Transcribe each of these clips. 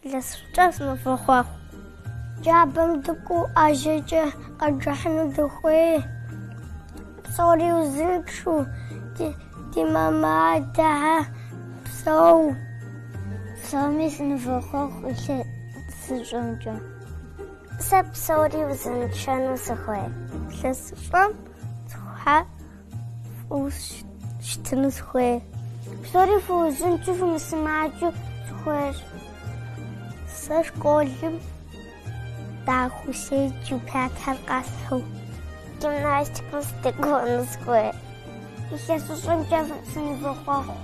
Илъэсыщӏэкӏэ сынывохъуэхъу. Джабэм дыкӏуэу ӏэжьэкӏэ къэджыхьыну дыхуей. Псори узыншэу, ди мамэ адэхэр псэу. Псоми сынывохъуэхъу илъэсыщӏэмкӏэ. Сэ псори узыншэну сыхуей. Илъэсыщӏэм цӏыхухэр фӏыуэ щытыну сыхуей. Псори фыузыншэу фымысымаджэу сыхуейщ. Сэ школым дахэу седжэу пятхэр къэсхьу. Гимнастикэм сыдэкӏуэну сыхуей. Илъэсыщӏэмкӏэ сынывохъуэхъу.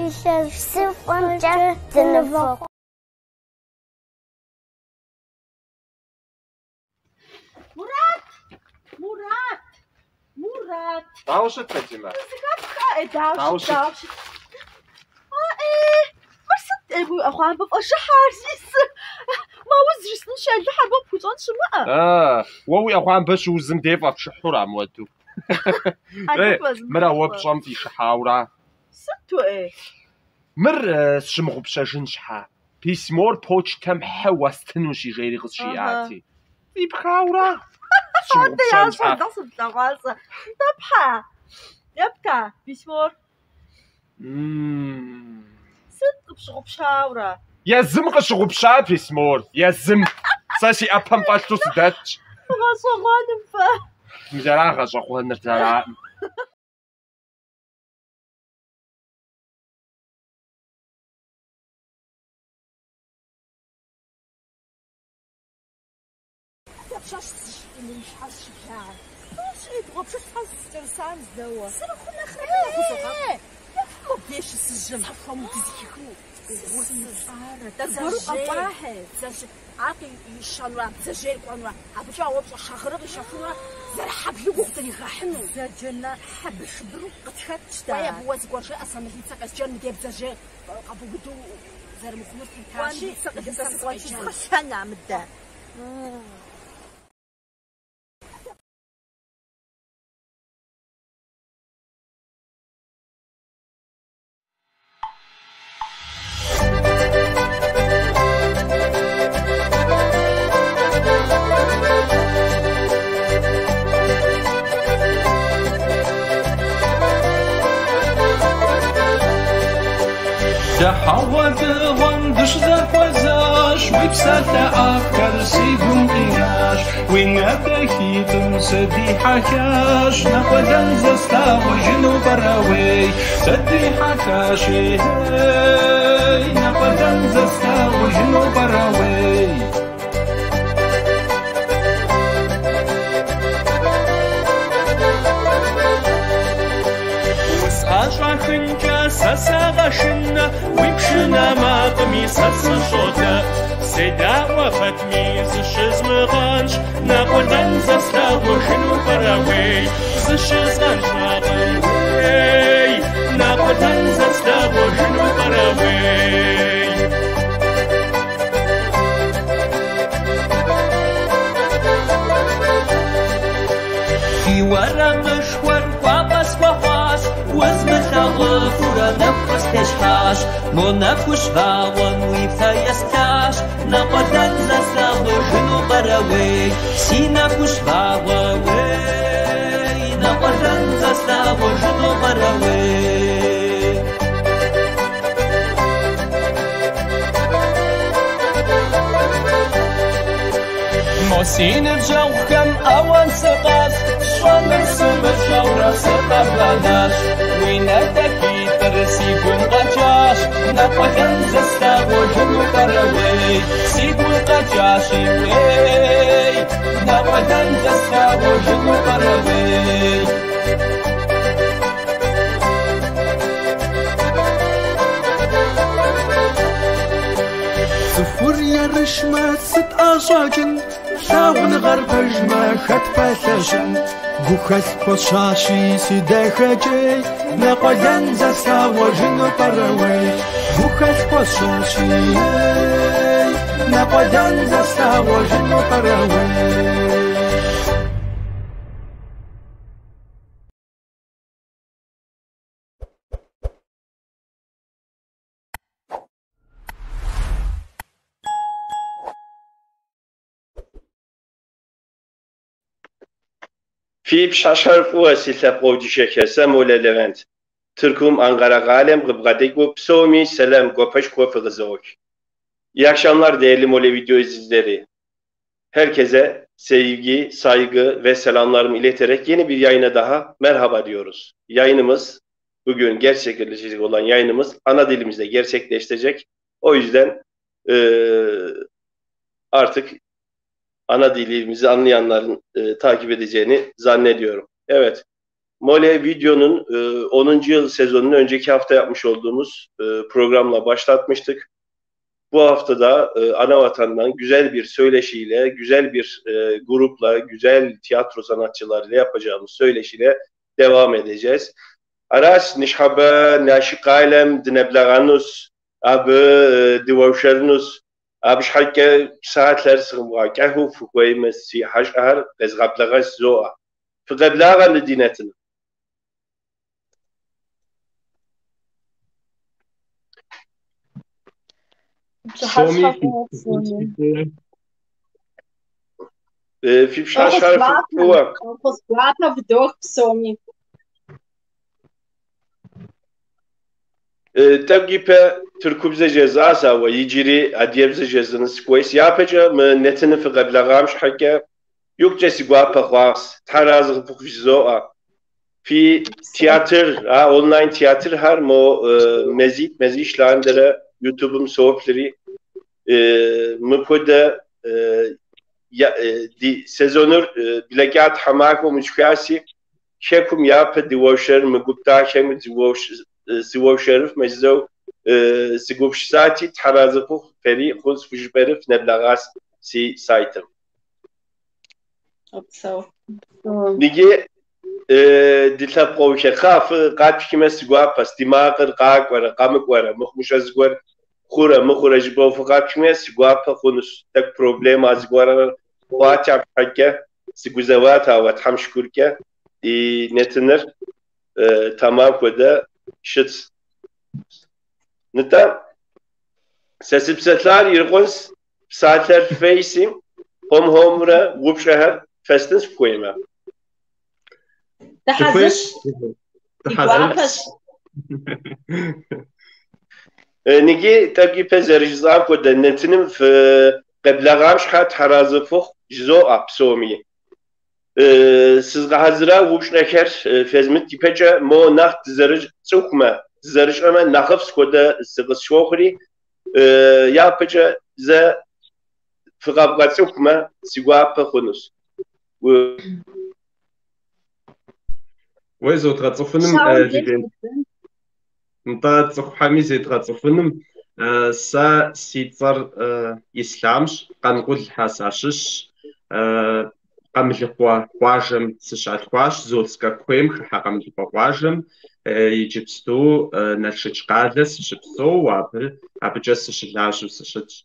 Илъэсыфӏымкӏэ дынывохъуэхъу. Мурат! Мурат! Мурат! Дауэ щыт, Фатимэ? Зыхэпха, ӏей, дауэ Дауэ щыт, щыт? дауэ щыт? А, ӏей, мыр сыт, ӏей, уи ӏэхъуамбэ фӏэшыхьар, зисыр? Мэуз жысӏэнщи, Алыхь, абы пхуищӏэн щымыӏэ. А, уэ уи ӏэхъуамбэ щыузым дей фӏэпшыхьура мыуэду? Ей, Алыхь уэзмыхьу. мыр а уэ пщӏэм фӏишыхьаура? Сыту, ӏей? Мыр сщымыгъупщэжын щхьа, письмор почтэм хьы уэстынущи, жери къысжиӏати. Фӏипхаура? Адэ Сщымыгъупщэн ящӏэ, щхьа. дэ сыплъэгъуа сэ. Нтӏэ пхьа? Епта письмор? Сыт къыпщыгъупщаура? Езым къыщыгъупща письмор, езым. Сэ си ӏэпэм фӏэлъу сыдэтщ. Гъэщӏэгъуэным фэ. Мис ара гъэщӏэгъуэныр зэраӏым. Дапщэщ сыщыӏэнури щхьэ сыщыблагъэр? Пщӏэ, дыгъуэпшыхь щхьэ сыкӏэрысам здэуэ. Сырыху нэхърэ хузогъэкӏу. Мыбдеж щысыжьым. Сэ хуэму дызэхихыну. Сымыщӏарэ. Аргуэру къэкӏуахьэ. Ар къищэнурэ, бдзэжьейр кӏуэнурэ, абыкӏэ ауэ пщӏэ шагъырыр къищэхунурэ, зэрыхьэблу гугъу дригъэхьыну. Бзаджэна хьэбыршыбыру къытхэтщ дэ. Уей, абы уэ зыгуэр жеӏэ, сэ милицэ къезджэн, мыдей бдзэжьей къэбубыду зэрымыхъунур Кӏуэн лъитащи, милицэ милицэм сыкъуэнщи, сыкъеджэн. згъэлъэна мыдэ. Дэ хьэгъуэлӏыгъуэм дыщызэхуэзащ, уи псалъэ ӏэфӏхэр си гум къинащ, уи нэ дахитӏым сыдихьэхащ, нэкъуэлэн зэслъагъужыну пӏэрэ уей, сыдихьэхащи, ей, нэкъуэлэн зэслъагъужыну пӏэрэ уей. УсӀэщӀахынкӀэ сэ сагъэшынэ, уи пшынэ макъми сэ сыщӀодэӀу. СедаӀуэ пэтми зыщызмыгъэнщӀ, нэкъуэлэн зэслъагъужыну пӀэрэ уей, зыщызгъэнщӀакъым уей, нэкъуэлэн зэслъагъужыну пӀэрэ уей. Фи уэрамышхуэр кӀуапӀэ схуэхъуащ, узмылъагъуфурэ нэху къыстещхьащ, мо нэхущ вагъуэм уи фэ есплъащ, нэкъуэлэн зэслъагъужыну пӀэрэ уей, си нэхущ вагъуэ уей, нэкъуэлэн зэслъагъужыну пӀэрэ уей. Мо си ныбжьэгъухэм ауан сыкъащ, сщӏэнур сымыщӏэурэ сыкъэбэнащ, уи нэ дахитӏыр си гум къэкӏащ, нэкъуэлэн зэслъагъужыну пӏэрэ уей, си гум къэкӏащи уей, нэкъуэлэн зэслъагъужыну пӏэрэ уей. Цӏыхур ерыщмэ, сыт ӏэщӏэкӏын, лъагъуныгъэр пэжмэ, хэт пэлъэщын? Гухэлъ хуэсщӏащи, си дахэкӏей, нэкъуэлэн зэслъагъужыну пӏэрэ уей? Гухэлъ хуэсщӏащи, ей, нэкъуэлэн зэслъагъужыну пӏэрэ уей? Фи пщыхьэщхьэр фӏыуэ, си лъэпкъэгъу дыщэхэ, сэ Молэ Левент. Тыркум Анкара къалэм къыбгъэдэкӏыу псоми сэлам гуапэшхуэ фыкъызох. İyi akşamlar değerli Mole video izleyicileri. Herkese sevgi, saygı ve selamlarımı ileterek yeni bir yayına daha merhaba diyoruz. Yayınımız, bugün gerçekleşecek olan yayınımız ana dilimizde gerçekleşecek. O yüzden artık ana dilimizi anlayanların takip edeceğini zannediyorum. Evet, Mole Video'nun 10. yıl sezonunu önceki hafta yapmış olduğumuz programla başlatmıştık. Bu hafta da Anavatan'dan güzel bir söyleşiyle, güzel bir grupla, güzel tiyatro sanatçılarıyla yapacağımız söyleşiyle devam edeceğiz. Аращ ныщхьэбэ Налшык къалэм дынэблэгъэнущ, абы дыуэршэрынущ. Абы щхьэкӏэ псалъэр сыкъымыгъэкӏэхыу фыхуеймэ, си хьэщӏэхэр къезгъэблэгъэщ жызоӏэ. Фыкъеблагъэ мы ди нэтыным. Псоми фи пщыхьэщхьэр фӏыуэ. Фӏэхъус гуапэ вдох псоми. Тӏэкӏу ипэ тыркубзэ жезӏащ, ауэ иджыри адыгэбзэ жезӏэну сыхуейщ. Япэкӏэ мы нэтыным фыкъеблэгъам щхьэкӏэ икъукӏэ си гуапэ хъуащ. Тхьэр арэзы къыфхухъу жызоӏэ. Фи театр, а онлайн театрхэр мо мазитӏ, мазищ лъандэрэ Ютубым соплъри, мыпхуэдэ ди сезоныр блэкӏа тхьэмахуэм итхаси, хэкум япэ дыуэршэр мы гуп дахэм сыуэршэрыф мэжызэу сыгупсысати, Тхьэр арэзы фыхъу, фэри хъунщ фыжыпӏэри фынэблэгъащ си сайтым. Иджы ди лъэпкъэгъухэ, кхъа фы къатхмэ си гуапэщ, ди макъыр къакӏуэрэ къэмыкӏуэрэ, мыхъумыщӏэ зыгуэр хъурэ мыхъурэ жыпӏэу фыкъатхмэ си гуапэ хъунущ. Тӏэкӏу проблема зыгуэр хъуати абы щхьэкӏэ сыгузэват, ауэ Тхьэм шыкуркӏэ ди нэтыныр тэмам хуэдэ щытщ. Нтӏэ, сэ сыпсэлъар ирикъунщ, псалъэр фейси, хуэм-хуэмурэ упщӏэхэр фэстынщ фыхуеймэ. Дыхьэзырщ. Ди гуапэщ. Ныги тӏэкӏу ипэ зэрыжысӏам хуэдэ нэтыным фыкъеблэгъам щхьэ Тхьэр арэзы фыхъу жызоӏэ псоми. Сызгъэхьэзыра упщӏэхэр фезмыт ипэкӏэ мо нэхъ дызэрыцӏыхумэ, дызэрыщӏэмэ нэхъыфӏ схуэдэ сыкъысщохъури, япэкӏэ зэ фыкъэбгъэцӏыхумэ си гуапэ хъунущ. Уэ зодгъэцӏыхуным, Левент. Нтӏэ, цӏыхухьэми зедгъэцӏыхуным. Сэ си цӏэр Ислъамщ, Къанкъулхьэ сащыщщ. Къамылыкъуэ къуажэм сыщалъхуащ, Зольскэ куейм хыхьэ Къамылыкъуэ къуажэм. Иджыпсту Налшыч къалэ сыщыпсэу, абыкӏэ сыщылажьэу сыщытщ.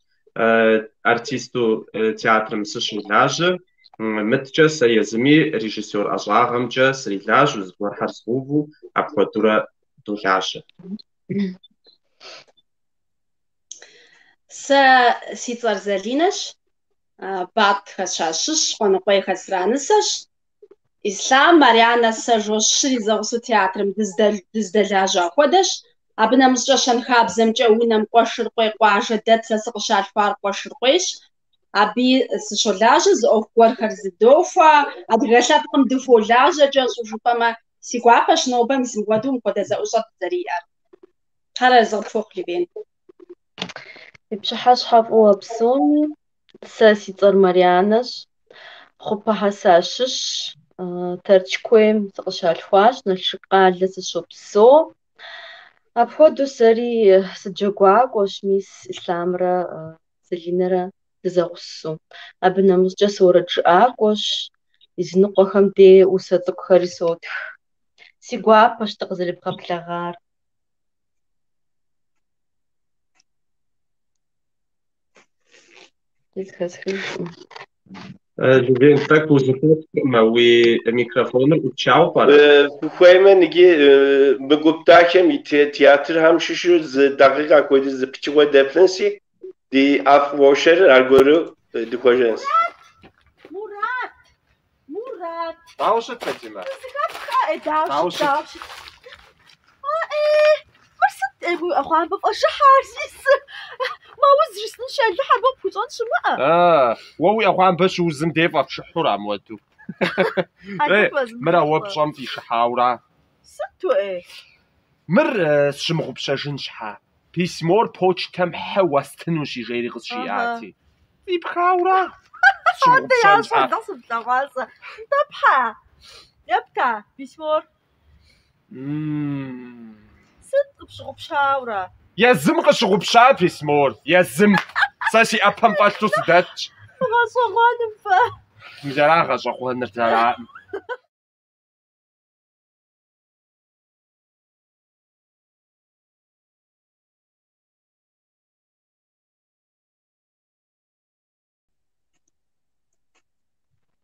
Артисту театрым сыщолажьэ. Мыткӏэ сэ езыми режиссер ӏэщӏагъэмкӏэ срилажьэу, зыгуэрхэр згъэуву апхуэдэурэ долажьэ. Сэ си цӏэр Залинэщ, Батӏхэ сащыщщ, Къуэныкъуейхэ сранысэщ. Ислъам, Марьянэ, сэ жо щыри зэгъусэу театрым дыздэлажьа хуэдэщ. Абы нэмыщӏкӏэ щэнхабзэмкӏэ унэм Къуэшыркъуей къуажэ дэт, сэ сыкъыщалъхуар Къуэшыркъуейщ. Абыи сыщолажьэ, зы ӏуэху гуэрхэр зыдохуэ, адыгэ лъэпкъым дыхуолажьэ кӏэщӏу жыпӏэмэ, си гуапэщ нобэ мис мыпхуэдэу мыпхуэдэ зэӏущӏэ дызэриӏэр. Тхьэр арэзы къыпхухъу, Левент. Фи пщыхьэщхьэ фӏыуэ псоми, сэ си цӏэр Марьянэщ, Хъупэхьэ сащыщщ, Тэрч куейм сыкъыщалъхуащ, Налшык къалэ сыщопсэу. Апхуэдэу сэри сыджэгуакӏуэщ, мис Ислъамрэ Залинэрэ дызэгъусэу. Абы нэмыщӏкӏэ сыуэрэджыӏакӏуэщ, изыныкъуэхэм дей усэ цӏыкӏухэри сотх. Си гуапэщ дыкъызэребгъэблэгъар. Зэхэсхыжкъым. Левент, тӏэкӏу узэхэсхыркъымэ, уи микрофоныр ӏупчауэ пӏэрэ? Фыхуеймэ, ныги мы гуп дахэм и театрхэм щыщу зы дакъикъэ хуэдиз зы пычыгъуэ деплъынси, ди ӏэфӏ уэршэрыр аргуэру дыхуэжэнщ. Мурат! Мурат! Бат. Дауэ щыт, Фатимэ? Зэхэпха, ӏей, дауэ Дауэ щыт, щыт? дауэ щыт? А, ӏей, мыр сыт, ӏей, уи ӏэхъуамбэ фӏэжыхьар, зисыр? Мэуз жысӏэнщи, Алыхь, абы пхуищӏэн щымыӏэ. А, уэ уи ӏэхъуамбэ щыузым дей фӏэпшыхьура мыуэду? Алыхь Ей, уэзмыхьу. мыра уэ пщӏэм фӏишыхьаура? Сыту, ӏей? Мыр сщымыгъупщэжын щхьа, письмор почтэм хьы уэстынущи, жери къысжиӏати. Фӏипхаура? Адэ Сщымыгъупщэн ящӏэ, щхьа. Алыхь сыплъэгъуа сэ. Нтӏэ, пхьа? Епта письмор? Сыт къыпщыгъупщаура? Езым къыщыгъупща письмор, езым. Сэ си ӏэпэм фӏэлъу сыдэтщ. Гъэщӏэгъуэным фэ. Мис ара гъэщӏэгъуэныр зэраӏым.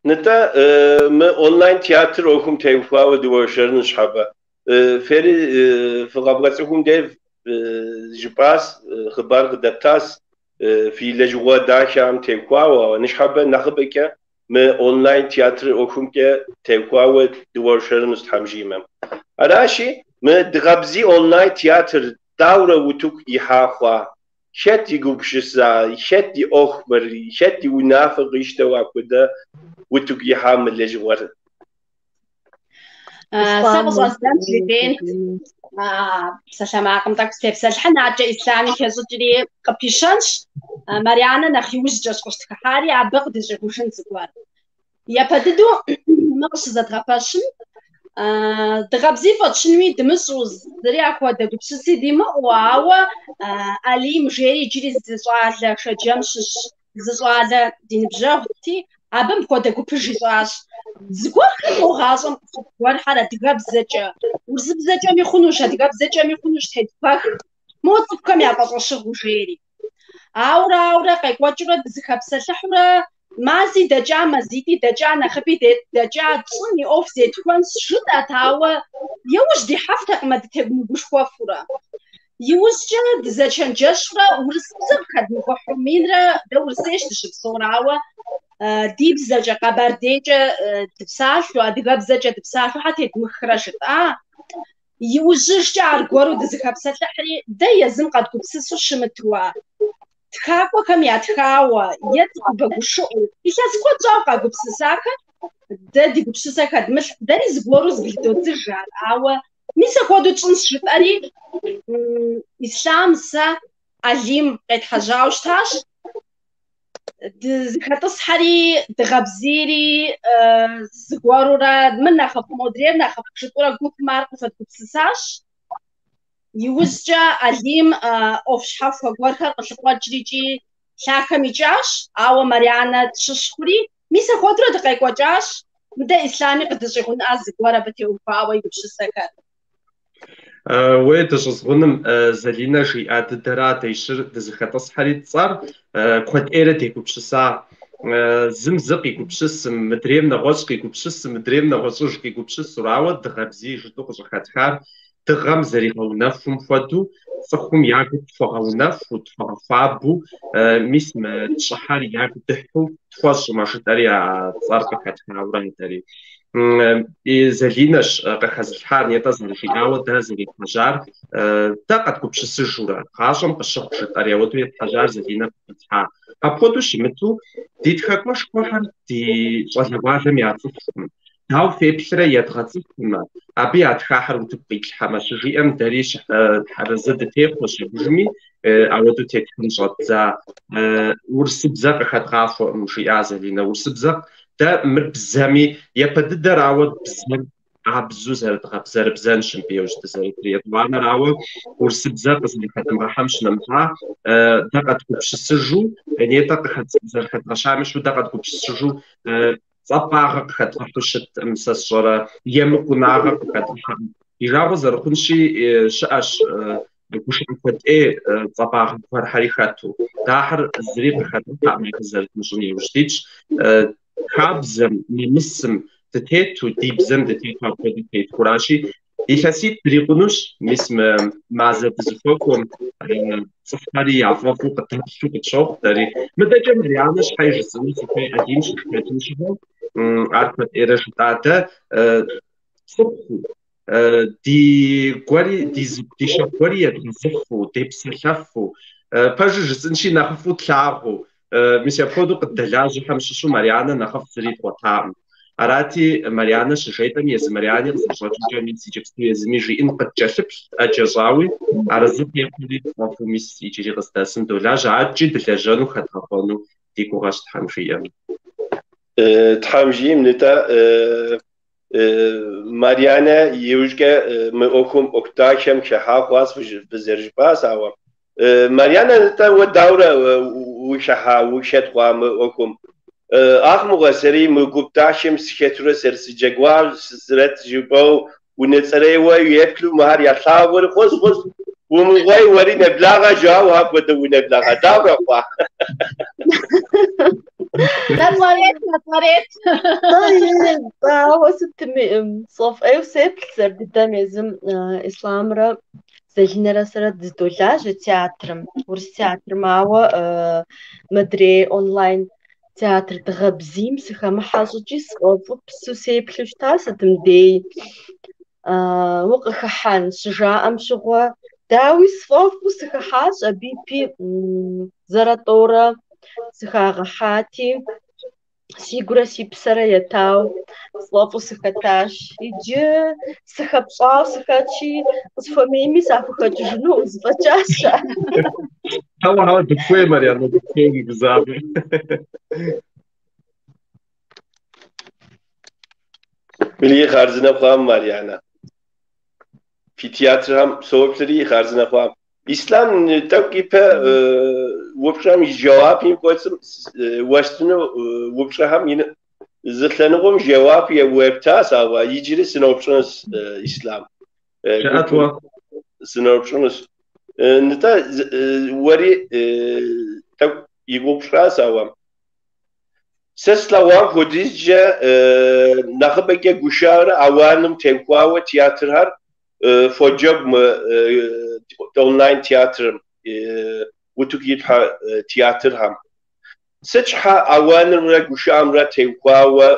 Нтӏэ, мы онлайн театр ӏуэхум теухуауэ дыуэршэрын ныщхьэбэ. Фери фыкъэбгъэцӏыхум дей жыпӏас, хъыбар къыдэптас, фи лэжьыгъэ дахэм теухуауэ, ауэ ныщхьэбэ нэхъыбэкӏэ мы онлайн театр ӏуэхумкӏэ теухуауэ дыуэршэрынущ Тхьэм жиӏэмэ. Аращи, мы Дыгъэбзий онлайн театр даурэ утыку ихьа хъуа? Хэт и гупсыса, хэт и ӏуэху мыр, хэт и унафэ къищтэу апхуэдэ утыку ихьа мы лэжьыгъэр? Сэ къыщӏэздзэнщ, Левент, псалъэмакъым тӏэкӏу сытепсэлъыхьын, адэкӏэ Ислъами хещӏыкӏри къыпищэнщ. Марианэ нэхъ иужькӏэщ къыщытхыхьари, абы къыдыщӏигъужын зыгуэр. Япэ дыдэу мы къыщызэдгъэпэщым, Дыгъэбзий фӏэтщынуи дымыщӏу, зыри апхуэдэ гупсыси димыӏэу, ауэ Алим жери иджыри зы щӏалэ Шэджэм щыщ зы щӏалэ ди ныбжьэгъути, абы мыпхуэдэ гупыж ищӏащ. Зыгуэрхэр мо гъащӏэм къыщыхъу гуэрхэр адыгэбзэкӏэ, урысыбзэкӏэми хъунущ, адыгэбзэкӏэми хъунущ тедвгъэх, мо цӏыхухэм яфӏэщӏэщыгъуэу жери. Аурэ, аурэ къекӏуэкӏыурэ дызыхэпсэлъыхьурэ мази дэкӏа, мазитӏи дэкӏа, нэхъыби дэкӏа, тщӏын и ӏуэху зетхуэнщ жытӏэт, ауэ иужь дихьэфтэкъым а дытемыгушхуэфурэ. Иужькӏэ дызэчэнджэщурэ урысыбзэ къыхэдмыгъыхьу, минрэ дэ Урысейщ дыщыпсэур, ауэ ди бзэкӏэ, къэбэрдейкӏэ дыпсалъэу, адыгэбзэкӏэ дыпсалъэу хьэ тедмыхрэ жытӏа. Иужьыжкӏэ аргуэру дызыхэпсэлъыхьри, дэ езым къэдгупсысу щымытуа, тхакӏуэхэм ятхауэ е цӏыхубэ гушыӏэу, илъэс куэд щӏауэ къагупсысахэр дэ ди гупсысэ хэдмылъ, дэри зыгуэру зыблыдодзыж ар, ауэ мис апхуэдэу тщӏынщ жытӏэри, Ислъам сэ Алим къетхьэжьауэ щытащ. Дызыхэтӏысхьэри, дыгъэбзийри, зыгуэрурэ мыр нэхъыфӏ, модрейр нэхъыфӏ жытӏурэ гупым ар къыхуэдгупсысащ. Иужькӏэ Алим ӏуэху щхьэхуэ гуэрхэр къылъыкъуэкӏри икӏи лъахэм икӏащ, ауэ Марианэ тщыщ хъури, мис апхуэдэурэ дыкъекӏуэкӏащ. Мыдэ Ислъами къыдыщӏигъунӏа зыгуэр абы теухуауэ и гупсысэхэр. Уей, дыщӏызгъуным Залинэ жиӏа дыдэра дэ щыр дызыхэтӏысхьэри тцӏэр куэд ӏейрэ дегупсыса. Зым зы къигупсысым, мыдрейм нэгъуэщӏ къигупсысым, мыдрейм нэгъуэщӏыж къигупсысурэ, ауэ Дыгъэбзий жытӏэу къыщӏыхэтхар дыгъэм зэригъэунэхум хуэдэу цӏыхум ягу тхуэгъэунэхуу, тхуэгъэхуабэу, мис мы тщӏыхьэр ягу дыхьу тхуэщӏмэ жытӏэри а цӏэр къыхэтхауэ дэри. Залинэщ къыхэзылъхьар, нетӏэ зэрыжиӏауэ дэ зэретхьэжьар, дэ къэдгупсысыжурэ, гъащӏэм къыщыхъу жытӏэри, ауэдэу етхьэжьар Залинэ къыхилъхьа. Апхуэдэу щымыту, ди тхакӏуэшхуэхэр ди щӏалэгъуалэм яцӏыхукъым. Дауэ феплърэ едгъэцӏыхумэ, абы ятхахэр утыку къитлъхьэмэ, щыжиӏэм дэри арэзы дытехъуэщ абыжми, ауэдэу тетхын щӏэддза. Урысыбзэ къыхэдгъахуэкъым, жиӏа Залинэ. Урысыбзэ дэ мыр бзэми, япэ дыдэрауэ бзэр къабзэу зэрыдгъэбзэрыбзэнщ мыбы иужь дызэрытыр. Етӏуанэрауэ урысыбзэ къызэрыхэдмыгъэхьэм щынэмыщӏа, дэ къэдгупсысыжу, нетӏэ зэрыхэдгъэщам ещхьу дэ къэдгупсысыжу цӏапӏагъэ къыхэдгъэхьу щыткъым, сэ сщӏэрэ, емыкӏунагъэ къыхэдгъэхьэкъым. Ди жагъуэ зэрыхъунщи, щыӏэщ гушыӏэ куэд ӏей цӏапӏагъэ гуэрхэри хэту. Дэ ахэр зыри къыхэдгъэхьэкъым, абы зэрыдмыщӏын иужь дитщ. Хабзэм, нэмысым дытету, ди бзэм дытету апхуэдэу тетхуращи, илъэситӏ дрикъунущ, мис мы мазэ дызыхуэкӏуэм цӏыхухэри яфӏэфӏу къыдэплъу къытщохъу дэри. Мыдэкӏэ Марианэ щхьэ жысӏэну сыхуей Алим щытхэтым щыгъуэ. Ар куэд ӏейрэ жытӏа дэ цӏыхуу, ди гуэри, ди щэху гуэри едгъэзыфу, депсэлъэфу, пэжу жысӏэнщи, нэхъыфӏу тлъагъуу, мис апхуэдэу къыддэлажьэхэм щыщу Марианэ нэхъыфӏ зыри дгъуэтакъым. Арати, Марианэ щыжетӏэми, езы Мариани къызэрыщӏэкӏымкӏэ мис иджыпсту езыми жиӏэн къыткӏэлъыплът ӏэджэ щӏауи, арэзы техъуэри тфӏэфӏу мис иджыри къыздэсым долажьэ, адэкӏи дылэжьэну хэдгъэхъуэну ди гугъэщ Тхьэм жиӏэм. Тхьэм жиӏэм, нтӏэ, Марианэ иужькӏэ мы ӏуэхум ӏуэху дахэм хыхьа хъуащ фызэрыжыпӏащ, ауэ Марианэ, нтӏэ, уэ даурэ ухыхьа, ухэт хъуа мы ӏуэхум? Ахъмыгъуэ, сэри мы гуп дахэм сыхэтурэ сэрысыджэгуа сызэрэт жыпӏэу унэцӏэрейуэ еплъу мыхэр ялъагъури, хъущ, хъущ, умыгъуей, уэри нэблагъэ жаӏэу апхуэдэ унэблагъэ даурэ хъуа? Нэцӏэрет, нэцӏэрет. Ауэ сытми, сфӏэфӏ ӏейуэ сеплъ сэр дыдэм езым Ислъамрэ Залинэрэ сэрэ дыздолажьэ театрым, урыс театрым, ауэ мыдрей онлайн театр Дыгъэ бзийм сыхэмыхьэ щӏыкӏи сфӏэфӏыпсу сеплъу щыта сытым дей укъыхыхьэн щыжаӏэм щыгъуэ, дауи сфӏэфӏу сыхыхьащ, абы ипи зэрэ-тӏэурэ сыхагъэхьати, сигурэ си псэрэ етау сфӏэфӏу сыхэтащ. Иджы сыхэпщӏауэ сыхэтщи, къысхуэмейми сахухэкӏыжынукъым, зэфӏэкӏащ ар. Хьэуэ, хьэуэ, дыпхуей, Марианэ, дыпхуей, умыгузавэ. Мыри хъарзынэ хъуам, Марианэ. Фи театрхэм соплъри хъарзынэ хъуам. Ислъам, тӏэкӏу ипэ упщӏэм и жэуапым кӏуэцӏым уэстыну упщӏэхэм зы лъэныкъуэм жэуап уептащ, ауэ иджыри сыноупщӏынущ, Ислъам. Жыӏэт уэ. Сыноупщӏынущ. Нтӏэ, уэри тӏэкӏу и гугъу пщӏащ, ауэ сэ слъэгъуам хуэдизкӏэ нэхъыбэкӏэ гушыӏэрэ ауаным теухуауэ театрхэр фоджэгу мы онлайн театрым, утыку ипхьэ театрхэм. Сыт щхьэ ауанымрэ гушыӏэмрэ теухуауэ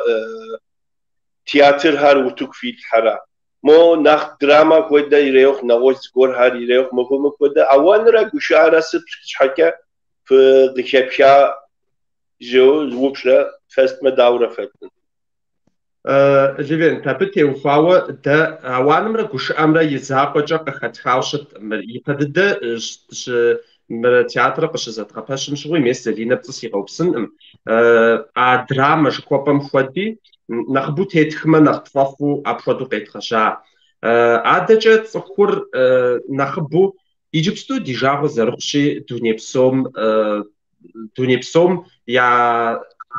театрхэр утыку фитлъхьэрэ? Мо нэхъ драма хуэдэ ирехъу, нэгъуэщӏ зыгуэрхэр ирехъу, мыхуэ-мыпхуэдэ ауанрэ гушыӏэрэ сыт щхьэкӏэ фыкъыхэпха жыу упщӏэ фэстмэ даурэ фэттын? Левент, абы теухуауэ дэ ауанымрэ гушыӏэмрэ и закъуэкӏэ къыхэтхауэ щыткъым мыр. Ипэ дыдэ мыр театрыр къыщызэдгъэпэщым щыгъуи, мес Залинэ пцӏы сигъэупсынкъым. А драмэ жыхуэпӏэм хуэди нэхъыбэу тетхмэ нэхъ тфӏэфӏу апхуэдэу къедгъэжьа. Адэкӏэ цӏыхур нэхъыбэу иджыпсту ди жагъуэ зэрыхъущи, дуней псом дуней псом я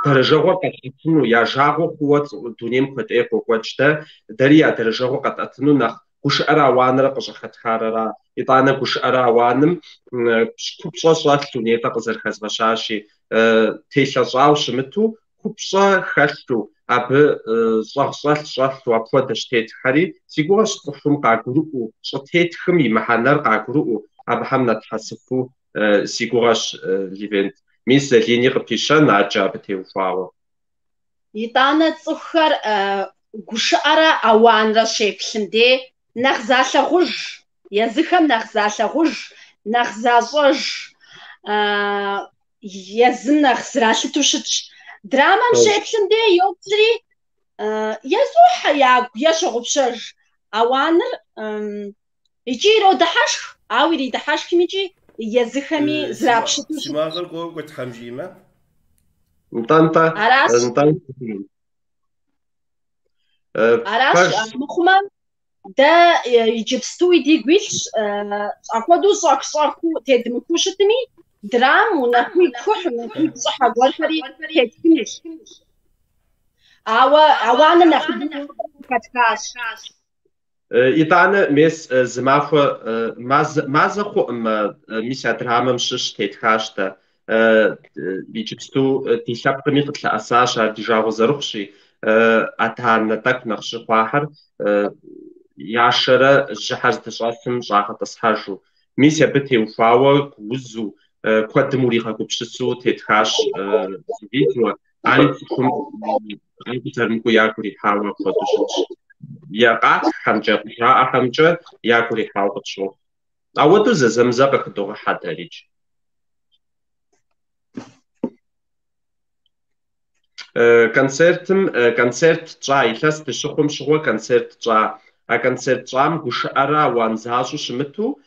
дэрэжэгъуэр къэтӏэтыну, я жагъуэ хъууэ дунейм куэд ӏей къокӏуэкӏ дэ, дэри я дэрэжэгъуэ къэтӏэтыну нэхъ гушыӏэрэ ауанрэ къыщӏыхэтхар ара. Итӏанэ гушыӏэрэ ауаным купщӏэ щӏэлъу, нетӏэ къызэрыхэзгъэщащи, телъэщӏауэ щымыту, купщӏэ хэлъу, абы щӏэгъщӏэлъ щӏэлъу апхуэдэщ тетххэри, си гугъэщ цӏыхум къагурыӏуэу, щӏытетхым и мыхьэнэр къагурыӏуэу, абыхэм нэтхьэсыфу си гугъэщ, Левент. Мис Залини къыпищэн адэкӏэ абы теухуауэ. Итӏанэ цӏыхухэр гушыӏэрэ ауанрэ щеплъым де нэхъ залъагъуж, езыхэм нэхъ залъагъуж, нэхъ защӏэж, езым нэхъ зралъыту щытщ. Драмэм щеплъым де йоплъри, е щӏохьэ ягу, е щогъупщэж. Ауаныр икӏи иродыхьэшх, ауэ иридыхьэшхым икӏи езыхэми зрапщыту Си щытщ. махуэр къокӏуэ, Тхьэм жиӏэмэ. Нтӏэ, нтӏэ, Аращ. нтӏэ. Аращ, Пэжщ. армыхъумэ, дэ иджыпстуи дигу илъщ, апхуэдэу щӏэх-щӏэхыу тедмыхыу щытми, драмэу, нэхъ уигу хыхьу, нэхъ уигу щӏыхьэ гуэрхэри тетхынущ. Ауэ ауаныр нэхъыбэу хэтхащ. Итӏанэ, мес, зы махуэ, мазэ, мазэ хъуӏым, мис а драмэм щыщ тетхащ дэ. Иджыпсту ди лъэпкъми къытлъэӏэсащ, ар ди жагъуэ зэрыхъущи, адэ-анэ тӏэкӏу нэхъ жьы хъуахэр яшэрэ жьыхьэр здыщӏэсым щӏагъэтӏысхьэжу. Мис абы теухуауэ гуузу, куэдым уригъэгупсысу тетхащ зы видео. Ари цӏыхум ар къызэрымыкӏуэу ягу ирихьауэ апхуэдэу щытщ. Я къатххэмкӏэ, къыжаӏэхэмкӏэ ягу ирихьауэ къытщохъу. Ауэдэу зэзэмызэ къыхыдогъэхьэ дэрикӏ. Концертым концерт тщӏа, илъэс дыщыхъум щыгъуэ концерт тщӏа. А концерт тщӏам гушыӏэрэ ауан защӏэу щымыту,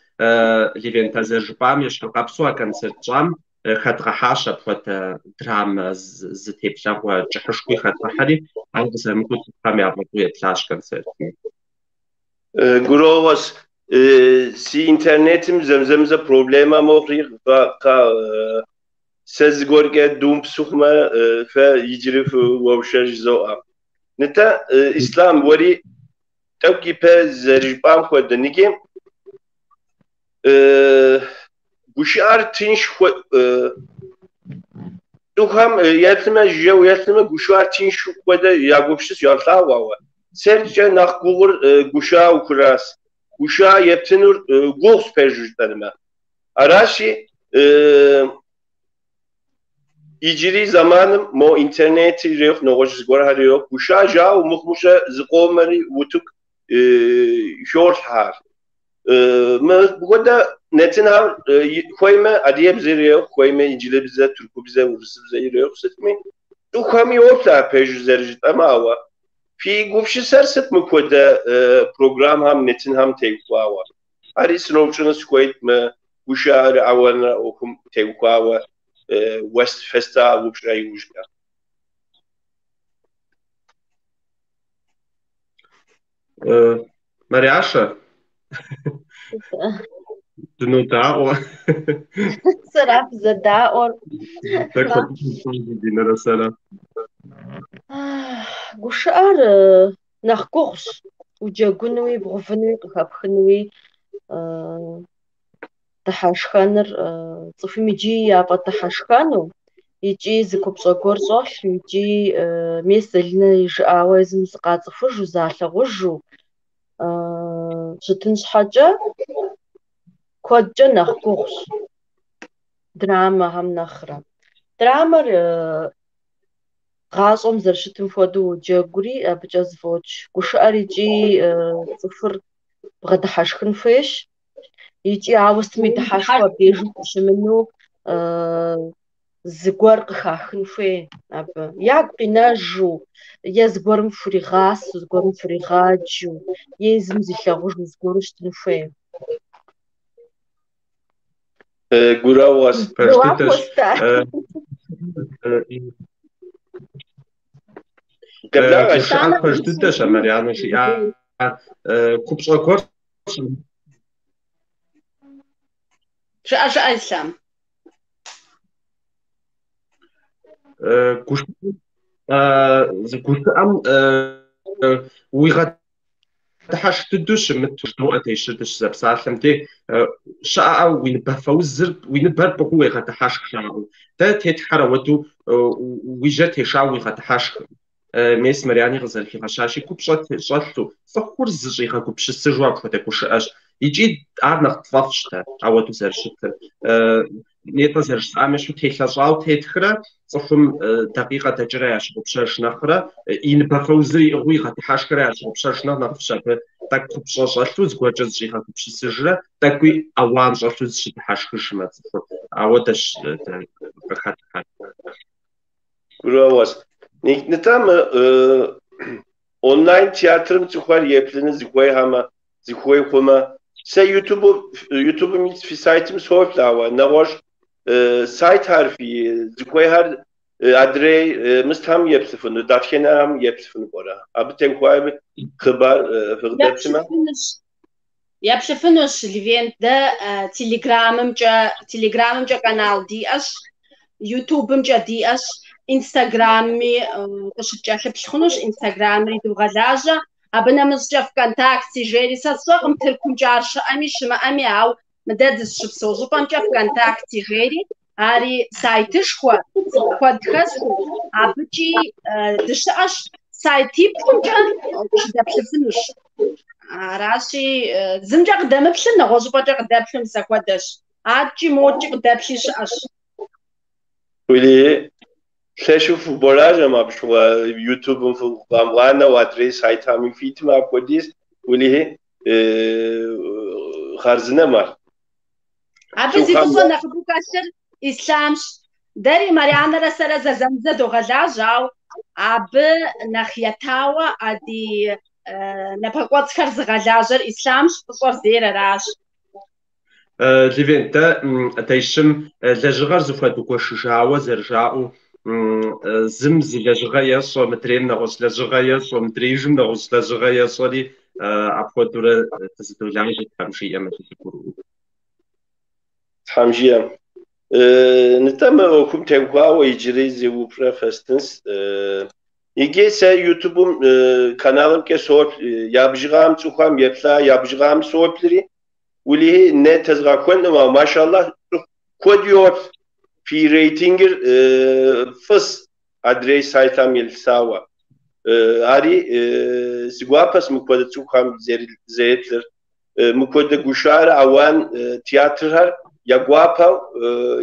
Левент, а зэрыжыпӏам ещхьыркъэпсу а концерт тщӏам хэдгъэхьащ апхуэдэ драмэ зы теплъэгъуэ кӏыхьышхуи хэдгъэхьэри, ар къызэрымыкӏуэу цӏыхухэм яфӏэфӏу еплъащ концертми. Гурыӏуэгъуэщ, си интернетым зэм-зэмызэ проблемэ мохъури, сэ зыгуэркӏэ думп сыхъумэ, фэ иджыри фыуэршэр жызоӏэ. Нтӏэ, Ислъам, уэри тӏэкӏу ипэ зэрыжыпӏам хуэдэ, ныги гушыӏэр тынш цӏыхухэм еплъмэ, жыжьэу еплъмэ, гушыӏэр тынш хуэдэ ягупсыс ялъагъу, ауэ сэркӏэ нэхъ гугъур гушыӏэ ӏуэхуращ. Гушыӏэ ептынур гугъущ пэжу жытӏэнымэ. Аращи, иджыри зэманым мо интернет ирехъу, нэгъуэщӏ зыгуэрхэр ирехъу, гушыӏэ жаӏэу мыхъумыщӏэ зыкъомэри утыку хьолъхьэ ар. Мыпхуэдэ нэтынхэр хуеймэ адыгэбзэ ирехъу, хуеймэ инджылыбзэ, тыркубзэ, урысыбзэ ирехъу, сытми цӏыхухэми йоплъ ар пэжу зэрыжытӏэмэ, ауэ фи гупсысэр сыт мыпхуэдэ программхэм, нэтынхэм теухуауэ? Ари сыноупщӏыну сыхуейт мы гушыӏэр ауанрэ ӏуэхум теухуауэ уэст феста упщӏэ иужькӏэ. Маряшэ, дынодаӏуэ. Сэра фызэдаӏуэр. Дэ куэд Динэрэ сэрэ. Гушыӏэр нэхъ гугъущ, уджэгунуи, бгъэувынуи, къыхэпхынуи, дыхьэшхэныр цӏыхум иджы яфӏэдыхьэшхэну, икӏи зы купщӏэ гуэр щӏэлъу, икӏи мес Залинэ и жыӏауэ езым зыкъацӏыхужу, залъагъужу щытын щхьэкӏэ куэдкӏэ нэхъ гугъущ драмэхэм нэхърэ. Драмэр гъащӏэм зэрыщытым хуэдэу уоджэгури, абыкӏэ зэфӏокӏ. Гушыӏэр икӏи цӏыхур бгъэдыхьэшхын хуейщ, икӏи ауэ сытми дыхьэшхыу абдежым къыщымыну зыгуэр къыхахын хуей абы. Ягу къинэжу, е зыгуэрым хуригъасэу, зыгуэрым хуригъаджэу, е езым зилъагъужу зыгуэру щытын хуей. Гурыӏуэгъуэщ. Пэж дыдэщ. Къеблагъэ. Гушыӏэр пэж дыдэщ, а Марьянэ жиӏар. Купщӏэ гуэр Жыӏэ, жыӏэ, Ислъам. Гушыӏэм уигъэдыхьэшх дыдэу щымыту жыдоӏэ дэ ещыр дыщызэпсалъэм де щыӏэӏэ уи ныбэфэузыр, уи ныбэр пӏыгъыу уегъэдыхьэшх жаӏэу. Дэ тетхэр ауэдэу уи жьэр тешауэ уигъэдыхьэшхкъым. Мес Марьяни къызэрыхигъэщащи, купщӏэ щӏэлъу, цӏыхур зыщӏигъэгупсысыжу апхуэдэ гушыӏэщ. Икӏи ар нэхъ тфӏэфӏщ дэ, ауэдэу зэрыщытыр. Нетӏэ зэрыжысӏам ещхьу телъэщӏауэ тетхрэ цӏыхум дакъикъэ дэкӏрэ ящыгъупщэж нэхърэ, и ныбэфэузыр иӏыгъыу игъэдыхьэшхрэ ящыгъупщэж нэхъ нэхъыфӏщ абы тӏэкӏу купщӏэ щӏэлъу зыгуэркӏэ зыщӏигъэгупсысыжрэ, тӏэкӏуи ауан щӏэлъу зыщыдыхьэшхыжмэ цӏыхур. Ауэдэщ дэ къыхэтхэр. Гурыӏуэгъуэщ. Нтӏэ, мы онлайн театрым цӏыхухэр еплъыну зыхуейхэмэ, зыхуей хъумэ, сэ Ютубым ит фи сайтым соплъ, ауэ нэгъуэщӏ сайтхэр фи зыхуейхэр адрей мыстхэм еплъыфыну, дэтхэнэхэм еплъыфыну пӏэрэ? Абы теухуауэ хъыбар фыкъыдэптмэ? Еплъыфынущ, Левент, дэ Телеграмымкӏэ, Телеграмымкӏэ канал диӏэщ, Ютубымкӏэ диӏэщ, Инстаграмми къыщыткӏэлъыплъ хъунущ, Инстаграмри догъэлажьэ. Абы нэмыщӏкӏэ ВКонтакте жери, сэ сщӏэкъым Тыркумкӏэ ар щыӏэми щымыӏэми, ауэ мыдэ дызыщыпсэу щӏыпӏэмкӏэ ВКонтакте жери, ари сайтышхуэ, цӏыху куэд хэсу, абыкӏи дыщыӏэщ, сайтиплӏымкӏэ укъыщыдэплъыфынущ. Аращи, зымкӏэ къыдэмыплъыр нэгъуэщӏыпӏэкӏэ къыдэплъым мис апхуэдэщ. Аткӏи моткӏи къыдэплъи щыӏэщ. Уэлей, Лъэщу фыболажьэм абы щыгъуэ Ютубым фыкъамыгъанэу адрей сайтами фитым апхуэдиз уэлэхьи хъарзынэм ар. Абы зи фӏыщӏэ нэхъыбэу хэлъыр Ислъамщ. Дэри Марьянэрэ сэрэ зэзэмызэ догъэлажьэ, ауэ абы нэхъ етауэ а ди напэкӏуэцӏхэр зыгъэлажьэр Ислъамщ, фӏыщӏэр зейр аращ. Левент, дэ дэйщым лэжьыгъэр зыхуэдугуэшыжауэ зэрыжаӏэу, зым зы лэжьыгъэ ещӏэ, мыдрейм нэгъуэщӏ лэжьыгъэ ещӏэ, мыдреижым нэгъуэщӏ лэжьыгъэ ещӏэри, апхуэдэурэ дызэдолажьэ, Тхьэм жиӏэмэ, дызэгурыӏуэу. Тхьэм жиӏэм. Нтӏэ мы ӏуэхум теухуауэ иджыри зы упщӏэ фэстынс. Иджы сэ Ютубым каналымкӏэ соплъ, я бжыгъэм цӏыхухэм еплъа, я бжыгъэм соплъри, уэлэхьи нэ тезгъэхуэнкъым, ауэ машаллах цӏыху куэд йоплъ. Фи рейтингыр фӏыс адрей сайтам елъытауэ. Ари си гуапэс мыпхуэдэ цӏыхухэм зэреплъыр. Мыпхуэдэ гушыӏэр ауан театрхэр я гуапэу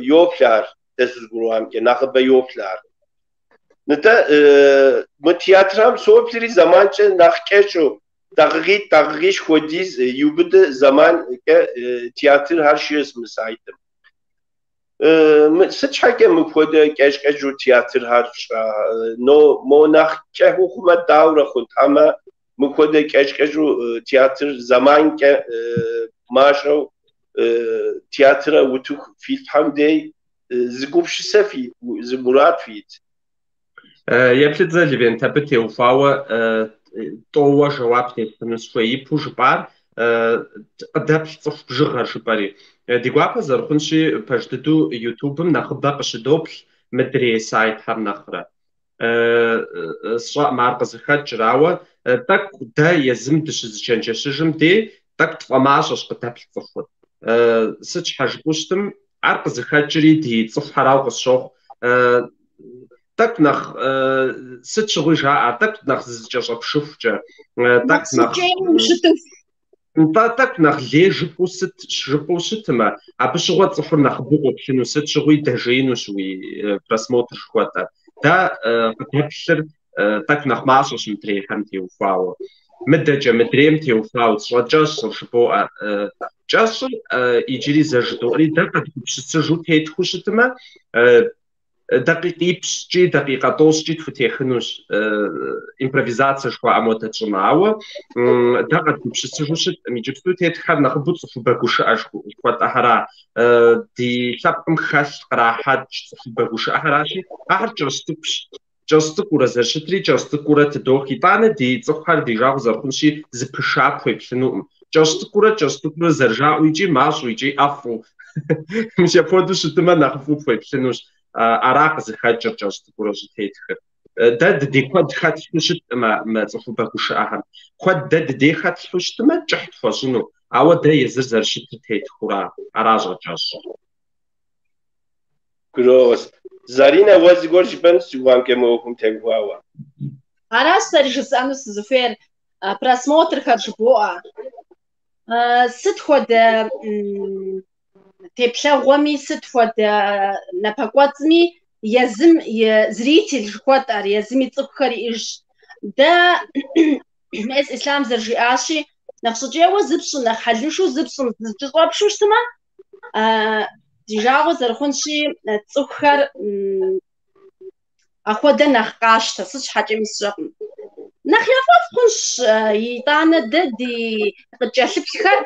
йоплъ ар, дэ сызыгурыӏуамкӏэ, нэхъыбэ йоплъ ар. Нтӏэ, мы театрхэм соплъри зэманкӏэ нэхъ кӏэщӏу, дакъикъитӏ, дакъикъищ хуэдиз иубыды зэманкӏэ театрхэр щыӏэс мы сайтым. Сыт щхьэкӏэ мыпхуэдэ кӏэщӏ-кӏэщӏу театрхэр фщӏа? Но, мо нэхъ кӏыхьу хъумэ дауэрэ хъунт, хьэмэ мыпхуэдэ кӏэщӏ-кӏэщӏу театр зэманкӏэ мащӏэу театрэ утыку филъхьэм дей зы гупсысэ фиӏэт, зы мурад фиӏэт. Еплъыт зэ, Левент, абы теухуауэ тӏоуэ жэуап естыну сыхуей. Ипэу жыпӏар къыдэплъ цӏыху бжыгъэр жыпӏэри. Ди гуапэ зэрыхъунщи, пэж дыдэу Ютубым нэхъыбэ къыщыдоплъ мыдрей сайтхэм нэхърэ. Сщӏэкъым ар къызыхэкӏыр, ауэ тӏэкӏу дэ езым дыщызычэнджэщыжым дей тӏэкӏу тфӏэмащӏэщ къыдэплъ цӏыхур. Сыт щхьэ жыпӏэу щытым, ар къызыхэкӏри ди цӏыхухэрауэ къысщохъу. Тӏэкӏу нэхъ сыт щыгъуи жаӏэ, тӏэкӏу нэхъ зызыкӏэщӏэпшыхукӏэ, тӏэкӏу нэхъ Нтӏэ, тӏэкӏу нэхъ лей жыпӏэу сыт жыпӏэу щытмэ, абы щыгъуэ цӏыхур нэхъыбэу къоплъыну, сыт щыгъуи дэжеинущ уи просмотр жыхуэтӏэр. Дэ къыдэплъыр тӏэкӏу нэхъ мащӏэщ мыдрейхэм теухуауэ. Мыдэкӏэ, мыдрейм теухуауэ щӏэкӏэщӏыр жыбоӏэ. Кӏэщӏыр иджыри зэ жыдоӏэри, дэ къэдгупсысыжу тетхыу щытмэ, дакъикъипщӏкӏи, дакъикъэ тӏощӏкӏи тхутехынущ импровизацэ жыхуаӏэм хуэдэ тщӏымэ. Ауэ дэ къэдгупсысыжу щыткъым. Иджыпсту тетхэр нэхъыбэу цӏыхубэ гушыӏэ жыхуэтӏэхэра. Ди лъэпкъым хэлъ кърахьэкӏ цӏыхубэ гушыӏэхэращи, ахэр кӏэщӏ цӏыкӏущ. Кӏэщӏ цӏыкӏуурэ зэрыщытри кӏэщӏ цӏыкӏуурэ тыдох. Итӏанэ ди цӏыхухэр ди жагъуэ зэрыхъунщи, зыпыша пхуеплъынукъым. Кӏэщӏ цӏыкӏуурэ кӏэщӏ цӏыкӏуурэ зэрыжаӏэу икӏи мащӏэу икӏи ӏэфӏу. Мис апхуэдэу щытмэ, нэхъыфӏу пхуеплъынущ. Ара къызыхэкӏыр кӏэщӏ цӏыкӏуурэ щӏытетхыр. Дэ дыдей куэд хэтлъхьэу щыткъым мы цӏыхубэ гушыӏэхэм. Куэд дэ дыдей хэтлъхьэу щытмэ, кӏыхь тхуэщӏыну. Ауэ дэ езыр зэрыщытыр тетхыура, ара щӏэкӏэщӏыр. Гурыӏуэгъуэщ. Заринэ, уэ зыгуэр жыпӏэну сызыгуамкӏэ мы ӏуэхум теухуауэ? Аращ сэри жысӏэну сызыхуейр. Просмотрхэр жыбоӏэ. Сыт хуэдэ теплъэгъуэми, сыт хуэдэ напэкӏуэцӏми езым и зритель жыхуэтӏэр, езым и цӏыхухэр иӏэжщ. Дэ мес Ислъам зэрыжиӏащи, нэхъ щӏыкӏейуэ зыпщӏым, нэхъ хьэлыншэу зыпщӏым, зыкӏэщӏэпшу щытмэ, ди жагъуэ зэрыхъунщи, цӏыхухэр ахуэдэ нэхъ къащтэ, сыт щхьэкӏэми сщӏэкъым. Нэхъ яфӏэфӏ хъунщ, итӏанэ дэ ди къыткӏэлъыплъхэр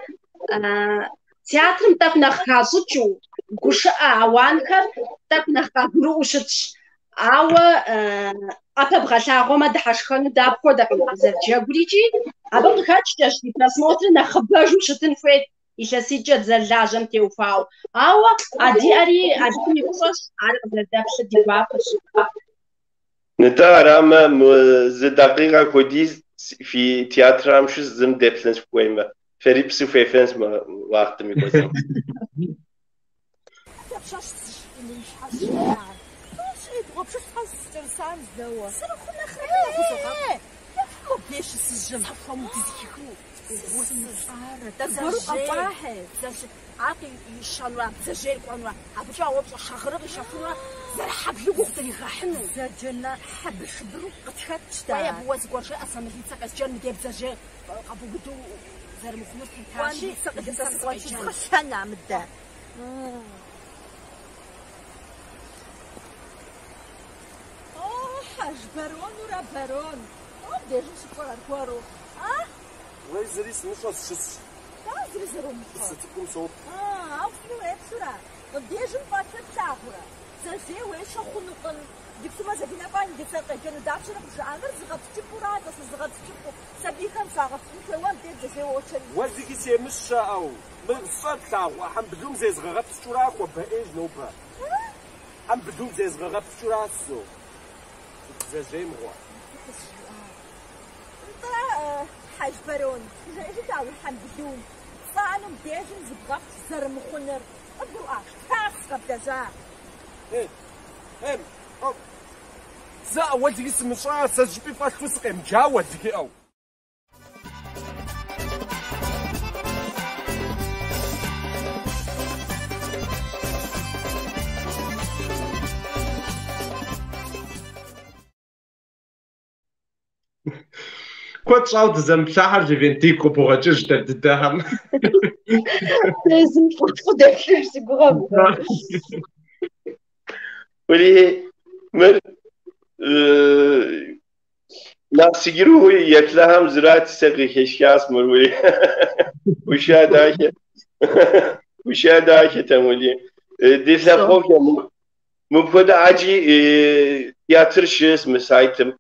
театрым тӏэкӏу нэхъ хащӏыкӏыу, гушыӏэ ауанхэр тӏэкӏу нэхъ къагурыӏуэу щытщ. Ауэ ӏэпэ бгъэлъагъуэмэ дыхьэшхэну дапхуэдэкъым зэрыджэгур икӏи абы къыхэкӏкӏэщ ди просмотрыр нэхъыбэжу щытын хуейт илъэситӏкӏэ дызэрылажьэм теухуауэ. Ауэ а диӏэри Алыхьым и фӏыщӏэщ, ар къызэрыдэплъыр ди гуапэщ. Нтӏэ, арамэ, мы зы дакъикъэ хуэдиз фи театрам щыщ зым деплъын сыхуеймэ, фэри псы фефэнщ мы уахътым и кӏуэцӏым. мобдей щысыжьым. Сэ хуэму дызэхихыну. Сымыщӏарэ. Аргуэру къэкӏуахьэ. Ар къищэнурэ, бдзэжьейр кӏуэнурэ, абыкӏэ ауэ пщӏэ шагъырыр къищэхунурэ, зэрыхьэблу гугъу дригъэхьыну. Бзаджэна хьэбыршыбыру къытхэтщ дэ. Кӏуэ, абы уэ зыгуэр жеӏэ, сэ мылицэ къезджэн, мыдей бдзэжьей къэбубыду зэрымыхъунур тетащи, Мылицэ къылыцэ сыкӏуэнщи, сыкъылъэн амыдэ. О, Хьэжбаронурэ барон! О, мыбдежым щыкӏуэр аргуэру. А? Уей, зыри сымыщӏэ, сыщысщ. Дауэ зыри зэрумыщӏэр? Псы цӏыкӏум соплъ. А, ауэ сытми уеплъурэ? Мыбдежым фӏэлъыр плъагъурэ? Бдзэжьей уещэ хъунукъым. Иджыпстумэ Залинэ кӏуа милицэр къеджэну дапщэрэ къыбжаӏа? Мыр зыгъэпскӏыпӏэура, атӏэ сэ зыгъэпскӏыпӏэу. Сабийхэм щагъэпскӏын хуейуэ мыбдеж бдзэжьей уощэри. Уэ зыги семыщэӏэу, мы сщӏэр плъагъуӏэ, хьэмбылум зезгъэгъэпскӏыура хуабэӏейщ нобэ. Хьэмбылум зезгъэгъэпскӏыура сзо. Бдзэжьей мыгъуэ. Нтӏэ, Хьэжбарон, жеӏэжыт а уи хьэмбылум, пцӏанэу мыбдежым зыбгъэпскӏ зэрымыхъуныр. Къыбгурыӏуа? Штраф къэблэжьа? Э, э, о, зэ, уэлэхьи сымыщӏа, сэ зыщӏыпӏи фӏэлъу сыкъемыджа уэлэхьи ӏэу. Куэд щӏауэ дызэмыплъахьэр Левент дигу къыбогъэкӏыж дэр дыдэхэм. Езым фӏыфӏу деплъыж си гугъэм. Ули, мыр нэхъ сигиру еплъахэм зырати сэ къыхэсхащ мыр ули. Уща дахэ. Уща дахэтэм ули. Ди лъэпкъыхэм мыпхуэдэ ӏэджи театр щыӏэщ мы сайтым.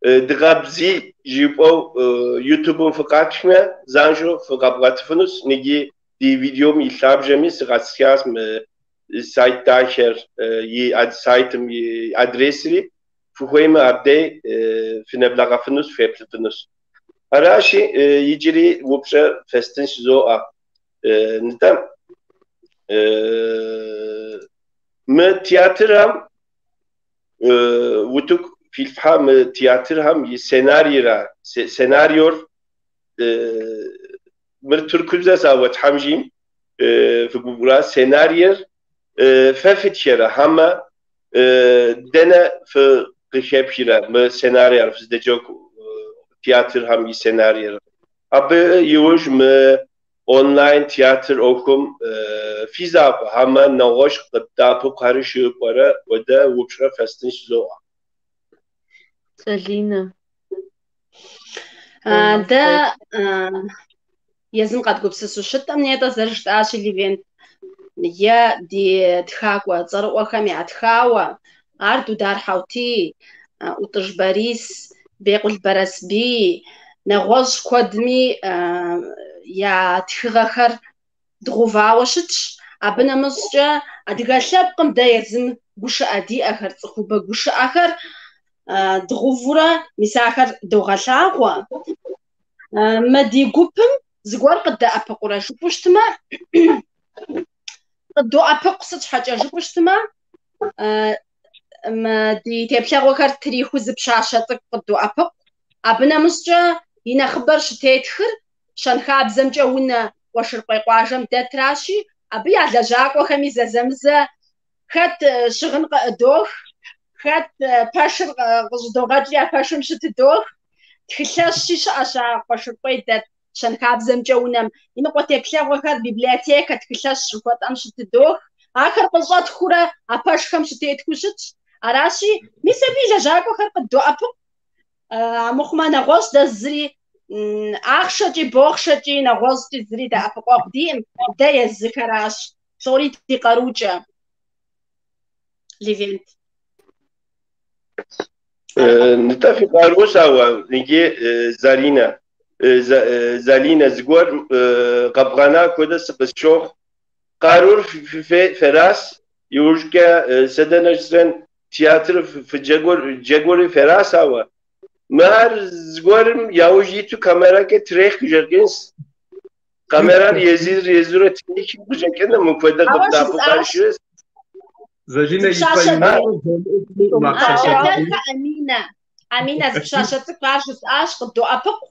Дыгъэбзий жыпӏэу Ютубым фыкъатхмэ, занщӏэу фыкъэбгъуэтыфынущ. Ныги ди видеом и лъабжьэми сыкъэсхащ мы сайт дахэр, и сайтым и адресри. Фыхуеймэ абдей фынэблэгъэфынущ, феплъыфынущ. Аращи, иджыри упщӏэ фестынщ жызоӏэ. Нтӏэ, мы театрхэм утыку филъхьа мы театрхэм и сценарийра, сценариор мыр тыркубзэщ, ауэ Тхьэм жиӏэм фыгугура сценариер фэ фытхэрэ, хьэмэ дэнэ фыкъыхэпхрэ мы сценариер фыздэджэгу театрхэм и сценариер. Абы иужь мы онлайн театр ӏуэхум фи закъуэ, хьэмэ нэгъуэщӏ къыбдэӏэпыкъухэри щыӏэу пӏэрэ, хуэдэ упщӏэ фэстынщ жызоӏэ. Залинэ. Дэ езым къэдгупсысу щыткъым, нетӏэ зэрыжытӏащи, Левент, е ди тхакӏуэ цӏэрыӏуэхэм ятхауэ, ар Дудар Хьэутий, ӏутӏыж Борис, Бекъул Барэсбий, нэгъуэщӏ куэдми я тхыгъэхэр дгъэувауэ щытщ. Абы нэмыщӏкӏэ адыгэ лъэпкъым дэ езым гушыӏэ диӏэхэр, цӏыхубэ гушыӏэхэр дгъэувурэ мис ахэр догъэлъагъуэ. Мы ди гупым зыгуэр къыддэӏэпыкъурэ жыпӏэу щытмэ, къыддоӏэпыкъу сыт щхьэкӏэ жыпӏэу щытмэ, мы ди теплъэгъуэхэр трихыу зы пщащэ цӏыкӏу къыддоӏэпыкъу. Абы нэмыщӏкӏэ и нэхъыбэр щытетхыр щэнхабзэмкӏэ унэ Къуэшыркъуей къуажэм дэтращи, абы я лэжьакӏуэхэми зэзэмызэ хэт щыгъын къыӏыдох, хэт пэшыр къыщӏыдогъэкӏри а пэшым щытыдох. Тхылъэщи щыӏэщ а Къуэшыркъуей дэт щэнхабзэмкӏэ унэм. Иныкъуэ теплъэгъуэхэр библиотекэ тхылъэщ жыхуэтӏэм щытыдох. Ахэр къыщӏэтхыурэ а пэшхэм щытетхыу щытщ. Аращи, мис абы и лэжьакӏуэхэр къыддоӏэпыкъу. Амыхъумэ нэгъуэщӏ дэ зыри ахъшэкӏи, бохъшэкӏи, нэгъуэщӏкӏи зыри дэӏэпыкъуэгъу диӏым, дэ езыхэращ. Псори ди къарукӏэ. Левент. Нтӏэ фи къарущ, ауэ иджы Заринэ, Залинэ зыгуэр къэбгъэна хуэдэ сыкъысщохъу. Къарур ферас, иужькӏэ сэ дэнэ жысӏэн театр фыджэгури ферас, ауэ мыхэр зыгуэрым яужь иту камерэкӏэ трех къыжэкӏынщ. Камерэр езыр езурэ трехым къыжэкӏыным мыпхуэдэ Ауэ къыбдэӏэпыкъуар жысӏащ. щыӏэщ. Залинэ и Пщащэ цӏэ Аминэ. Аминэ зы пщащэ цӏыкӏу ар жысӏащ, къыддоӏэпыкъу.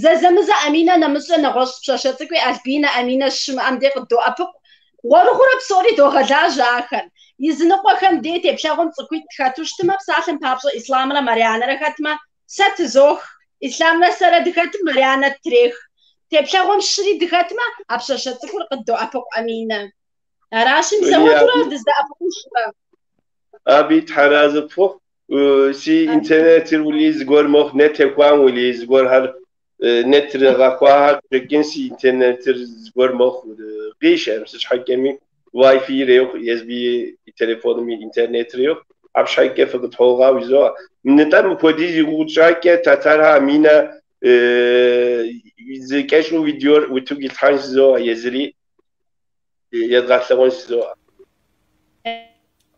Зэзэмызэ Аминэ нэмыщӏкӏэ нэгъуэщӏ пщащэ цӏыкӏуи Альбинэ, Аминэ щымыӏэм дей къыддоӏэпыкъу. Гъуэрыгъуэрэ псори догъэлажьэ ахэр. Изыныкъуэхэм дей теплъэгъуэм цӏыхуитӏ хэту щытмэ, псалъэм папщӏэ Ислъамрэ Марьянэрэ хэтмэ, сэ тызох. Ислъамрэ сэрэ дыхэтым Марьянэ ттрех. Теплъэгъуэм щыри дыхэтмэ, а пщащэ цӏыкӏур къыддоӏэпыкъу Аминэ. Аращи, мис ауэдурэ дыздэӏэпыкъужурэ. Аби тхьэразы пхухъу. Си интернетыр ули зыгуэр мохъу, нет техуам ули зыгуэрхэр нет тригъэхуахэр къыщӏэкӏын си интернетыр зыгуэр мохъу къишэм, сыт щхьэкӏэми Wi-Fi ирехъу, езби и телефоным и интернет ирехъу, абы щхьэкӏэ фыкъытхуогъау жызоӏэ. Нтӏэ мыпхуэдиз и гугъу тщӏакӏэ Тэтэрхэ Аминэ зы кӏэщӏу видеор утыку итлъхьэн жызоӏэ, езыри едгъэлъэгъуэн жызоӏэ.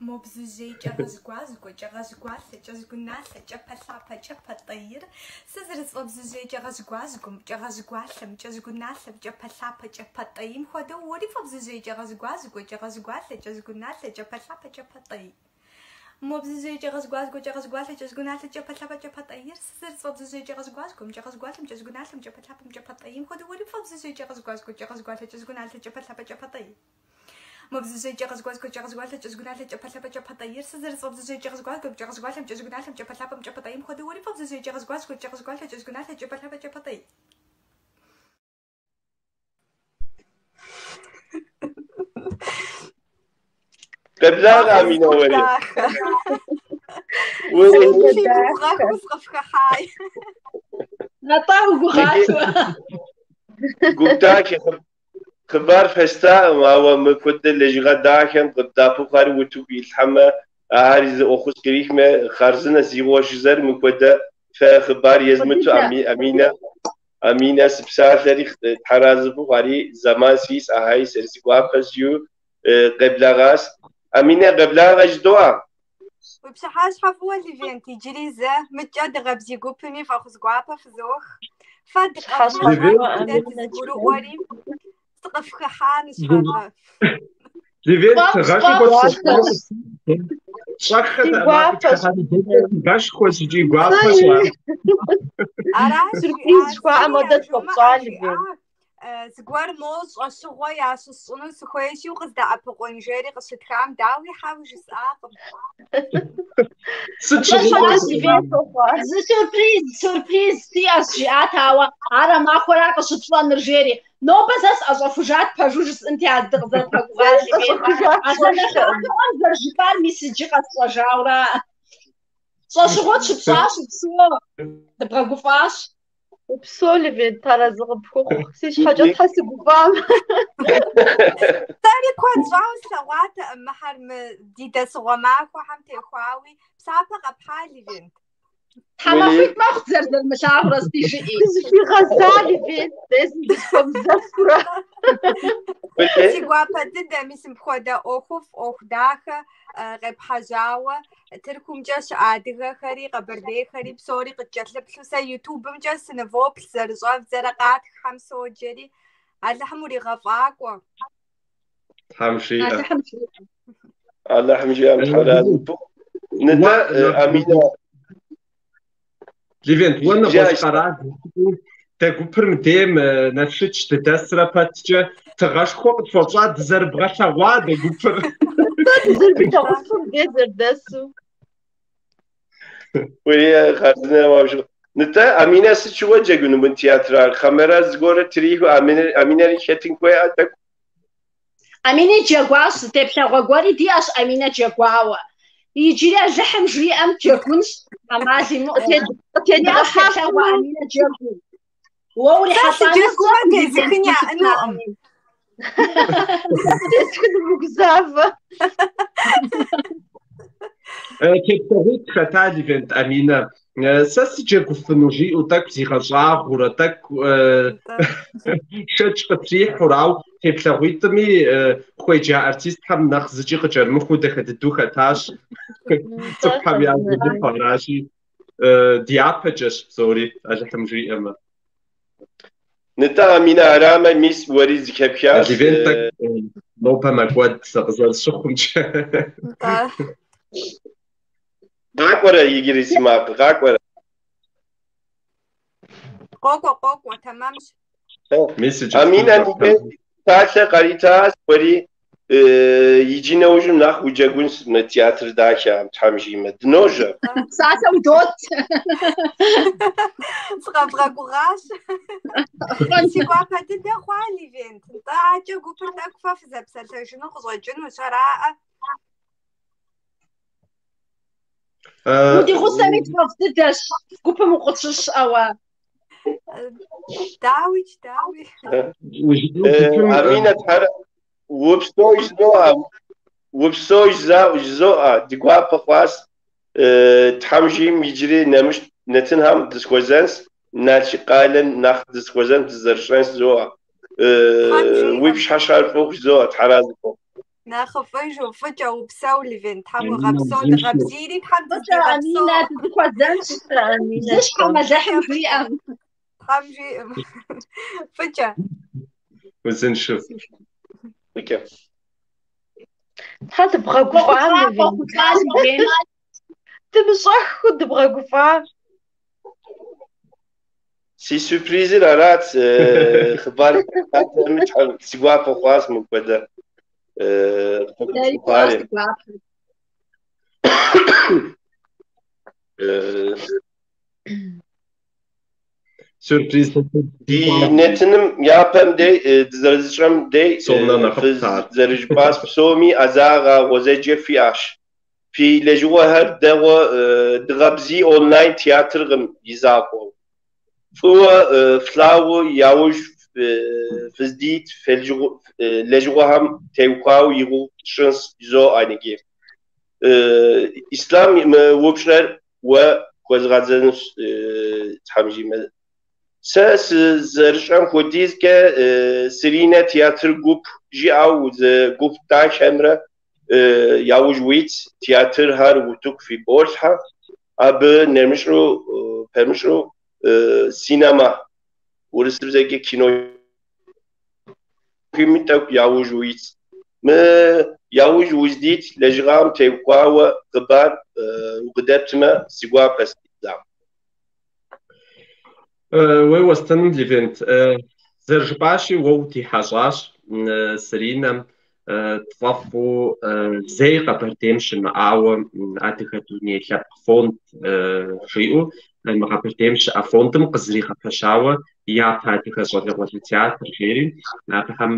Мо бзужьей кӏэгъэжьгуажьгуэ, кӏэгъэжьгуалъэ, кӏэжьгуналъэ, кӏапэлъапэ, кӏапэтӏеир. Сэ зэрысфӏэбзужьей кӏэгъэжьгуажьгуэм, кӏэгъэжьгуалъэм, кӏэжьгуналъэм, кӏапэлъапэ, кӏапэтӏеим хуэдэу уэри пфӏэбзужьей кӏэгъэжьгуажьгуэ, кӏэгъэжьгуалъэ, кӏэжьгуналъэ, кӏапэлъапэ, кӏапэтӏей. Мо бзужьей кӏэгъэжьгуажьгуэ, кӏэгъэжьгуалъэ, кӏэжьгуналъэ, кӏапэлъапэ, кӏапэтӏеир. Сэ зэрысфӏэбзужьей кӏэгъэжьгуажьгуэм, кӏэгъэжьгуалъэм, кӏэжьгуналъэм, кӏапэлъапэм, кӏапэтӏеим хуэдэу уэри пфӏэбзужьей кӏэгъэжьгуажьгуэ, кӏэгъэжьгуалъэ, кӏэжьгуналъэ, кӏапэлъапэ, кӏапэтӏей. Мо бзужьей кӏэгъэжьгуажьгуэ, кӏэгъэжьгуалъэ, кӏэжьгуналъэ, кӏапэлъапэ, кӏапэтӏеир. Сэ зэрысфӏэбзужьей кӏэгъэжьгуажьгуэм, кӏэгъэжьгуалъэм, кӏэжьгуналъэм, кӏапэлъапэм, кӏапэтӏеим хуэдэу уэри пфӏэбзужьей кӏэгъэжьгуажьгуэ, кӏэгъэжьгуалъэ, кӏэжьгуналъэ, кӏапэлъапэ, кӏапэтӏей. Къеблагъэ, Аминэ, уэри. Дахэ. Уэри. Си гугъэху сыкъыфхыхьай. Атӏэ, угугъат уэ. Гуп дахэ хъыбар фестаӏым, ауэ мыпхуэдэ лэжьыгъэ дахэм къыбдэӏэпыкъухэри утыку илъхьэмэ, ахэри зы ӏуэхус кърихмэ, хъарзынэ зи гъуэ жызэр мыпхуэдэ фэ хъыбар езмыту Аминэ Аминэ сыпсалъэри тхьэразы фыхъу, ари зэман сис, ахэри сэри си гуапэщ жиӏэу къеблэгъащ. Аминэ къеблагъэ жыдоӏэ. Уи пщыхьэщхьэ фӏыуэ, Левент, иджыри зэ мыткӏэ Дыгъэбзий гупми фӏэхъус гуапэ фызох. Фэ дыкъэвмыщӏа дэ дызэгурыӏуэри, сыкъыфхыхьа ныщхьэбэ. Левент, тыгъэшхуэ Щӏэххэ тыгъэшхуэщ икӏи гуапэщ ар. Аращ Сюрприз жыхуаӏэм хуэдэ тхуэпщӏа, Левент. Зыгуэр мо щӏэщыгъуэ ящысщӏыну сыхуейщи, укъыздэӏэпыкъун жери къыщытхам, дауи хьэуэ жысӏакъым. Сыт щыгъуэ Зы сюрприз, сюрприз сиӏэщ, жиӏат, ауэ ар а махуэра къыщыпщӏэнур жери. Нобэ сэ сӏэщӏэхужат, пэжу жысӏэнти, а дыкъызэрыпэгугъар, Левент. А зэ нэхъапэӏуэм зэрыжыпӏар мис иджы къэсщӏэжаура. Щӏэщыгъуэ тщыпщӏащ, упсэу, дыбгъэгуфӏащ. Упсэу, Левент, арэзы къыпхухъу. Си щхьэкӏэ тхьэ сыгуфӏам. Сэри куэд щӏауэ слъэгъуатэкъым мыхьэр мы ди дэсыгъуэ махуэхэм техуауи. Псапэ къэпхьа, Левент? Тхьэмахуитӏ мэхъу дызэрызэрымылъагъурэ сыти жыӏи. Дызыхуигъэза, Левент, дэ езым дызыхуэмызэфурэ. Си гуапэ дыдэ, мис мыпхуэдэ ӏуэхуфӏ, ӏуэху дахэ къепхьэжьауэ Тыркумкӏэ щыӏэ адыгэхэри, къэбэрдейхэри псори къыткӏэлъыплъу сэ Ютубымкӏэ сынывоплъ, зэрыщӏэвдзэрэ къатххэм соджэри. Алыхьым уригъэфӏакӏуэ. Тхьэм жиӏэ. Алыхьым жиӏэ. Алыхьым жиӏэм тхьэразы фыхъу. Нтӏэ, Аминэ. Левент, уэ нэгъуэщӏ къэрал дэ гупыр мыдейм Налшыч дыдэсрэ пэткӏэ тыгъэшхуэ къытхуэпщӏа дызэрыбгъэлъэгъуа дэ гупыр. Дэ дызэрыбгъэлъэгъуфым дей зэрыдэсу. Уи хъарзынэ уаужу. Нтӏэ, Аминэ сыт щыгъуэ джэгуну мы театрар? Хьэмэрэ зыгуэрэ трихыу Аминэри хэтын хуейӏэ тӏэкӏу? Амини джэгуащ, зы теплъэгъуэ гуэри диӏэщ Аминэ джэгуауэ. Иджыри Алыхьым жиӏэм джэгунщ, ӏэмал имыӏэу. Диӏэщ теплъэгъуэ Аминэ джэгуу. Уэ Сэ сыджэгумэ тезыхын яӏэнукъым. Тесхын умыгузавэ. Теплъэгъуитӏ хэта Левент Аминэ. Сэ сыджэгуфыну жиӏэу тӏэкӏу зигъэщӏагъуэрэ, тӏэкӏу шэч къытрихьурэ, ауэ теплъэгъуитӏми хуеджа артистхэм нэхъ зыкӏи къыкӏэрымыхуу дахэ дыдэу хэтащ. Цӏыхухэм я гугъу аращи, дяпэкӏэщ псори, Алыхьым жиӏэмэ. Нтӏэ, Аминэ, арамэ, мис уэри зыхэпхащ. Левент тӏэкӏу нобэ мэкӏуэд сэ Къокӏуэ, къокӏуэ, тэмэмщ. Мис иджыпсту Аминэ псалъэ къаритащ, уэри иджы нэужьым нэхъ уджэгунщ мы театр дахэм, Тхьэм жиӏэмэ. Дыножьэ. Псалъэ удот. Сыкъэбгъэгугъащ. Си гуапэ дыдэ хъуа, Левент. Нтӏэ, акӏэ гупыр тӏэкӏу фэ фызэпсэлъэжыну къыщӏэкӏынущ, араӏэ? Удигъусэми тфӏэфӏ дыдэщ, гупым укъытщыщӏэуэ. Дауикӏ, дауи. Аминэ, Тхьэр упсэу жызоӏэ, упсэу жызоӏэ, ди гуапэ хъуащ. Тхьэм жиӏэм иджыри нэмыщӏ нэтынхэм дызэхуэзэнщ, Налшык къалэм нэхъ дызэхуэзэн дызэрыщӏэнщ жызоӏэ. Уи пщыхьэщхьэр фӏыху жызоӏэ, Тхьэразэ фыхъу. Нэхъыфӏыжу, фӏыкӏэ упсэу, Левент, Тхьэм уигъэпсэу, дыгъэбзийри Тхьэм Фӏыкӏэ, Аминэ, дызэхуэзэнщ. Зыщхьэм Алыхьым жиӏэм. Тхьэм жиӏэм. Фӏыкӏэ. Узыншэу. Фӏыкӏэ. Тхьэ дыбгъэгуфӏа, Левент. Дымыщӏэххэу дыбгъэгуфӏа. Си сюрпризыр арат, хъыбар си гуапэ хъуащ мыпхуэдэ Дэри хъуащ ди гуапэ. Сюрприз Ди нэтыным япэм дей дызэрызыщӏэм дей зэрыжыпӏащ псоми ӏэзагъэ гъуэзэджэ фиӏащ. Фи лэжьыгъэхэр дэгъуэ Дыгъэбзий онлайн театркъым и закъуэу. Фӏыуэ флъагъуу яужь фыздит лэжьыгъэхэм теухуауэ и гугъу тщӏынщ жызоӏэ иджы. Ислъам мы упщӏэр уэ хуэзгъэзэнущ Тхьэм жиӏэмэ. Сэ сызэрыщӏэм хуэдизкӏэ Сыринэ театр гуп жиӏэу зы гуп дахэмрэ яужь уит театрхэр утыку фиболъхьэ, абы нэмыщӏу пэмыщӏу синема, урысыбзэкӏэ кино тӏэкӏу яужь уит. Мы яужь уздит лэжьыгъэм теухуауэ хъыбар укъыдэптмэ, си гуапэщ. Уей уэстыным, Левент, зэрыжыпӏащи, уэ удихьэщӏащ Сыринэм, тфӏэфӏу зэи Къэбэрдейм щымыӏауэ Адыгэ дуней лъэпкъ фонд жиӏэу мы Къэбэрдейм щыӏэ фондым къызэригъэпэщауэ япэ адыгэ щӏалэгъуалэ театр жери, абыхэм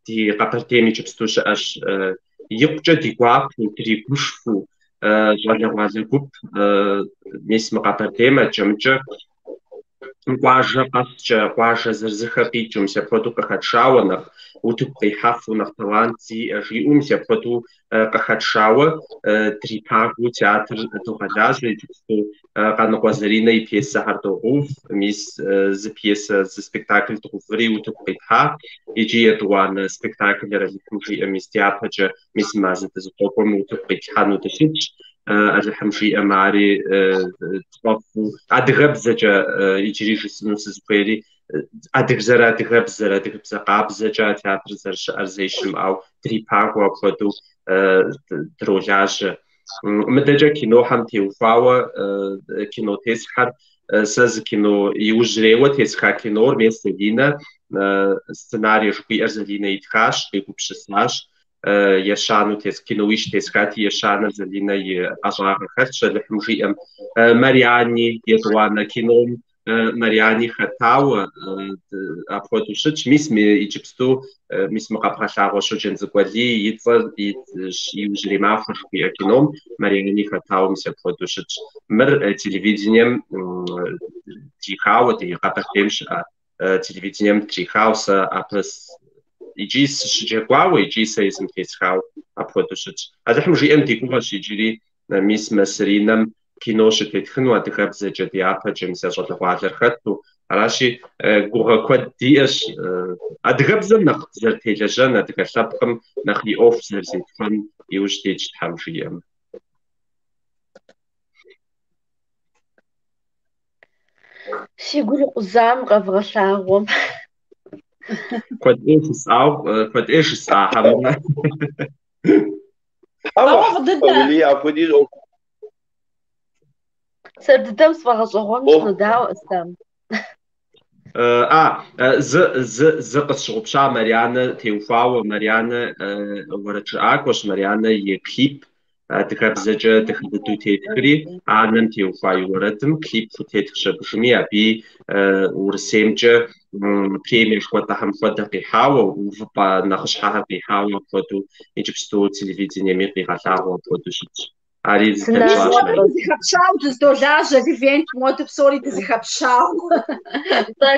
ди Къэбэрдейм иджыпсту щыӏэщ икъукӏэ ди гуапэу, дригушхуэу щӏалэгъуалэ гуп мис мы Къэбэрдейм адэкӏэ-мыдэкӏэ къуажэ къэскӏэ, къуажэ зырызыхэ къикӏыу, мис апхуэдэу къыхэтшауэ нэхъ утыку къихьэфу, нэхъ талант зиӏэ жиӏэу, мис апхуэдэу къыхэтшауэ дрипагэу театр догъэлажьэ иджыпсту. Къаныкъуэ Заринэ и пьесэхэр догъэув, мис зы пьесэ, зы спектакль дгъэуври утыку къитхьа, иджы етӏуанэ спектаклыр Алыхьым жиӏэм мис дяпэкӏэ, мис мазэ дызыхуэкӏуэм утыку къитлъхьэну дыщытщ. Алыхьым жиӏэм ари тфӏэфӏу, адыгэбзэкӏэ иджыри жысӏэну сызыхуейри, зэрыадыгэбзэр, адыгэбзэ къабзэкӏэ а театрыр зэрыщыӏэр зэи щымыӏэу, дрипагэу апхуэдэу дролажьэ. Мыдэкӏэ кинохэм теухуауэ кино тесхэр, сэ зы кино иужьрейуэ тесха кинор мес Залинэ, сценарий жыхуиӏэр Залинэ итхащ, къигупсысащ. Ещанэу тес киноищ тесхати, ещанэр Залинэ и ӏэщӏагъэ хэлъщ, Алыхьым жиӏэм. Мариани етӏуанэ кином Мариани хэтауэ апхуэдэу щытщ. Мис мы иджыпсту, мис мы къэбгъэлъагъуэ Щоджэнцӏыкӏу Алий и цӏэр иужьрей махуэ жыхуиӏэ кином Мариани хэтауэ мис апхуэдэу щытщ. Мыр телевидением трихауэ, ди Къэбэрдейм щыӏэ телевидением трихауэ сэ абы икӏи сыщыджэгуауэ, икӏи сэ езым тесхауэ апхуэдэу щытщ. Алыхьым жиӏэм ди гугъэщ иджыри мис мы Сыринэм кино щытетхыну адыгэбзэкӏэ дяпэкӏэ мис а щӏалэгъуалэр хэту. Аращи, гугъэ куэд диӏэщ адыгэбзэм нэхъ зэрытелэжьэн, адыгэ лъэпкъым нэхъ и ӏуэху зэрызетхуэн иужь дитщ Тхьэм жиӏэм. Си гур икъузам къэвгъэлъагъуэм. Куэд ӏей жысӏау, куэд ӏей жысӏа хьэмэрэ? Ауэ Ауэ фӏы дыдэ. Ули, апхуэдиз ӏуэху. Сэр дыдэм сфӏэгъэщӏэгъуэнщ, ӏуэху. нодауэ, Ислъам. А, зы, зы, зы къысщыгъупща Марианэ теухуауэ, Марианэ уэрэджыӏакӏуэщ, Марианэ и клип адыгэбзэкӏэ дахэ дыдэу тетхри, анэм теухуа и уэрэдым клип хутетхщ абыжми, абыи Урысеймкӏэ премие жыхуэтӏэхэм хуэдэ къихьауэ, увыпӏэ нэхъыщхьэхэр къихьауэ апхуэдэу иджыпсту телевидениеми къигъэлъагъуэу апхуэдэу щытщ. Ари зыдэтщӏащ Марианэ. Дызэхэпщауэ дыздолажьэ, Левент, моду псори дызэхэпщауэ. Нтӏэ,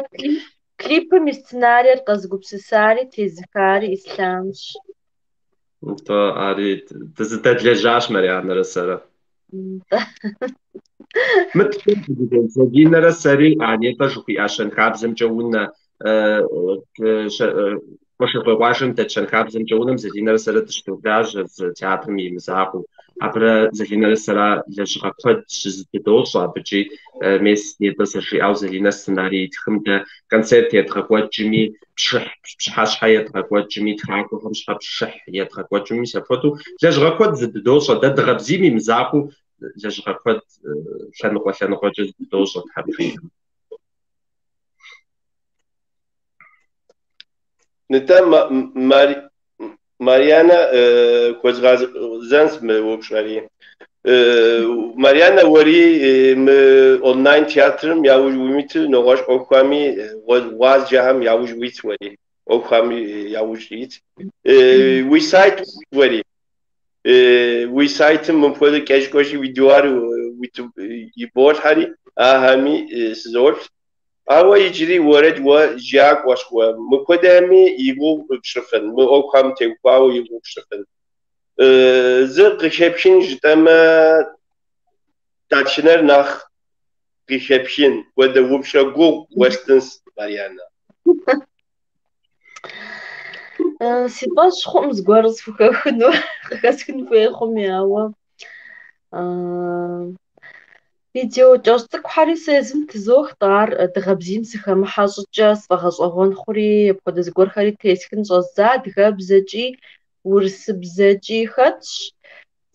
клипым и сценариер къэзыгупсысари тезыхари Ислъамщ. Нтӏэ, ари дызэдэдлэжьащ Марианэрэ сэрэ. Нтӏэ. Мыткӏэ Залинэрэ сэри а нетӏэ жыхуиӏа щэнхабзэмкӏэ унэ, Къуэшыркъуей къуажэм дэт щэнхабзэмкӏэ унэм Залинэрэ сэрэ дыщыдолажьэ зы театрым и мызакъуэу. Абырэ Залинэрэ сэрэ лэжьыгъэ куэд щызэдыдощӏэ абыкӏи. Мес нетӏэ зэрыжиӏауэ Залинэ сценарий итхым дэ концерт едгъэкӏуэкӏми, пшыхь, пщыхьэщхьэ едгъэкӏуэкӏми, тхакӏуэхэм щхьэ пшыхь едгъэкӏуэкӏми, мис апхуэдэу лэжьыгъэ куэд зэдыдощӏэ. Дэ Дыгъэ Бзийм и мызакъуэу лэжьыгъэ куэд лъэныкъуэ-лъэныкъуэкӏэ зэдыдощӏэ, Тхьэм жиӏэм. Нтӏэ, Марьянэ хуэзгъэзэнщ мы упщӏэри. Марьянэ, уэри мы онлайн театрым яужь уимыту, нэгъуэщӏ ӏуэхухэми, гъуазджэхэм яужь уит уэри, ӏуэхухэми яужь ит. Уи сайт уэри, уи сайтым мыпхуэдэу кӏэщӏ-кӏэщӏу видеохэр иболъхьэри, ахэми сызоплъ. Ауэ иджыри уэрэд уэ жыӏакӏуэщ уэ, мыпхуэдэхэми и гугъу пщӏыфын, мы ӏуэхухэм теухуауэ и гугъу пщӏыфын. Зыр къыхэпхын жытӏэмэ, дэтхэнэр нэхъ къыхэпхын хуэдэ упщӏэ гугъу уэстынщ, Марьянэ. Си фӏэщ хъуӏым зыгуэр схухэхыну, къыхэсхын хуей хъуми, ауэ видео кӏэщӏ цӏыкӏухэри сэ езым тызох-тӏэ, ар Дыгъэ Бзийм сыхэмыхьэ щӏыкӏэ сфӏэгъэщӏэгъуэн хъури, апхуэдэ зыгуэрхэри тесхын щӏэздза, адыгэбзэкӏи урысыбзэкӏи хэтщ.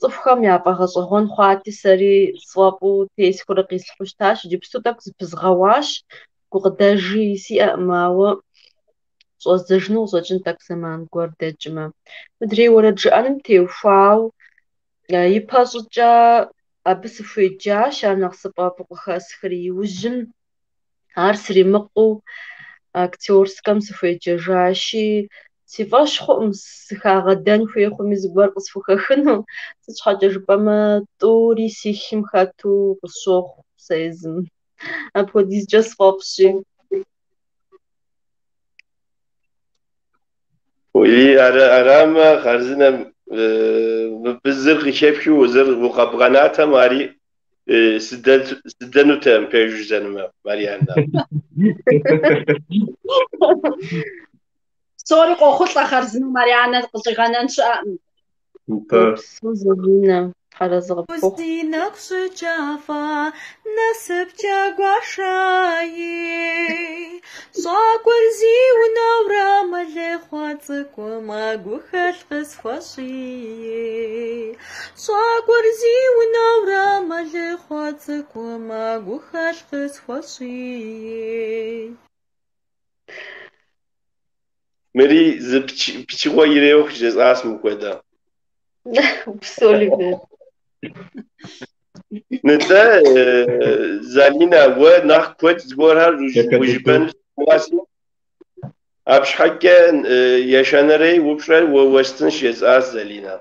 Цӏыхухэм яфӏэгъэщӏэгъуэн хъуати, сэри сфӏэфӏу тесхыурэ къислъхьэу щытащ. Иджыпсту тӏэкӏу зыпызгъэуащ, гукъыдэжи сиӏэкъым, ауэ щӏэздзэжыну къыщӏэкӏын тӏэкӏу зэман гуэр дэкӏмэ. Мыдрей уэрэд жыӏэным теухуауэ ипэ щӏыкӏэ абы сыхуеджащ, ар нэхъ сфӏэфӏу къыхэсхри, иужьым ар сримыкъуу актерскэм сыхуеджэжащи, си фӏэщ хъуӏым сыхагъэдэн хуей хъуми зыгуэр къысхухэхыну, сыт щхьэкӏэ жыпӏэмэ тӏури си лъым хэту къысщохъу сэ езым. Апхуэдизкӏэ сфӏэфӏщи. Уи арамэ, хъарзынэ мыбы зыр къыхэпхыу зыр укъэбгъэнатэм, ари сыдэнутэкъым пэжу жысӏэнумэ, Марианнэ. Псори къохъулӏэ хъарзынэу Марианнэ къыщӏигъэнэн щыӏэкъым. Упсэу, Залинэ, Тхьэразы къыпхухъу. Си нэгу щӏыкӏафӏэ, насыпкӏэ гуэшаи. Щӏакӏуэр зи унэурэ мэлыхъуэ цӏыкӏум гухэлъ къысхуэщӏи. Щӏакӏуэр зи унэурэ мэлыхъуэ цӏыкӏум гухэлъ къысхуэщӏи. Мыри зы пычыгъуэ иреух жесӏащ мыпхуэдэ. Упсэу, Левент. Нтӏэ, Залинэ, уэ нэхъ куэд зыгуэрхэр ужыпӏэну сыгугъэси, абы щхьэкӏэ ещанэрей упщӏэр уэ уэстынщ жесӏащ, Залинэ.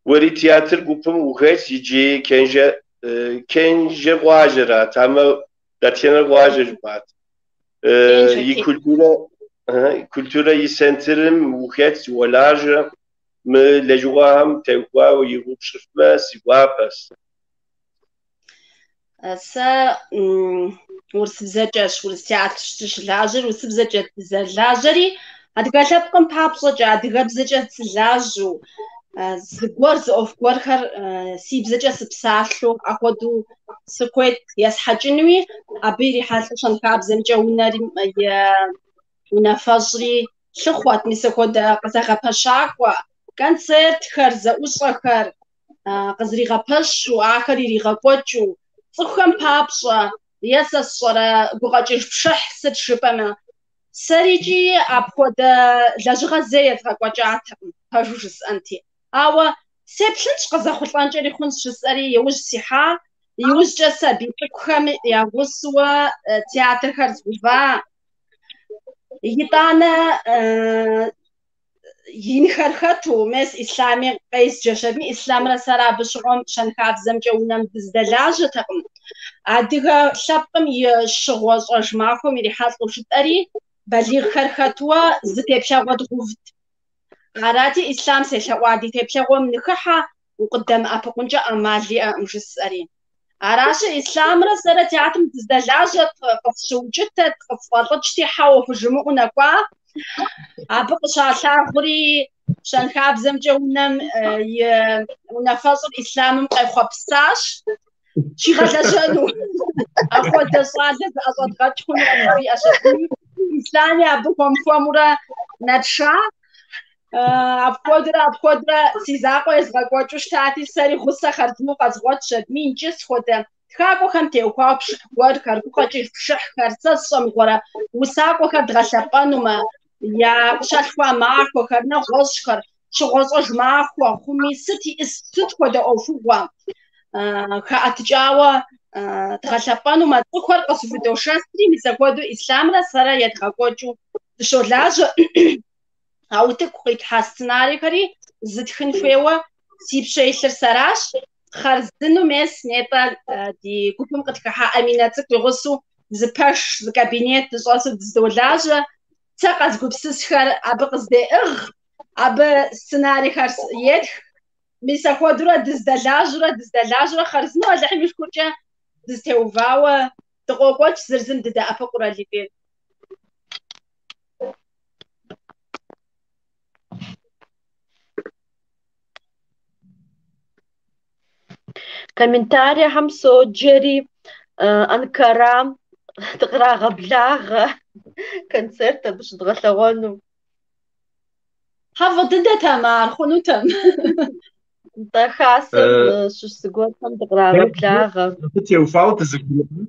Уэри театр гупым ухэтщ иджы Кенжэ, Кенжэ къуажэрат, амэ дэтхэнэ къуажэ жыпӏат. И культурэ, культурэ и центрым ухэтщ, уолажьэ. Мы лэжьыгъэхэм теухуауэ и гугъу пщӏыфмэ, си гуапэщ. Сэ урысыбзэкӏэщ, урыс театрщ сыщылажьэр, урысыбзэкӏэ дызэрылажьэри, адыгэ лъэпкъым папщӏэкӏэ, адыгэбзэкӏэ сылажьэу, зыгуэр, зы ӏуэху гуэрхэр си бзэкӏэ сыпсалъэу апхуэдэу сыхуейт есхьэкӏынуи, абы ирихьэлӏэу щэнхабзэмкӏэ унэри и унафэщӏри лъыхъуэт, мис апхуэдэ къызэгъэпэщакӏуэ, концертхэр, зэӏущӏэхэр къызэригъэпэщу, ахэр иригъэкӏуэкӏыу, цӏыхухэм папщӏэ е сэ сщӏэрэ гукъэкӏыж пшыхь сыт жыпӏэмэ. Сэрикӏи апхуэдэ лэжьыгъэ зэи езгъэкӏуэкӏатэкъым, пэжу жысӏэнти. Ауэ сеплъынщ къызэхъулӏэнкӏэри хъунщ жысӏэри иужь сихьа, иужькӏэ сабий цӏыкӏухэм я гъусэуэ театрхэр згъэува. Итӏанэ инхэр хэту, мес Ислъами къезджэщ аби, Ислъамрэ сэрэ абы щыгъуэм щэнхабзэмкӏэ унэм дыздэлажьэтэкъым. Адыгэ лъэпкъым и щыгъуэ-щӏэж махуэм ирихьэлӏэу жытӏэри, балигъхэр хэтуэ зы теплъэгъуэ дгъэувт. Арати, Ислъам селъэӏуа ди теплъэгъуэм ныхыхьэ, укъыддэмыӏэпыкъункӏэ ӏэмал иӏэкъым, жысӏэри. Аращи, Ислъамрэ сэрэ театрым дыздэлажьэт, къысщыукӏытэт, къысфӏэлӏыкӏти, хьэуэ хужымыӏэу нэкӏуа. Абы къыщалъагъури, щэнхабзэмкӏэ унэм и унафэщӏыр Ислъамым къехъуэпсащ щигъэлэжьэну. Апхуэдэ щӏалэ зыӏэщӏэдгъэкӏ хъунукъым, жиӏэщ абыи. Ислъами абы хуэм-хуэмурэ нэтша. Апхуэдурэ, апхуэдурэ си закъуэ езгъэкӏуэкӏыу щытати, сэри гъусэ хъарзынэу къэзгъуэтщ абыми, иджы схуэдэ тхакӏуэхэм теухуауэ пшыхь гуэрхэр, гукъэкӏыж пшыхьхэр, сэ сщӏэ мыгъуэрэ усакӏуэхэр дгъэлъэпӏэнумэ, я къыщалъхуа махуэхэр, нэгъуэщӏхэр, щыгъуэщӏэж махуэ хъуми, сыт иӏыс, сыт хуэдэ ӏуэхугъуэ хэӏэтыкӏауэ дгъэлъэпӏэнумэ, цӏыхухэр къызыхудошэсри, мис апхуэдэу Ислъамрэ сэрэ едгъэкӏуэкӏыу дыщолажьэ. А утыку къитлъхьа сценарийхэри зытхын хуейуэ си пщэ илъыр сэращ. Хъарзыну мес нетӏэ ди гупым къытхыхьа Аминэ цӏыкӏу и гъусэу зы пэш, зы кабинет дыщӏэсу дыздолажьэ. Сэ къэзгупсысхэр абы къыздеӏыгъ, абы сценарийхэр етх. Мис апхуэдэурэ дыздэлажьэурэ, дыздэлажьэурэ хъарзыну Алыхьым и шыкуркӏэ дызэтеувауэ дыкъокӏуэкӏ, зыр зым дыдэӏэпыкъурэ, Левент. Комментариехэм соджэри, Анкара дыкърагъэблагъэ концерт абы щыдгъэлъэгъуэну. Хьэ, фӏы дыдэтэм ар, хъунутэм. Нтӏэ, хасэм щыщ зыгуэрхэм дыкърагъэблагъэ. Абы теухуауэ дызэгурыӏуат.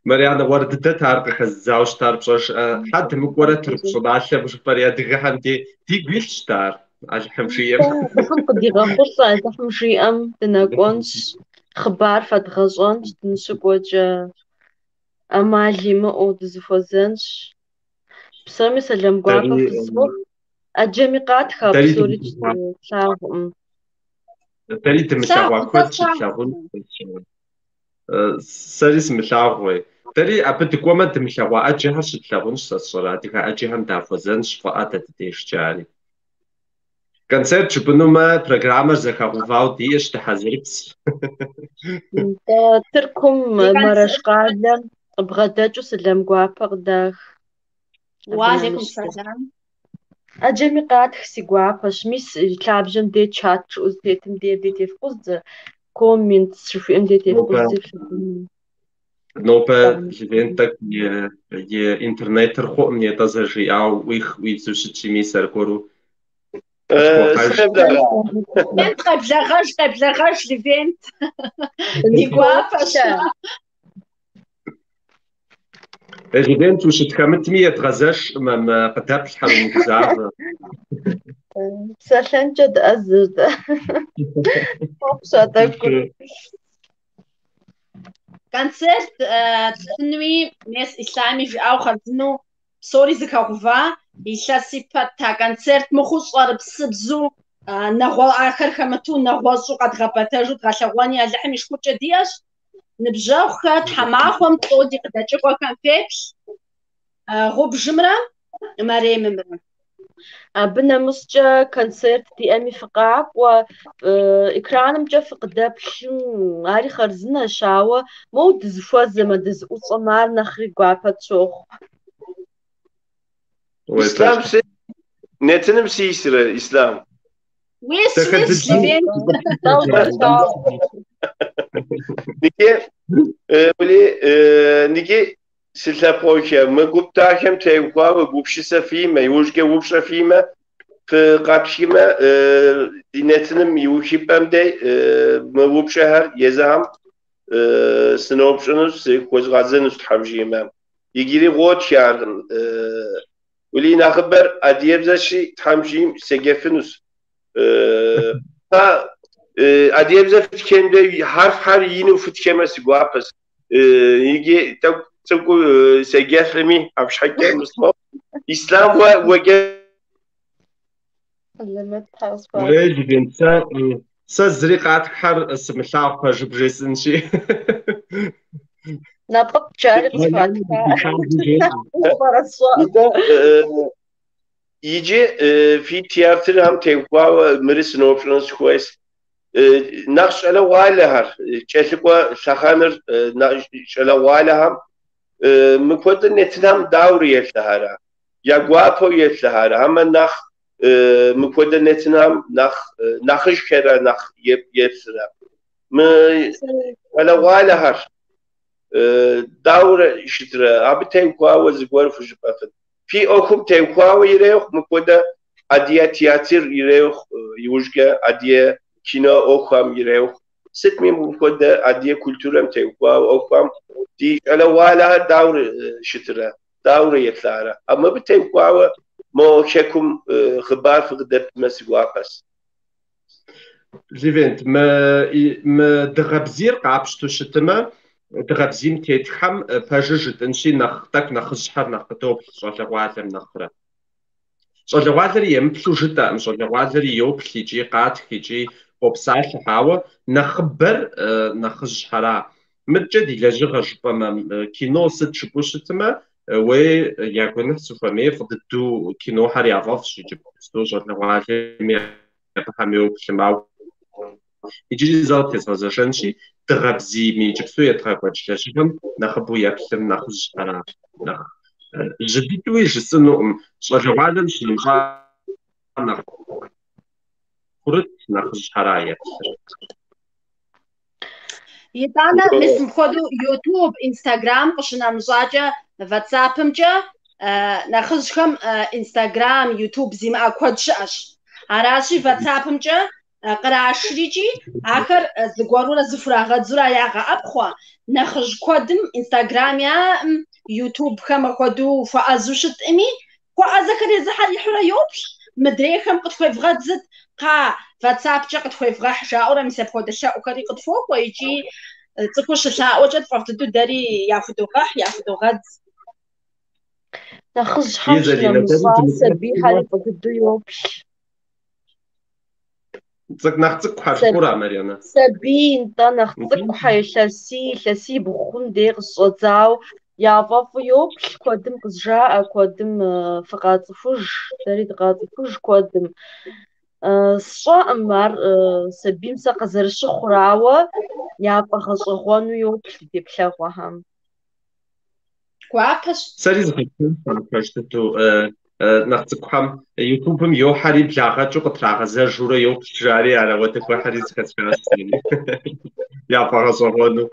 Марьянэ, уэр дыдэт ар къыхэздзауэ щытар пщӏэж. Хьэ дымыкӏуэрэ Тырку щӏыналъэм жыпӏэри адыгэхэм дей дигу илъщ дэ ар, Алыхьым жиӏэм. Алыхьым къыдигъэхъулӏэ, Алыхьым жиӏэм дынэкӏуэнщ, хъыбар фэдгъэщӏэнщ, дыныщыкӏуэкӏэ ӏэмал имыӏэу дызыхуэзэнщ. Псоми сэлам гуапэ фызох. Ӏэджэми къатха Дэри псори дымылъэгъуа. тлъагъукъым. Дэри дымылъэгъуа Слъагъу, куэд сэ слъагъу. щытлъагъун. Сэри сымылъагъуи. Дэри абы дыкӏуэмэ, дымылъэгъуа ӏэджэхэр щытлъагъунщ, сэ сщӏэрэ, адыгэ ӏэджэхэм дахуэзэнщ, фӏыӏэ дэ ди дежкӏэ ари. Концерт жыпӏэнумэ, программэр зэхэгъэувауэ диӏэщ, дыхьэзырыпс. Нтӏэ, Тыркум Ди Мараш концерт. къалэм къыбгъэдэкӏыу сэлам гуапэ къыдах. Абы Уалейкум нэмыщӏкӏэ. сэлам. Ӏэджэми къатх си гуапэщ. Мис лъабжьэм дей чат жыӏэу зытетым дей абдей тефкъуздзэ, коммент жыхуиӏэм дей Нобэ тефкъуздзи флъагъуну. Нобэ Левент тӏэкӏу и интернетыр хъуӏым нетӏэ зэрыжиӏауэ ӏуих ӏуидзу щытщи, мис аргуэру къытхохьэж. Сыкъеблэгъа. Левент къеблэгъэж, къеблэгъэж, Левент. Ди гуапэщ. Левент ущытхэмытми едгъэзэшкъым мы къыдэплъхьэр умыгузавэ. Псэлъэнкӏэ дыӏэзэщ дэ. Хъуэхъущ а тӏэкӏур. Концерт ттынуи, мес Ислъами жиӏауэ хъарзынэу псори зэхэгъува, илъэс ипэ тта концерт мыхъуу щӏэрыпсыбзу, ахэр хэмыту нэгъуэщӏу къэдгъэбэтэжу дгъэлъэгъуэни Алыхьым и шыкуркӏэ диӏэщ. Ныбжьэгъухэ, тхьэмахуэм тӏо ди къыдэкӏыгъуэхэм феплъ, гъубжымрэ мэремымрэ. Абы нэмыщӏкӏэ концерт диӏэми фыкъакӏуэ, экранымкӏэ фыкъыдэплъым, ари хъарзынэщ, ауэ моуэ дызыхуэзэмэ, дызыӏущӏэмэ, ар нэхъри гуапэ тщохъу. Уей, Ислъам, пэжщ. си нэтыным сисрэ, Ислъам? Уис, Дахэ уис, дыдэу Левент. Дау Ники, ули, ники, си лъэпкъэгъухэ, мы гуп дахэм теухуауэ гупсысэ фиӏэмэ, иужькӏэ упщӏэ фиӏэмэ, фыкъэтхмэ, ди нэтыным и ухыпӏэм дей мы упщӏэхэр езыхэм сыноупщӏынущ, зыхуэзгъэзэнущ Тхьэм жиӏэмэ. Иджыри гъуэтхаркъым. Ули нэхъыбэр адыгэбзэщи, Тхьэм жиӏэм седжэфынущ. Адыгэбзэ фытхэмдэ хьэрфхэр ину фытхэмэ си гуапэщ. Иджы тӏэкӏу цӏыкӏуу седжэфми, абы щхьэкӏэ мысмэ. Ислъам уэ уеджэ. Уей, Левент, сэ зыри къатххэр сымылъагъу пэжу бжесӏэнщи. Напӏытӏ жари къысхуатха. Иджы фи театрхэм теухуауэ мыри сыноупщӏыну сыхуейщ. Нэхъ щӏалэгъуалэхэр, кӏэлъыкӏуэ лъэхъэнэр щӏалэгъуалэхэм мыпхуэдэ нэтынхэм дауэрэ еплъыхьэрэ? Я гуапэу еплъыхьэрэ? Хьэмэ нэхъ мыпхуэдэ нэтынхэм нэхъ нэхъыжьхэрэ нэхъ еплърэ? Мы щӏалэгъуалэхэр дауэрэ щытрэ? Абы теухуауэ зыгуэр фыжыпӏэфын? Фи ӏуэхум теухуауэ ирехъу, мыпхуэдэ адыгэ театр ирехъу, иужькӏэ адыгэ кино ӏуэхухэм ирехъу. Сытми мыпхуэдэ адыгэ культурэм теухуауэ ӏуэхухэм ди щӏалэгъуалэхэр дауэрэ щытрэ, дауэрэ еплъарэ? А мыбы теухуауэ мо хэкум хъыбар фыкъыдэптмэ си гуапэщ. Левент, мы Дыгъэ бзийр къапщту щытымэ, Дыгъэ бзийм тетхэм пэжыр жытӏынщи, нэхъ тӏэкӏу нэхъыжьхэр нэхъ къыдоплъ щӏалэгъуалэм нэхърэ. Щӏалэгъуалэри емыплъу жытӏэкъым, щӏалэгъуалэри йоплъ икӏи къатх икӏи къопсалъэ, ауэ нэхъыбэр нэхъыжьхьэра. Мыдкӏэ ди лэжьыгъэр жыпӏэмэ, кино сыт жыпӏэу щытымэ, уей я гуэныхь сыхуэмей, фӏы дыдэу кинохэр яфӏэфӏщ иджыпсту щӏалэгъуалэми абыхэм йоплъым, ауэ иджыри зэ къытезгъэзэжэнщи, Дыгъэ бзийми иджыпсту едгъэкӏуэкӏ лэжьыгъэм нэхъыбэу еплъыр нэхъыжьхьэра, нэхъ жьы дыдэуи жысӏэнукъым, щӏалэгъуалэм щынэмыщӏа нэхъ курыт нэхъыжьхьэра еплъыр. Итӏанэ мис мыпхуэдэу YouTube, Instagram къыщынэмыщӏакӏэ WhatsApp-мкӏэ нэхъыжьхэм Instagram, YouTube зимыӏэ куэд щыӏэщ. Аращи, WhatsApp-мкӏэ кърашрикӏи, ахэр зыгуэрурэ зыхурагъэдзурэ ягъэӏэпхъуэ. Нэхъыжь куэдым Instagram яӏэм, YouTube-хэм апхуэдэу хуэӏэзэу щытӏыми, хуэӏэзэхэр езыхьэр ихьурэ йоплъ, мыдрейхэм къытхуевгъэдзыт, кхъа, WhatsApp-кӏэ къытхуевгъэхь жаӏэурэ мис апхуэдэ лъэӏухэри къытхуокӏуэ икӏи цӏыхур щылъаӏуэкӏэ тфӏэфӏ дыдэу дэри яхудогъэхь, яхудогъэдз. Нэхъыжьхэм щынэмыщӏа сабийхэри фӏы дыдэу йоплъ. Цӏыкӏу нэхъ цӏыкӏухэр жыпӏэура, Марьянэ? Сабий, нтӏэ, нэхъ цӏыкӏухэр илъэсий, илъэсибгъу хъум дей къыщыщӏэдзауэ яфӏэфӏу йоплъ, куэдым къызжаӏэ, куэдым фыкъацӏыхуж, дэри дыкъацӏыхуж куэдым. Сщӏэӏым ар сабийм сэ къызэрыщыхъур, ауэ яфӏэгъэщӏэгъуэну йоплъ ди теплъэгъуэхэм. Гуапэщ. Сэри зэхэсхащ пэж дыдэу нэхъ цӏыкӏухэм Ютубым йохьэри благъэкӏыу къытрагъэзэжурэ йоплъ жари ар ауэдэ гуэрхэри зэхэсхащ сэри. Яфӏэгъэщӏэгъуэну.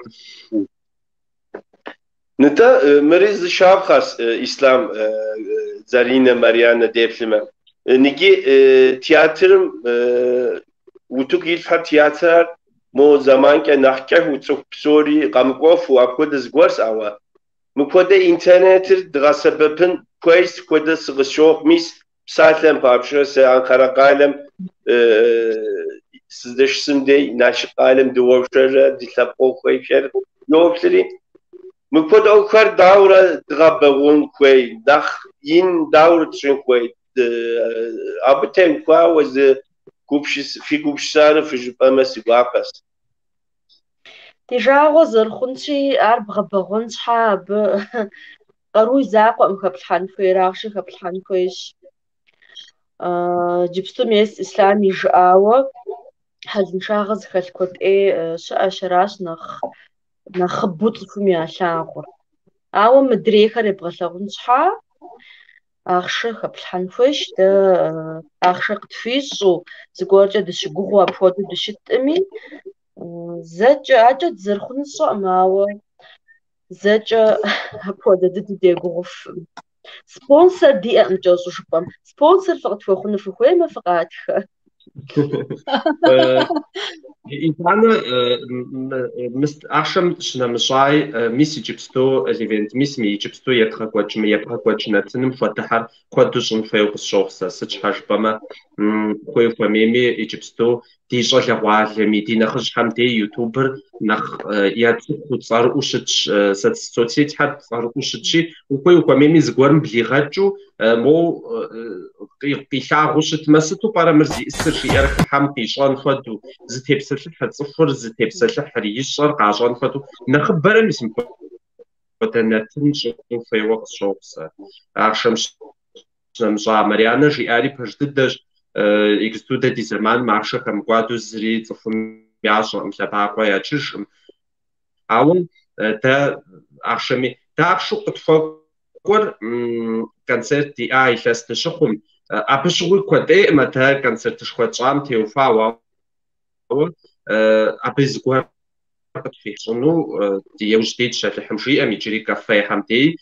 Нтӏэ, мыри зы щапхъэщ Ислъам Заринэ Марьянэ деплъымэ. Ныги театрым утыку илъхьэр театрыр мо зэманкӏэ нэхъ кӏэхыу цӏыху псори къэмыкӏуэфу апхуэдэ зыгуэрщ, ауэ мыпхуэдэ интернетыр дгъэсэбэпын хуейщ, хуэдэ сыкъысщохъу. Мис псалъэм папщӏэ, сэ Анкара къалэм сыздэщысым дей Налшык къалэм дыуэршэррэ ди лъэпкъ ӏуэхухэр йоплъри, мыпхуэдэ ӏуэхухэр дауэрэ дгъэбэгъун хуей, нэхъ ин дауэрэ тщӏын хуей, абы теухуауэ зы фи гупсысэр фыжыпӏэмэ си гуапэщ. Ди жагъуэ зэрыхъунщи, ар бгъэбэгъуэн щхьа абы къару и закъуэкъым хэплъхьэн хуейр, ахъши хэплъхьэн хуейщ. Иджыпсту мес Ислъам и жыӏауэ хьэлыншагъэ зыхэлъ куэд ӏей щыӏэщ, аращ нэхъ нэхъыбэу цӏыхум ялъагъур. Ауэ мыдрейхэр ебгъэлъагъун щхьа ахъшэ хэплъхьэн хуейщ, дэ ахъшэ къытхуищӏу, зыгуэркӏэ дыщыгугъыу апхуэдэу дыщытӏыми, зэкӏэ, акӏэ дызэрыхъунур сщӏэкъым, ауэ зэкӏэ апхуэдэ дыдэу дегугъуфым. Спонсор диӏэкъым кӏэщӏу жыпӏэм. Спонсор фыкъытхуэхъуну фыхуеймэ, фыкъатхэ. Итӏанэ ахъшэм щынэмыщӏай, мис иджыпсту, Левент, мис мы иджыпсту едгъэкӏуэкӏ, мы ебгъэкӏуэкӏ нэтыным хуэдэхэр куэду щӏын хуейуэ къысщохъу сэ. Сыт щхьэ жыпӏэмэ, хуей-хуэмейми иджыпсту ди щӏалэгъуалэми, ди нэхъыжьхэм дей ютубыр нэхъ яцӏыхуу цӏэрыӏуэу щытщ, соцсетьхэр цӏэрыӏуэу щытщи, ухуей-ухуэмейми зыгуэрым блигъэкӏыу, моуэ къилъагъуу щытмэ, сыту пӏэрэ мыр зиӏысыр жиӏэр хыхьэм къищӏэн хуэдэу, зытепсэлъыхьыр, цӏыхур зытепсэлъыхьыр, ищӏэр къащӏэн хуэдэу, нэхъыбэрэ мис мыпхуэдэ нэтын щӏын хуейуэ къысщохъу сэ. Ахъшэм щынэмыщӏа Марьянэ жиӏари пэж дыдэщ, иджыпсту дэ ди зэманым ахъшэ хэмыкӏуадэу зыри цӏыхум ящӏэкъым, лъэбакъуэ ячыжкъым. Ауэ дэ ахъшэми, дэ ахъшэу къытхуэкӏуэр концерт диӏа илъэс дыщыхъум, абы щыгъуи куэдӏейкъым дэ концертышхуэ тщӏам теухуауэ, ауэ абы зыгуэр къытхуищӏыну ди яужь дитщ Алыхьым жиӏэм, иджыри кафехэм дей.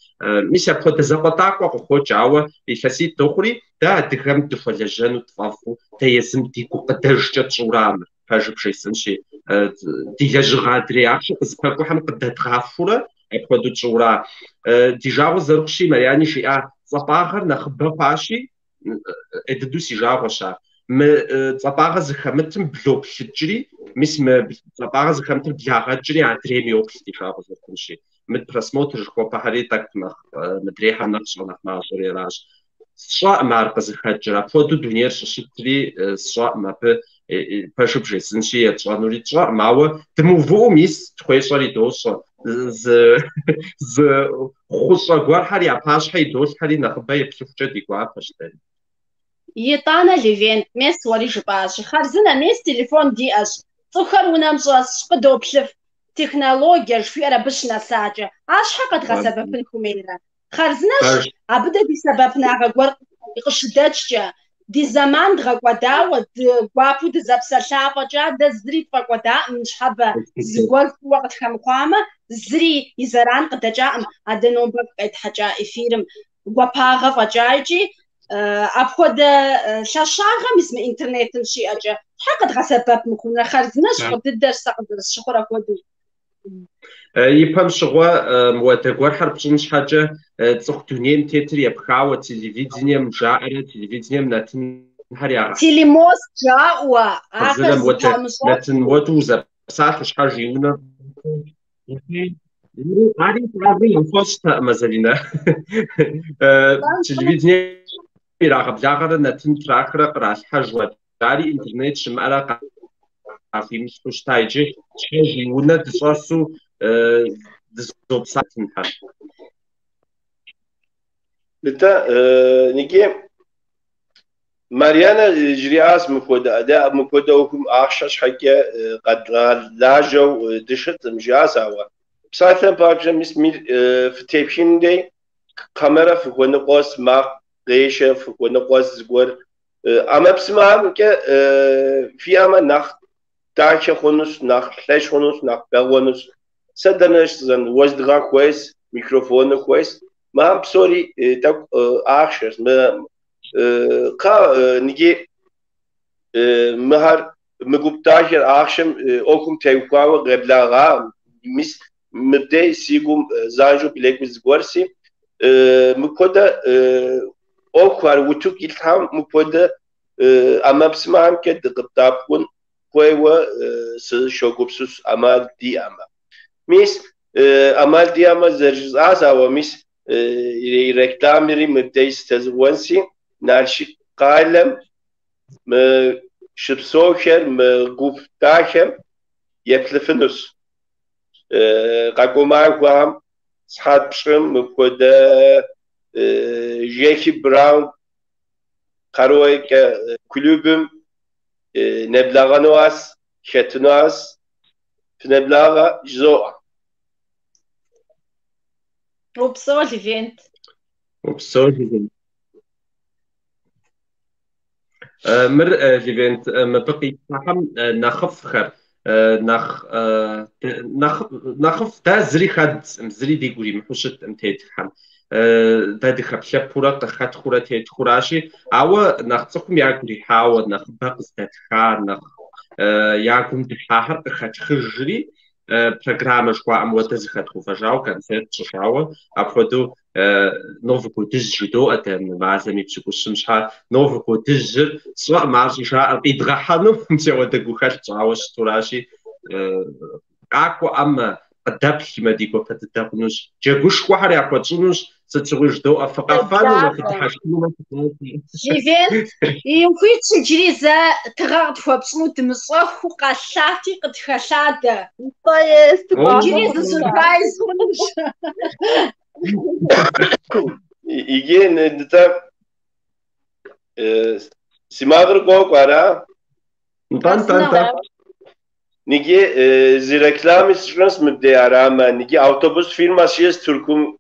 Мис апхуэдэ закъуэтӏакъуэ къыхокӏ, ауэ илъэситӏ дохъури, дэ адыгэм дыхуэлэжьэну тфӏэфӏу, дэ езым ди гукъыдэжкӏэ тщӏыура мыр, пэжыр бжесӏэнщи. Ди лэжьыгъэ адрей ахъшэ къызыпэкӏуэхэм къыдэдгъахуэурэ апхуэдэу тщӏыура. Ди жагъуэ зэрыхъущи, Марьяни жиӏа, цӏапӏагъэр нэхъыбэ хъуащи, ӏей дыдэу си жагъуэщ ар. Мы цӏапӏагъэ зыхэмытым блоплъыкӏри, мис мы цӏапӏагъэ зыхэмытыр благъэкӏри адрейм йоплъ ди жагъуэ зэрыхъунщи. Мы просмотр жыхуэпӏэхэри тӏэкӏу нэхъ мыдрейхэм нэхъ щӏэнэхъ мащӏэри аращ. Сщӏэкъым ар къызыхэкӏыр, апхуэдэу дунейр щӏыщытри сщӏэкъым, абы пэжыр бжесӏэнщи, етщӏэнури тщӏэкъым, ауэ дымыувыӏэу мис тхуещӏэри дощӏэ. Зы хъущӏэ гуэрхэр я пащхьэ идолъхьэри нэхъыбэ еплъыхукӏэ ди гуапэщ дэри. Итӏанэ, Левент, мес уэри жыпӏащи, хъарзынэ, мес телефон диӏэщ, цӏыхухэр унэм щӏэсщ, къыдоплъыф, технологие жыхуиӏэр абы щынэсакӏэ, ар щхьэ къэдгъэсэбэпын хуэмейрэ? Хъарзынэщ, абы дэ ди сэбэпынагъэ гуэр къыщыдэкӏкӏэ, ди зэман дгъэкӏуэдауэ, ды гуапэу дызэпсэлъа фӏэкӏа, дэ зыри тфӏэкӏуэдаӏым ныщхьэбэ, зыгуэр фӏыуэ къытхэмыхъуамэ, зыри и зэран къыдэкӏаӏым, а дэ нобэ къетхьэкӏа эфирым гуапагъэ фӏэкӏа икӏи апхуэдэ лъэщагъэ мис мы интернетым щиӏэкӏэ, щхьэ къэдгъэсэбэп мыхъунрэ? Хъарзынэщ, фӏы дыдэщ сэ къызэрысщыхъур апхуэдэу. Ипэм щыгъуэ мыуэдэ гуэрхэр пщӏын щхьэкӏэ цӏыху дунейм тетыр епхауэ телевидением жаӏэрэ телевидением нэтынхэр ягъэхьэзыррэ Телемост жаӏэу, ахэр мыуэдэ зыпамыщӏэфу. нэтын уэду узэпсалъэу щхьэж и унэ. Ари щӏагъуи яхуэщӏтэкъым, Залинэ. Телевидением ирагъэблагъэрэ нэтын трахрэ къралъхьэжу, ари интернет щымыӏэрэ къахуимылъхьэу щыта. Иджы щхьэж и унэ дыщӏэсу дызопсалъэ. Нтӏэ, иджы Марьянэ жриӏащ мыпхуэдэ, дэ мыпхуэдэ ӏуэхум ахъшэ щхьэкӏэ къэдгъэлажьэу дыщытым, жиӏащ ауэ. Псалъэм папщӏэ, мис мир фытепхын дей камерэ фыхуэныкъуэс, макъ къешэ фыхуэныкъуэс зыгуэр. ӏэмэпсымэхэмкӏэ фиӏэмэ нэхъ дахэ хъунущ, нэхъ лъэщ хъунущ, нэхъ бэгъуэнущ. Сэ дэнэ щызэн, уэздыгъэ хуейс, микрофоныр хуейс. Мыхэм псори тӏэкӏу ахъшэщ. Мы кхъа ныги мыхэр мы гуп дахэр ахъшэм ӏуэхум теухуауэ къеблэгъа. Мис мыбдей си гум занщӏэу блэкӏыу зыгуэрси, мыпхуэдэ ӏуэхухэр утыку илъхьэм мыпхуэдэ ӏэмэпсымэхэмкӏэ дыкъыбдэӏэпыкъун хуейуэ сыщогупсыс ӏэмал диӏэмэ. Мис ӏэмал диӏэмэ зэрыжысӏащ, ауэ мис рекламэри мыбдей сытезыгъуэнси, Налшык къалэм мы щыпсэухэр мы гуп дахэм еплъыфынущ. Къэкӏуэ махуэхэм сыхьэт пщӏым мыпхуэдэ Джеки Браун караоке клубым неблэгъэнуащ, хэтынуащ, фынеблагъэ жызоӏэ. Упсэу, Левент. Упсэу, Левент. Мыр, Левент, мыбы къитхэхэм нэхъыфӏхэр. Нэхъ нэхъ нэхъыфӏ дэ зыри хэддзкъым, зыри дигу иримыхьу щыткъым тетххэм. Дэ дыхэплъэпурэ къыхэтхыурэ тетхыуращи, ауэ нэхъ цӏыхум ягу ирихьауэ, нэхъыбэ къыздэтха, нэхъ я гум дыхьахэр къыхэтхыжри, программэ жыхуаӏэм хуэдэ зэхэдгъэувэжауэ, концерт тщӏыжауэ, апхуэдэу Новый годыжь жыдоӏэ дэ мы мазэм и пщыкӏущым щхьэ. Новый годыжьыр сщӏэкъым ар щӏыжаӏэр къидгъэхьэну, мис ауэдэ гухэлъ тщӏауэ щытуращи, къакӏуэӏэмэ, къыдэплъмэ, ди гуапэ дыдэ хъунущ. Джэгушхуэхэр яхуэтщӏынущ, сыт щыгъуи жыдоӏэ, фыкъэфэнумэ, фыдыхьэшхынумэ фыкъакӏуэ. Левент, ухуитщ иджыри зэ тыгъэ къытхуэпщӏыну дымыщӏэхуу къэлъати къытхэлъадэ. Нтӏэ, е, сыту гуапэ Иджыри зы хъуну. сюрприз хъунущ. Иджы нтӏэ си макъыр къокӏуэ, ара? Нтӏэ, нтӏэ, нтӏэ. Ниги зы реклами сщӏынщ мыбдей арамэ. Ниги автобус фирма щыӏэщ Тыркум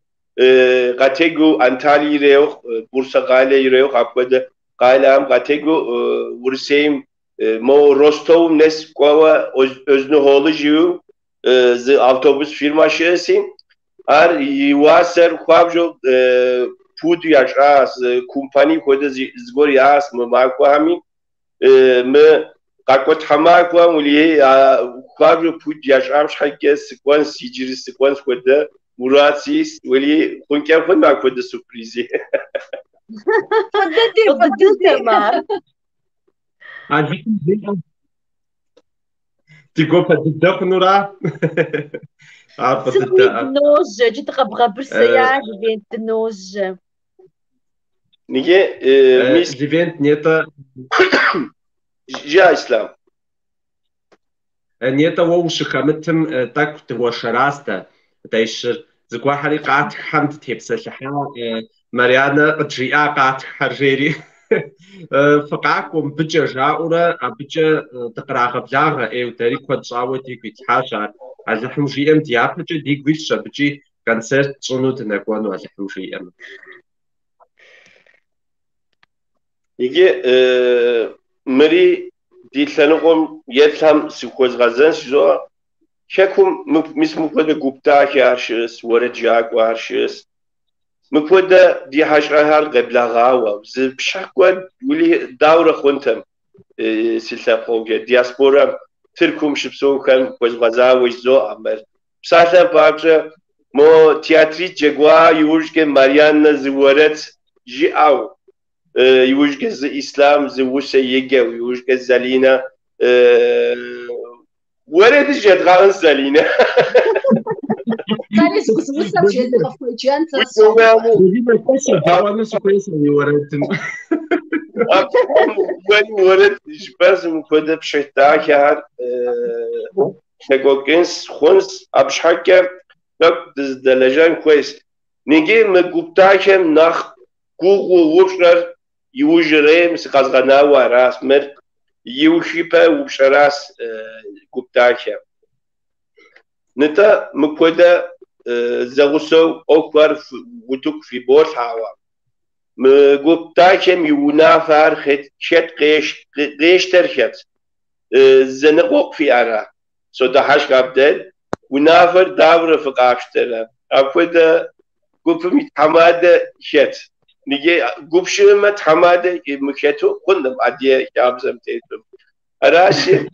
къатегу Анталие ирехъу, Бурсэ къалэ ирехъу, апхуэдэ къалэхэм къатегу Урысейм мо Ростовым нэс кӏуэуэ Özünü жиӏэу зы автобус фирма щыӏэщи, ар и уасэр хуабжьу пуду ящӏащ, компани хуэдэ зыгуэр яӏащ мы махуэхэми. Мы къакӏуэ тхьэмахуэм уэлэхьи хуабжьу пуд ящӏам щхьэкӏэ сыкӏуэнщ, иджыри сыкӏуэнщ хуэдэ мурад сиӏэщ, уэлэхьи хъункӏэ хъун апхуэдэ сюрпризи. Фӏы дыдэ, Фӏы фӏы дыдэм дыдэ. ар. Алыхьым жиӏэ. Ди гуапэ дыдэ хъунура? Ар фӏы Сытми дыдэ. дыножьэ, иджы дыкъэбгъэбырсея, Левент, дыножьэ. Ниги мис Левент нетӏэ жыӏэ, Ислъам. Нетӏэ уэ ущыхэмытым тӏэкӏу дыуэршэращ дэ, дэ щыр. Зыгуэрхэри къатххэм дытепсэлъыхьа, Марьянэ къыджиӏа къатххэр жери. Фыкъакӏуэ мыбыкӏэ жаӏэурэ абыкӏэ дыкърагъэблагъэ ӏейуэ, дэри куэд щӏауэ дигу итлъхьащ ар. Алыхьым жиӏэм дяпэкӏэ дигу илъщ абыкӏи концерт тщӏыну дынэкӏуэну Алыхьым жиӏэмэ. Иджы мыри ди лъэныкъуэм еплъхэм сыхуэзгъэзэнщ жызоӏэ. Хэкум мис мыпхуэдэ гуп дахэхэр щыӏэщ, уэрэджыӏакӏуэхэр щыӏэщ. Мыпхуэдэ ди хьэщӏэхэр къеблэгъауэ, зы пшыхь куэд уэлэхьи даурэ хъунтэм си лъэпкъымкӏэ, диаспорэм, Тыркум щыпсэухэм хуэзгъэзауэ жызоӏэ мыр. Псалъэм папщӏэ, мо театритӏ джэгуа иужькӏэ Марьянэ зы уэрэд жиӏэу, иужькӏэ зы Ислъам зы усэ еджэу, иужькӏэ Залинэ уэрэдыр жедгъэӏэнщ Залинэ. Сэри зы усэ къыфхуеджэн сэ сщӏэркъым. Залинэ, сэ седэӏуэну сыхуей сэ уи уэрэдым. Уэри уэрэд жыпӏэнщ, мыпхуэдэ пшыхь дахэхэр къекӏуэкӏынщ, хъунщ, абы щхьэкӏэ тӏэкӏу дызэдэлэжьэн хуейщ. Ниги мы гуп дахэм нэхъ гугъу упщӏэр иужьрейм сыкъэзгъэнауэ аращ. Мыр иухыпӏэ упщӏэращ гуп дахэм. Нтӏэ, мыпхуэдэ зэгъусэу ӏуэхухэр утыку фиболъхьауэ. Мы гуп дахэм и унафэхэр хэт къещтэр хэт? Зэныкъуэкъу фиӏэрэ? Содыхьэшх абдеж. Унафэр дауэрэ фыкъафщтэрэ? Апхуэдэ гупым и тхьэмадэ хэт? Ниги гуп щыӏэмэ тхьэмадэ мыхэту хъункъым адыгэ хабзэм тету. Аращи,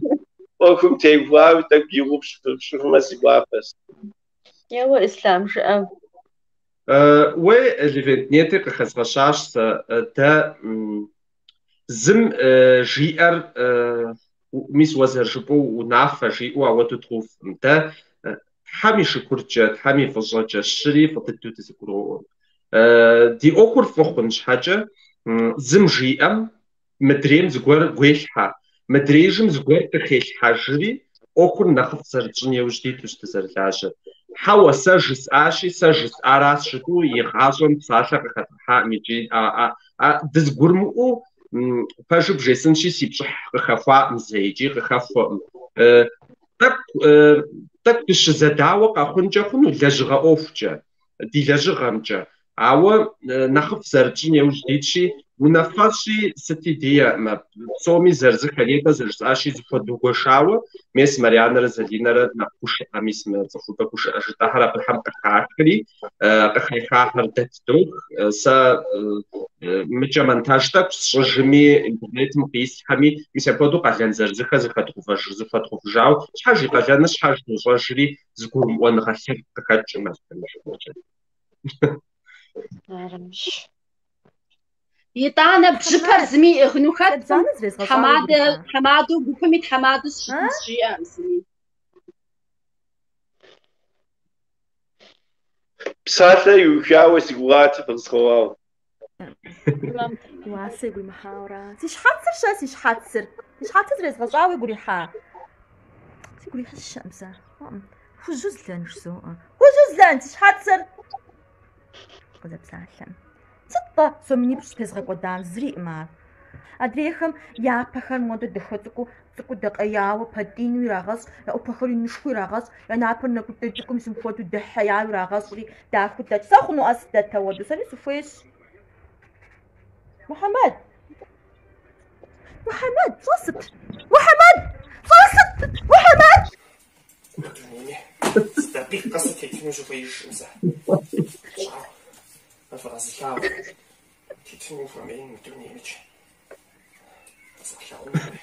ӏуэхум теухуауэ тӏэкӏу и гугъу фщӏыфмэ си гуапэщ. Еуэ, Ислъам, жыӏэ. Уей, Левент, нетӏи къыхэзгъэщащ сэ дэ зым жиӏэр мис уэ зэрыжыпӏэу унафэ жиӏэу ауэдэу дгъэувкъым. Дэ Тхьэм и шыкуркӏэ, Тхьэм и фӏыщӏэкӏэ щыри фӏы дыдэу дызэгуроӏуэ. Ди ӏуэхур фӏы хъун щхьэкӏэ зым жиӏэм мыдрейм зыгуэр гуелъхьэ, мыдрейжым зыгуэр къыхелъхьэжри, ӏуэхур нэхъыфӏ зэрытщӏын яужь дитущ дызэрылажьэр. Хьэуэ, сэ жысӏащи, сэ жысӏаращ жытӏэу игъащӏэм псалъэ къыхэдгъэхьакъым икӏи дызэгурымыӏуэу пэжу бжесӏэнщи, си пщӏыхь къыхэхуакъым зэи икӏи къыхэхуэкъым. Тӏэкӏу дыщызэдауэ къэхъункӏэ хъуну лэжьыгъэ ӏуэхукӏэ, ди лэжьыгъэмкӏэ. Ауэ нэхъыфӏ зэрытщӏын яужь дитщи, Унафэщӏи сыти диӏэкъым, псоми зырызыххэ нетӏэ зэрыжысӏащи зыхуэдугуэшауэ, мес Марьянэрэ Залинэрэ нэхъ гушыӏэ, мис мы цӏыхубэ гушыӏэ жытӏэхэр абыхэм къыхахри, къыхахахэр дэ тыдох. Сэ мыкӏэ монтаж тӏэкӏу сщӏыжми, интернетым къислъхьэми, мис апхуэдэу къалэн зырызыххэ зыхуэдгъэувыжауэ, щхьэж и къалэныр щхьэж дощӏэжри, зыгурымыӏуэныгъэ лъэпкъ къыхэкӏкъым. Аращ. Итӏанэ бжьыпэр зыми иӏыгъыну хэткъым, Лэбзанэ зрезгъэщӏауэ тхьэмадэ, игу ирихьа? тхьэмадэу гупым и тхьэмадэу А? сыщытынщ жиӏэкъым зыми. Псалъэ иухауэ си гугъати фыкъысхуэуауэ. Тэмэм, тэмэм. Уасэ игу иримыхьауэра? Си щхьэцыр-щэ, си щхьэцыр? Си щхьэцыр зрезгъэщӏауэ игу ирихьа? Сигу ирихьыщэкъым сэ. Ӏым. Хужьу злэн жызоӏэ. Хужьу злэн, си щхьэцыр! Къызэпсалъэм. Сыт-тӏэ сом минипщӏ тезгъэкӏуэдам, зыриӏым ар. Адрейхэм я пэхэр модэ дахэ цӏыкӏуу, цӏыкӏуу дэкъеяуэ, пэтӏину ирагъэщӏ, я ӏупэхэр инышхуэу ирагъэщӏ, я напэр нэкӏутӏэ цӏыкӏум сымхуэдэу дэхьеяуэ ирагъэщӏри, дахэу дэкӏ. Сэ хъунуӏэ сыдэт ауэдэу, сэри сыхуейщ. Мухьэмэд! Мухьэмэд, щӏэсыт! Мухьэмэд! Щӏэсыт! Мухьэмэд! Дунейми зы дакъикъэ сытетыну сыхуеижкъым сэ. Щӏагъуэ, мы фыкъэзылъагъу тетыну хуэмеин мы дунеймикӏ. Къэзгъэлъагъуну хуей.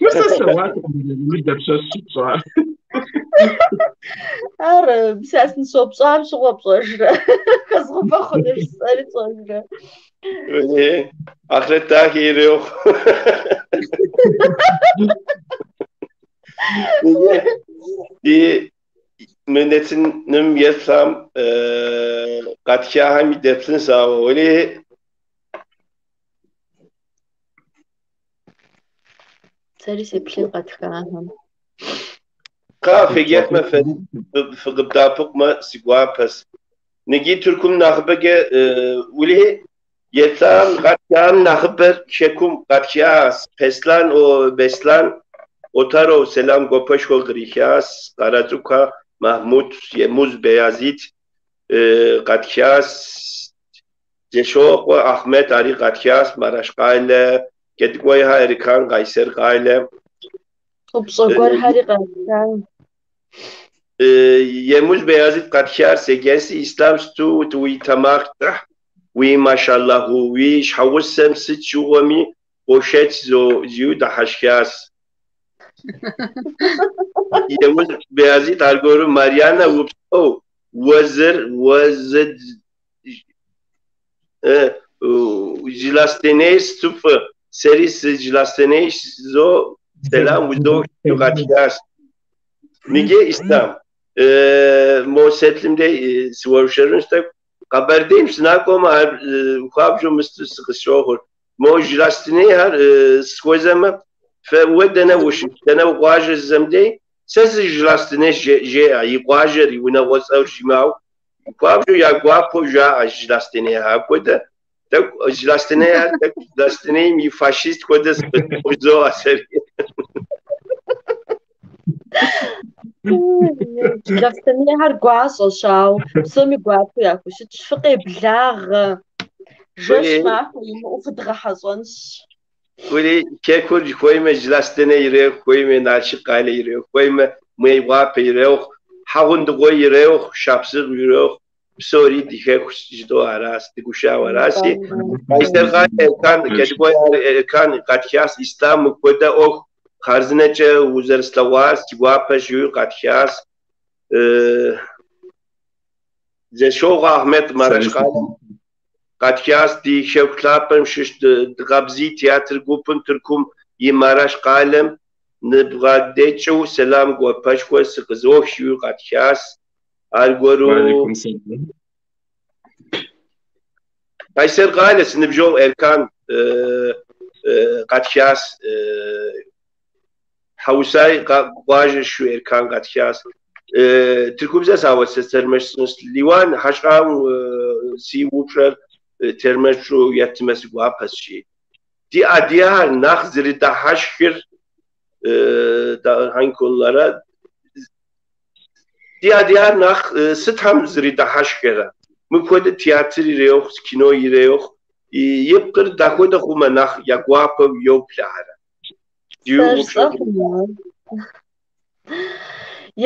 Мыр сэ слъэгъуатэкъым, мыр дапщэщ щыпщӏар? Ар сэ сыныщопщӏам щыгъуэ пщӏэжрэ? Хэзгъувэ хъуну жысӏэри пщӏэжрэ? Уэлей, ахърэт дахэ ирехъу. Ди мы нэтыным еплъам къатхахэми деплъынщ, ауэ уэлей. Сэри сеплъын къэтхахэм. Кхъа, феджэфмэ, фыкъыбдэӏэпыкъумэ, си гуапэщ. Ныги Тыркум нэхъыбэкӏэ уэлей еплъам къатхам нэхъыбэр хэкум къатхащ. Беслан, о Беслан Отаров сэлам гуапэшхуэ кърихащ. Къарэцӏыкӏухэ Махмуд, Емуз Беязит къатхащ. Зешокъуэ Ахмед ари къатхащ, Мараш къалэ, Кӏэдыкӏуейхэ Эркан, Къайсэр къалэ. Упщӏэ гуэрхэри къатхащ. Емуз Беязит къатхар седжэнси Ислъам сыту уи тэмакъ кӏыхь, уи машаллаху, уи щхьэгъусэм сыт щыгъуэми къошэч жиӏэу дыхьэшхащ. Емуз Беязит аргуэру Марьянэ упсэу, уэзыр, уэзы Джылахъстэней сыту фӏы, сэри сы Джылахъстэнейщ зо сэлам узох жиӏэу къатхащ. Ныджы Ислъам, мо сеплъым дей сыуэршэрынщ тӏэкӏу. Къэбэрдейм сынакӏуэмэ, ар хуабжьу мысту сыкъысщохъур. Мо Джылахъстэнейхэр схуэзэмэ, фэ уэ дэнэ ущыщ, дэнэ укъуажэ жысӏэм дей, сэ сы Джылахъстэнейщ жеӏэ, и къуажэр, и унагъуэцӏэр жимыӏэу. Хуабжьу я гуапэу жаӏэ Джылахъстэнейхэр. Апхуэдэ тӏэкӏу Джылахъстэнейхэр тӏэкӏу Джылахъстэнейм и фашист хуэдэ сыкъызоӏэ сэри. Джылахъстэнейхэр гуащӏэщ, ауэ псоми гуапэу яхущытщ. Фыкъеблагъэ, жэщ махуэ имыӏэу фыдгъэхьэщӏэнщ. Уэлей, хэкур хуеймэ Джылахъстэней ирехъу, хуеймэ Налшык къалэ ирехъу, хуеймэ Мейкъуапэ ирехъу, Хьэгъундыкъуей ирехъу, Шапсыгъ ирехъу, псори ди хэкущ жытӏэу аращ, дыгушыӏэу аращи. Къайсэр къалэ Эркан, Кӏэдыкӏуей Эркан къатхащ, Ислъам мыпхуэдэ ӏуэху хъарзынэкӏэ узэрыслъэгъуар си гуапэщ жиӏэу къатхащ. Зэшогъуэ Ахьмэд Мараш къалэм къатхащ ди хэку лъапӏэм щыщ Дыгъэбзий театр гупым Тыркум и Мараш къалэм ныбгъэдэкӏыу сэлам гуапэшхуэ сыкъызох жиӏэу къатхащ. Аргуэру Уалейкум сэлам. Къайсэр къалэ си ныбжьэгъу Эркан къатхащ. Хьэусай къуажэ щыщу Эркан къатхащ. Тыркубзэ сауэ сэ тэрмэш сщӏынщ. Лиуан хьэщӏам си упщӏэр тэрмэшу еттымэ си гуапэщ жи. Ди адыгэхэр нэхъ зэрыдыхьэшхыр hangi konulara? Ди адыгэр нэхъ сытхэм зэрыдыхьэшхэрэ? Мыпхуэдэ театр ирехъу, кино ирехъу, и пкъыр дахуэдэ хъумэ нэхъ я гуапэу йоплъэхэрэ?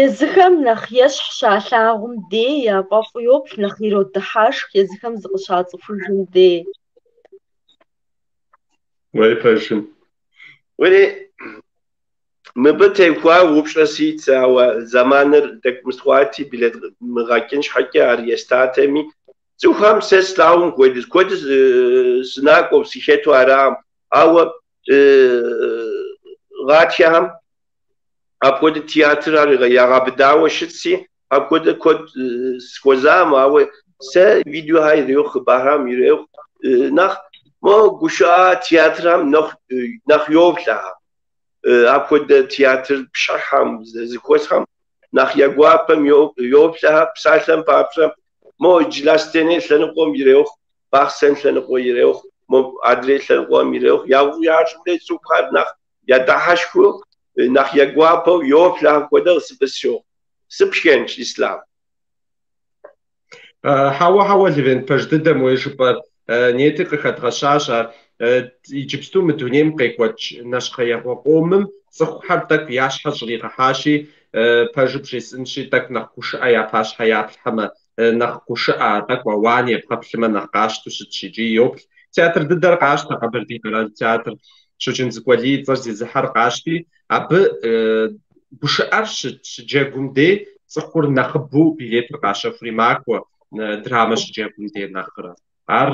Езыхэм нэхъ ещхь щалъагъум дей яфӏэфӏу йоплъ, нэхъ иродыхьэшх езыхэм зыкъыщацӏыхужым дей. Уэри пэжым. Уэри мыбы теухуа упщӏэ сиӏэт, ауэ зэманыр дэкӏмысхъуати, блэдмыгъэкӏын щхьэкӏэ ар естатэми, цӏыхухэм сэ слъагъум хуэдэу, куэд сынакӏуэу сыхэту арам, ауэ гъатхэхэм апхуэдэ театрхэр ягъэбыдауэ щытси, апхуэдэ куэд схуэзам, ауэ сэ видеохэр ирехъу, хъыбархэм ирехъу, нэхъ мо гушыӏэ театрхэм нэхъ йоплъэхэр. Апхуэдэ театр пшыхьхэм, зэхуэсхэм нэхъ я гуапэм йоплъэхэр, псалъэм папщӏэ, мо Джылахъстэней лъэныкъуэм ирехъу, Бахъсэн лъэныкъуэ ирехъу, мо адрей лъэныкъуэм ирехъу, ящӏымрэ цӏыхухэр нэхъ ядыхьэшхыу, нэхъ я гуапэу йоплъэхэр хуэдэу сыкъысщохъу. Сыпшхэнщ, Ислъам. Хьэуэ, хьэуэ, Левент, пэж дыдэм уей жыпӏэр. Нети къыхэдгъэщащ ар. Иджыпсту мы дунейм къекӏуэкӏ нэщхъеягъуэ къомым цӏыхухэр тӏэкӏу я щхьэ щӏригъэхьащи, пэжу бжесӏэнщи, тӏэкӏу нэхъ гушыӏэ я пащхьэ яплъхьэмэ, нэхъ гушыӏэ, тӏэкӏу ауан ебгъэплъымэ нэхъ къащтэу щытщ икӏи йоплъ. Театр дыдэр къащтэ, Къэбэрдей къэрал театр Щоджэнцӏыкӏу Алий и цӏэр зезыхьэр къащти, абы гушыӏэр щыджэгум дей цӏыхур нэхъыбэу билетыр къащэхури макӏуэ, драмэ щыджэгум дей нэхърэ. Ар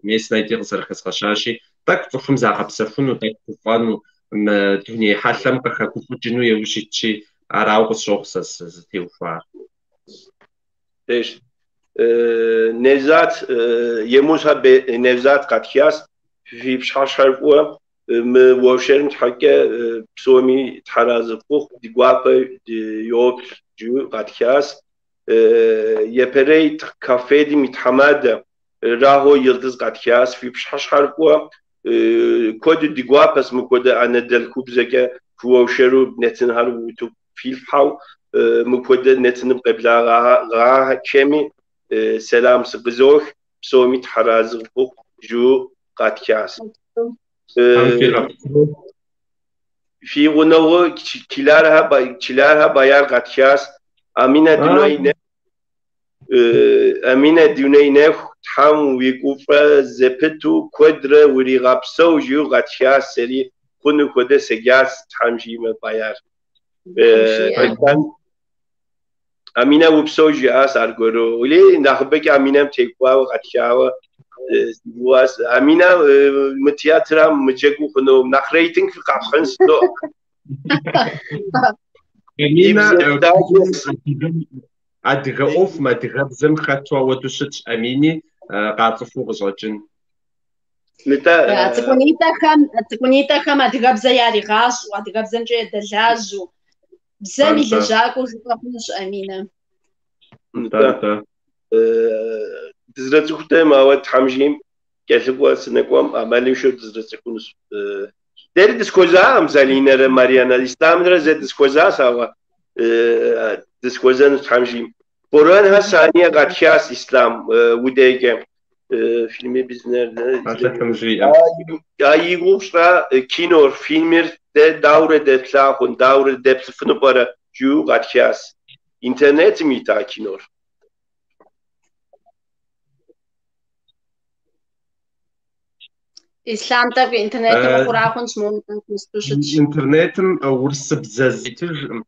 мес нетӏи къызэрыхэзгъэщащи, тӏэкӏу цӏыхум загъэпсэхуну, тӏэкӏу гуфӏэну, мы дуней хьэлъэм къыхэгуфӏыкӏыну еужь итщи, арауэ къысщохъу сэ сызытеухуар. Пэжщ. Невзат, Емузхэ Невзат къатхащ, фи пщыхьэщхьэр фӏыуэ, мы уэршэрым щхьэкӏэ псоми тхьэразы фыхъу, ди гуапэ йоплъ жиӏэу къатхащ. Япэрей КАФФЕД-м и тхьэмадэ Рахо Йылдыз къатхащ, фи пщыхьэщхьэр фӏыуэ, куэду ди гуапэщ мыпхуэдэ анэдэлъхубзэкӏэ фыуэршэру нэтынхэр утыку филъхьэу, мыпхуэдэ нэтыным къеблагъахэми сэлам сыкъызох, псоми тхьэразы фыхъу жиӏэу къатхащ. Фи гъунэгъу Чылархэ Баяр къатхащ, Аминэ дуней Аминэ дуней нэху, Тхьэм уигуфӏэ зэпыту куэдрэ уригъэпсэу жиӏэу къатхащ, сэри хъуну хуэдэ седжащ, Тхьэм жиӏэмэ, Баяр. Аминэ упсэу жиӏащ аргуэру. Ули нэхъыбэкӏэ Аминэм теухуауэ къатхауэ си гугъащ. Аминэ мы театрам мыджэгуу хъуну, нэхъ рейтинг къэфхьынщ. Аминэ адыгэ ӏуэхум, адыгэбзэм хэту ауэдэу щытщ Амини, къацӏыхуу къыщӏэкӏын. Нтӏэ. Цӏыкӏунитӏэхэм адыгэбзэ яригъащӏэу, адыгэбзэмкӏэ ядэлажьэу, бзэм и лэжьакӏуэу жыпӏэ хъунущ Аминэ. Нтӏэ. Дызэрыцӏыхутэм, ауэ Тхьэм жиӏэм кӏэлъыкӏуэ сынэкӏуэм ӏэмалыншэу дызэрыцӏыхунущ. Дэри дысхуэзакъым Залинэрэ Марьянэ, Ислъамрэ зэ дысхуэзащ, ауэ дысхуэзэнущ Тхьэм жиӏэм. Борэнхэ Сания къатхащ Ислъам удейкӏэ. Фильми biz nerede? Алыхьым жиӏэм. А и гугъу пщӏа кинор, фильмыр дэ даурэ дэтлъагъун, даурэ дэплъыфыну пӏэрэ жиӏэу къатхащ. Интернетым ита кинор. Ислъам тӏэкӏу интернетым мыхъура хъунщ, моуэ тӏэкӏу мысту щытщ. Интернетым урысыбзэ итыжкъым.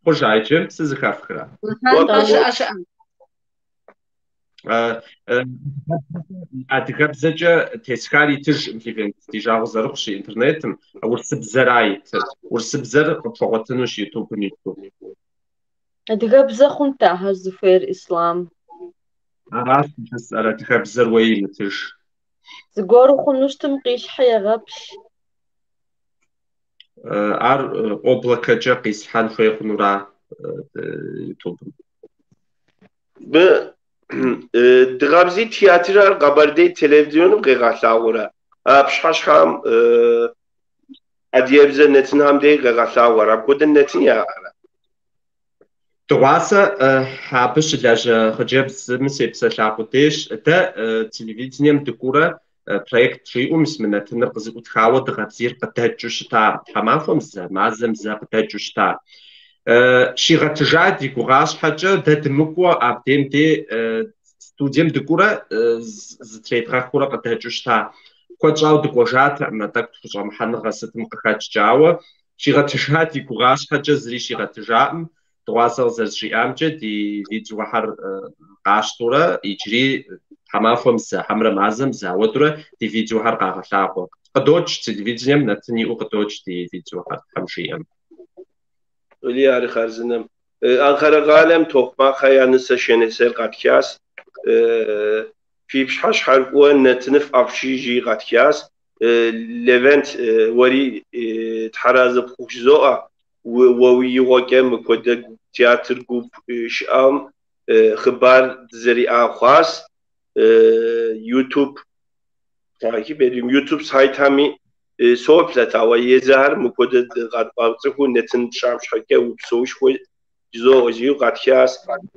Хъужа иджы сызэхэфхрэ? Щыӏэ, щыӏэ. Адыгэбзэкӏэ тесхар итыжкъым, Левент, ди жагъуэ зэрыхъущи, интернетым урысыбзэра итыр. Урысыбзэр къыпхуэгъуэтынущ Ютубым иту. Адыгэбзэ хъунт ахэр зыхуейр, Ислъам. Аращ жысӏэр, адыгэбзэр уей имытыж. Зыгуэру хъуну щытым къилъхьи егъэплъ. Ар облакэкӏэ къислъхьэн хуей хъунура Ютубым? Мы Дыгъэбзий театрыр Къэбэрдей телевизионым къегъэлъагъуэрэ? А пщыхьэщхьэм Адыгэбзэ нэтынхэм дей къегъэлъагъуэр. Апхуэдэ нэтын яӏэрэ? Дыгъуасэ абы щылажьэ хъыджэбзым сепсэлъа къудейщ. Дэ телевидением дыкӏуурэ проект жиӏэу мис мы нэтыныр къызэӏутхауэ Дыгъэ бзийр къыдэкӏыу щыта, тхьэмахуэм зэ, мазэм зэ къыдэкӏыу щыта. Щигъэтыжа ди гугъа щхьэкӏэ дэ дымыкӏуэу абдейм дей студием дыкӏуурэ зытредгъэхыурэ къыдэкӏыу щыта. Куэд щӏауэ дыкӏуэжатэкъым, тӏэкӏу тхущӏэмыхьэныгъэ сытым къыхэкӏкӏэ, ауэ щигъэтыжа ди гугъа щхьэкӏэ зыри щигъэтыжаӏым. Дыгъуасэ къызэрызжиӏамкӏэ, ди видеохэр къащтэурэ иджыри тхьэмахуэм зэ, хьэмэрэ мазэм зэ ауэдурэ ди видеохэр къагъэлъагъуэ. Къыдокӏ телевидением нэтын иӏэу къыдокӏ ди видеохэр, Тхьэм жиӏэм. Уэли ари хъарзынэм. Анкара къалэм Токъмакъхэ я нысэ Шенесер къатхащ. Фи пщыхьэщхьэр фӏыуэ нэтыныфӏ апщий жи къатхащ. Левент, уэри тхьэразэ пхухъу жызоӏэ. Уэ уи игъуэкӏэ мыпхуэдэ театр гуп щыӏэм хъыбар дызэриӏа хъуащ. YouTube takip ediyorum. YouTube сайтами соплъэт, ауэ езыхэр мыпхуэдэ къэдгъэцӏыхуу нэтын тщӏам щхьэкӏэ упсэушхуэ жызоӏэ жиӏэу къатхащ.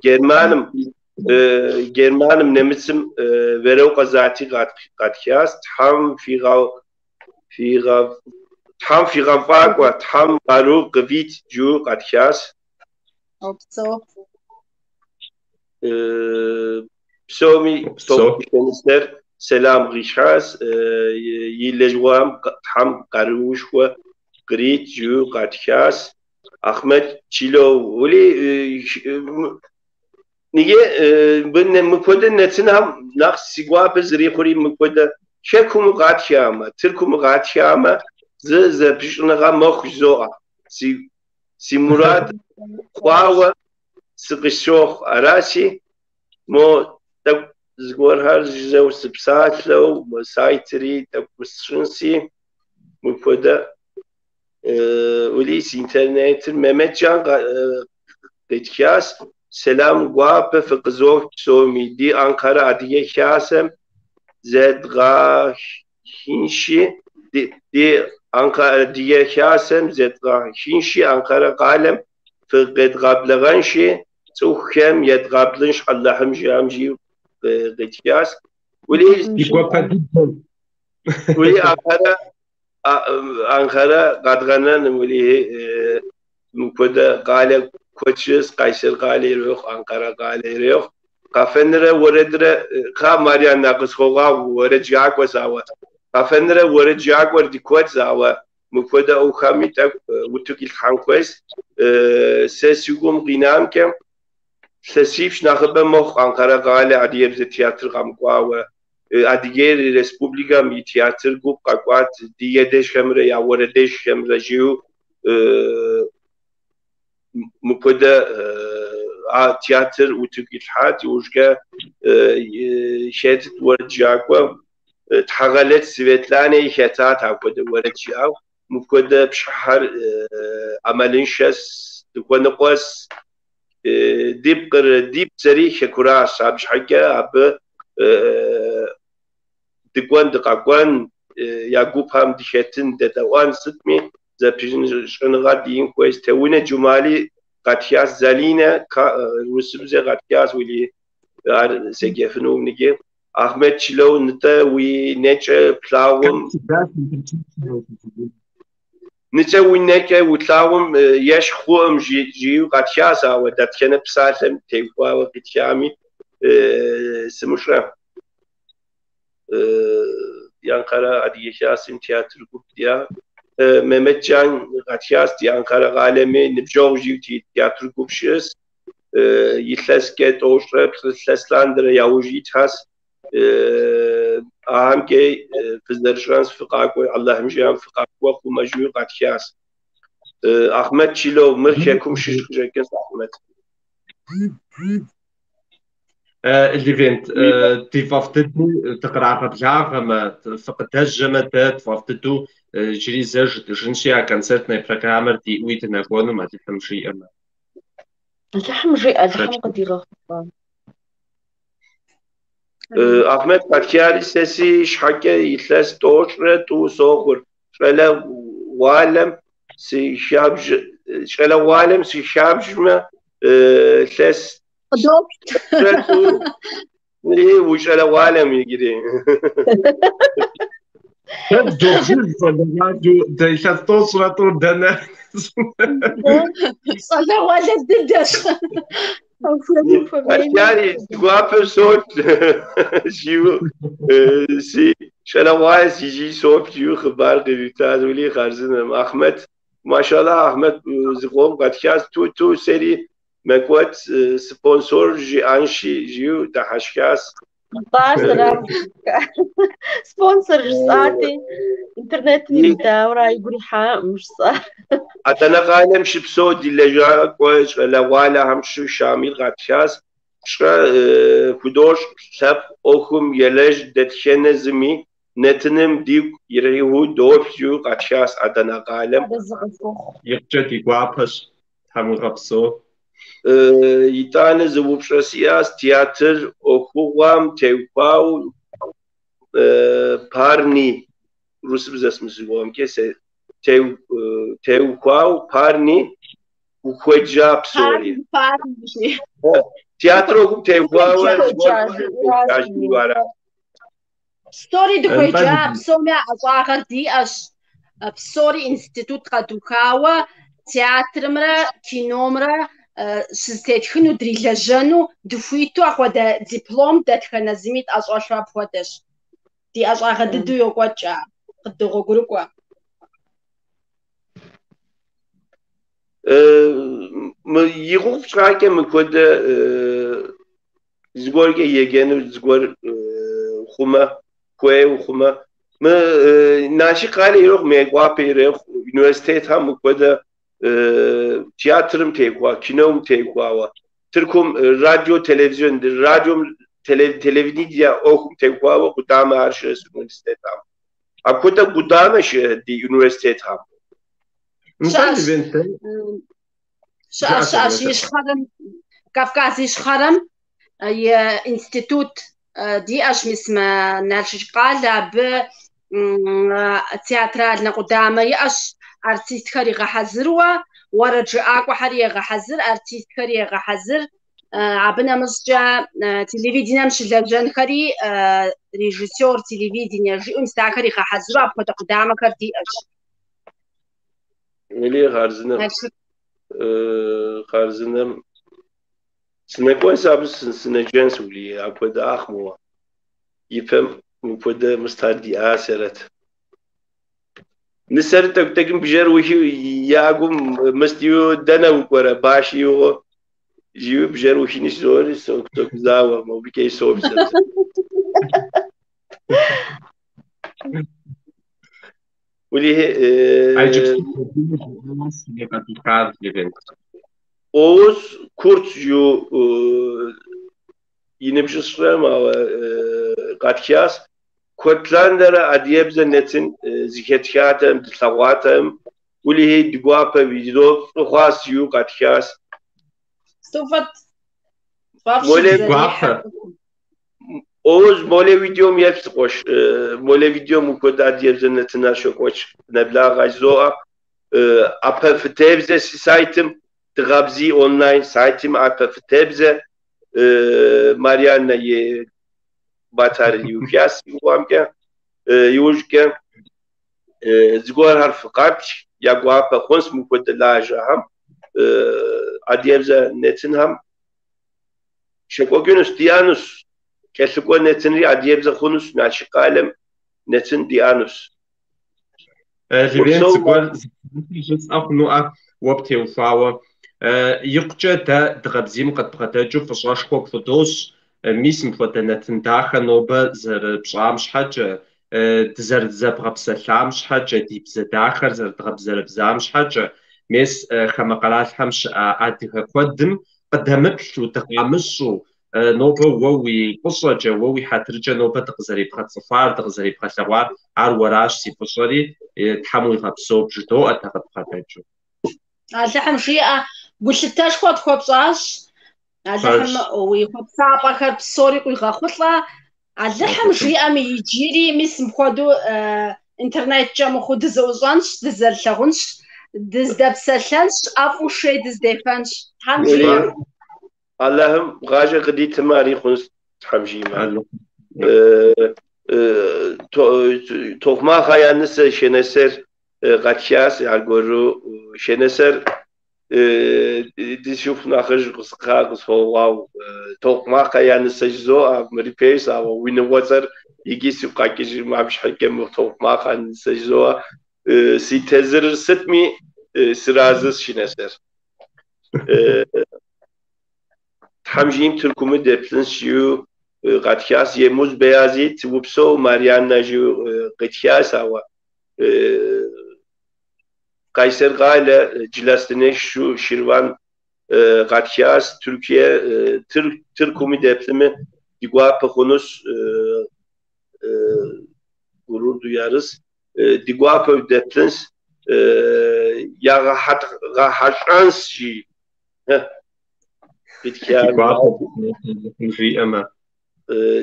Германым Германым нэмыцым Верэу Зати къатхащ. Тхьэм Тхьэм фигъэфӏакӏуэ, Тхьэм къару къывит жиӏэу къатхащ. Упсэу. Псоми Токъу сэлам къищащ, и лэжьыгъэм Тхьэм къаруушхуэ кърит жиӏэу къатхащ. Ахмет Чило, уэли Ниге мыпхуэдэ нэтынхэм нэхъ си гуапэ зэрихъури мыпхуэдэ хэкум къатхамэ, Тыркум къатхамэ, зы зэпыщӏыныгъэ мэхъу жызоӏэ. Си мурад хъуауэ сыкъыщохъу. Араси, мо тӏэкӏу зыгуэрхэр жызэу сыпсалъэу, мо сайтри тӏэкӏу сщӏынси, мыпхуэдэ уэли си интернетыр Мehmetcan къитхащ. Сэлам гуапэ фыкъызох псоми. Ди Анкара Адыгэ Хасэм зедгъэхынщи, ди Анкара Адыгэ Хасэм зедгъэхынщи, Анкара къалэм фыкъедгъэблэгъэнщи, цӏыхухэм едгъэплъынщ Аллахьым жиӏам жиӏэу къитхащ. Уэли Ди гуапэ дыдэу. Уэли Анкара къэдгъэнэным, уэли мыпхуэдэ къалэ куэд щыӏэщ, Къайсэр къалэ ирехъу, Анкара къалэ ирехъу. Къафэнрэ уэрэдрэ, кхъа Марианна къысхуэгъэгъу уэрэджыӏакӏуэщ, ауэ къафэнрэ уэрэджыӏакӏуэр ди куэдщ, ауэ мыпхуэдэ ӏуэхухэми тӏэкӏу утыку илъхьэн хуейщ. Сэ си гум къинамкӏэ илъэсипщӏ нэхъыбэ мэхъу Анкара къалэ адыгэбзэ театр къэмыкӏуауэ. Адыгей республикэм и театр гуп къэкӏуат ди едэжхэмрэ я уэрэдэжхэмрэ жиӏэу мыпхуэдэ а театр утыку илъхьат, иужькӏэ хэтт уэрэджыӏакӏуэ Тхьэгъэлэдж Светланэ и хэтат апхуэдэ уэрэд жиӏэу. Мыпхуэдэ пшыхьхэр ӏэмалыншэс, дыхуэныкъуэс, ди пкъыр, ди псэри хэкуращ. Абы щхьэкӏэ абы дыкӏуэн, дыкъэкӏуэн, я гупэм дыхэтын, дэдэӏуэн сытми зэпыщӏыныгъэ диӏэн хуейщ. Теунэ Джумали къатхащ, Залинэ урысыбзэ къатхащ, уэли ар седжэфынум ниги. Ахмет Чило, нтӏэ уи нэкӏэ плъагъум, нтӏэ уи нэкӏэ улъагъум ещхь хъуӏым жиӏэу къатхащ, ауэ дэтхэнэ псалъэм теухуауэ къитхами сымыщӏэ. Ди Анкара Адыгэ Хасэм театр гуп диӏэ. Мehmetcan къатхащ, ди Анкара къалэми ныбжьэгъу жиӏэу театр гуп щыӏэщ. Илъэскӏэ тӏощӏрэ плӏы илъэс лъандэрэ яужь итхащ. Ахэмкӏэ фызэрыщӏэнщ, фыкъакӏуэ, Аллахьым жиӏам фыкъакӏуэ хъумэ жиӏэу къатхащ. Ахмет Чило, мыр хэкум щыщ къыщӏэкӏынщ, Ахмет. Левент, ди фӏэфӏ дыдэу дыкърагъэблагъэмэ, фыкъыдэжьэмэ, дэ тфӏэфӏ дыдэу иджыри зэ жытӏыжынщи, а концертная программэр диӏэуи дынэкӏуэнум, Алыхьым жиӏэмэ. Алыхьым жиӏэ, Алыхьым къыдигъэхъулӏэ. Ахмет къатхари сэ си щхьэкӏэ илъэс 93 сохъур. Щӏалэ Щӏалэгъуалэм сыхабж щӏалэгъуалэм сыхабжмэ, лъэс Къыдоплъ. ущӏалэгъуалэм иджыри. Дэ добжыж щӏалэгъуалэу, дэ илъэс тӏощӏрэ тӏур дэнэ? Щӏалэгъуалэ дыдэщ. Къэтхари гуапэ соплъ, жиӏэу, си щӏалэгъуалэ иджыри соплъ, жиӏэу хъыбар къывитащ. Уэлей хъарзынэм. Ахъмэт, машаллах, Ахъмэт зыкъом къэтхащ. Ту-ту сэри мэкӏуэд, спонсор жиӏэнщи, жиӏэу дыхьэшхащ. Нтӏэ, сэрам. Спонсор жысӏати, интернетым имыдауэрэ игу ирихьакъым жысӏар. Адэнэ къалэм щыпсэу ди лэжьакӏуэ щӏалэгъуалэхэм щыщ Шамил къатхащ. Пщӏэ худощӏ лъэпкъ ӏуэхум елэжь дэтхэнэ зыми нэтыным дигу ирихьу доплъ, жиӏэу къатхащ Адэнэ къалэм. Арэзы къыфхухъу. Икъукӏэ ди гуапэщ, Тхьэм уигъэпсэу. Итӏанэ зы упщӏэ сиӏащ театр ӏуэхугъуэм теухуауэ парни, урысыбзэщ мы зыгуэрымкӏэ, сэ теухуауэ парни ухуеджа псори. Парни, жи. Театр ӏуэхум теухуауэ Ухуеджа, зыгуэр жиӏащ жиӏэу ара? Псори Нтӏэ, дыхуеджа, псоми а ӏэщӏагъэр диӏэщ. Псори институт къэдухауэ театрымрэ киномрэ щызэтетхыну, дрилэжьэну дыхуиту апхуэдэ диплом дэтхэнэ зыми тӏэщӏэлъу апхуэдэщ. Ди ӏэщӏагъэ дыдэу йокӏуэкӏ ар, къыддогъуэгурыкӏуэ. Мы и гугъу пщӏакӏэ мыпхуэдэ зыгуэркӏэ еджэну зыгуэр хъумэ, хуейуэ хъумэ, мы Налшык къалэ ирехъу, Мейкъуапэ ирехъу, университетхэм мыпхуэдэ театрым теухуа, кином теухуауэ, Тыркум радио, телевизион, радиом, телевидение ӏуэхум теухуауэ къудамэ ар щыӏэщ университетхэм. Апхуэдэ къудамэ щыӏэ ди университетхэм. Нтӏэ, Щыӏэщ, Левент, щыӏэщ, жыӏэ, щыӏэщ Залинэ. Ищхъэрэм, Кавказ Ищхъэрэм и институт диӏэщ, мис мы Налшык къалэ, абы театральнэ къудамэ иӏэщ, артистхэр игъэхьэзыруэ, уэрэджыӏакӏуэхэри егъэхьэзыр, артистхэри егъэхьэзыр. Абы нэмыщӏкӏэ телевидением щылэжьэнхэри, режиссер телевидение жиӏэу, мис ахэр игъэхьэзыру апхуэдэ къудамэхэр диӏэщ. Уэлей хъарзынэм, Налшык. хъарзынэм. Сынэкӏуэнщ абы сынеджэнщ, уэлей, апхуэдэ ахъмыуэ. Ипэм мыпхуэдэ мыстар диӏасэрэт. Нысэр тӏэкӏу-тӏэкӏум бжэр ухи я гум мыстиу дэнэ укӏуэрэ, баш иӏыгъыу жиӏэу бжэр ухини жызори согузауэ, мобыкӏэ соплъ. Уэлей, А иджыпсту Залинэ жиӏауэ сыт къэдухар, Левент? Оуз Курт жиӏэу и ныбжьыр сщӏэм, ауэ къатхащ. Куэд лъандэрэ адыгэбзэ нэтын зыхэтхатэм, дылъэгъуатэм, уэлей ди гуапэ видео фӏы хъуащ жиӏэу къатхащ. Сыту фӏыт, фӏэфӏщ Молэ Гуапэ. зэрихьэр. Оуз Молэ видеом еплъ къуэш. Молэ видеом мыпхуэдэ адыгэбзэ нэтынэр щокӏуэкӏ. Нэблагъэ жызоӏэ. Ӏэпэ фытебзэ си сайтым, Дыгъэбзий онлайн сайтым ӏэпэ фытебзэ Марианнэ и батар иухащ иуамкӏэ. Иужькӏэ зыгуэрхэр фыкъэплъ, я гуапэ хъунщ мыпхуэдэ лажьэхэм, адыгэбзэ нэтынхэм щекӏуэкӏынущ, диӏэнущ. Кӏэлъыкӏуэ нэтынри адыгэбзэ хъунущ, Налшык къалэм нэтын диӏэнущ. Левент, Упсэу, зыгуэр жысӏэ хъунуӏэ уэ птеухуауэ. Икъукӏэ дэ Дыгъэбзийм къыдбгъэдэкӏыу фӏыщӏэшхуэ пхудощӏ. Мис мыпхуэдэ нэтын дахэ нобэ зэрыпщӏам щхьэкӏэ, дызэрызэбгъэпсэлъам щхьэкӏэ, ди бзэ дахэр зэрыдгъэбзэрэбзам щхьэкӏэ, мес хамэ къэралхэм щыӏэ адыгэ куэдым къыдэмыплъу, дыкъамыщӏу, нобэ уэ уи фӏыщӏэкӏэ, уэ уи хьэтыркӏэ нобэ дыкъызэребгъэцӏыхуар, дыкъызэребгъэлъэгъуар, ар уэращ си фӏыщӏэри, Тхьэм уигъэпсэу бжыдоӏэ дэ къыдбгъэдэкӏыу. Алыхьым жиӏэ, гулъытэшхуэ тхуэпщӏащ. Алыхьым Пэжщ. уи хъуэпсапӏэхэр псори къуигъэхъулӏэ. Алыхьым жиӏэми иджыри мис мыпхуэдэу Интернеткӏэ мыхъуу дызэӏущӏэнщ, дызэрылъагъунщ, дыздэпсэлъэнщ, ӏэфӏу шей дыздефэнщ. Тхьэм жиӏэ. Аллахьым гъащӏэ къыдитмэ, ари хъунщ, Тхьэм жиӏэмэ. Тохъмахэ я нысэ Шенесер къэтхащ аргуэру. Шенесер ди шыпхъу нэхъыжь къысхуэгъуэгъу. Тохъмахэ я нысэ жызоӏэ, мыри пейщ, ауэ уи унагъуэцӏэр иджы сигу къэкӏыжым абы щхьэкӏэ мы Тохъмахэ я нысэ жызоӏэ. Си тезырыр сытми сыразыщ, Шенесер. Тхьэм жиӏэм Тыркуми деплъынщ жиӏэу къэтхащ. Емуз Беязит упсэу Марианнэ жиӏэу къитхащ, ауэ Къайсэр къалэ Джылахъстэней щыщу Ширван къэтхащ. Türkiye Тыркуми деплъми ди гуапэ хъунущ, gurur duyarız. Ди гуапэу деплъынщ, ягъэхьэщӏэнщ жи. Ди гуапэ жиӏэмэ.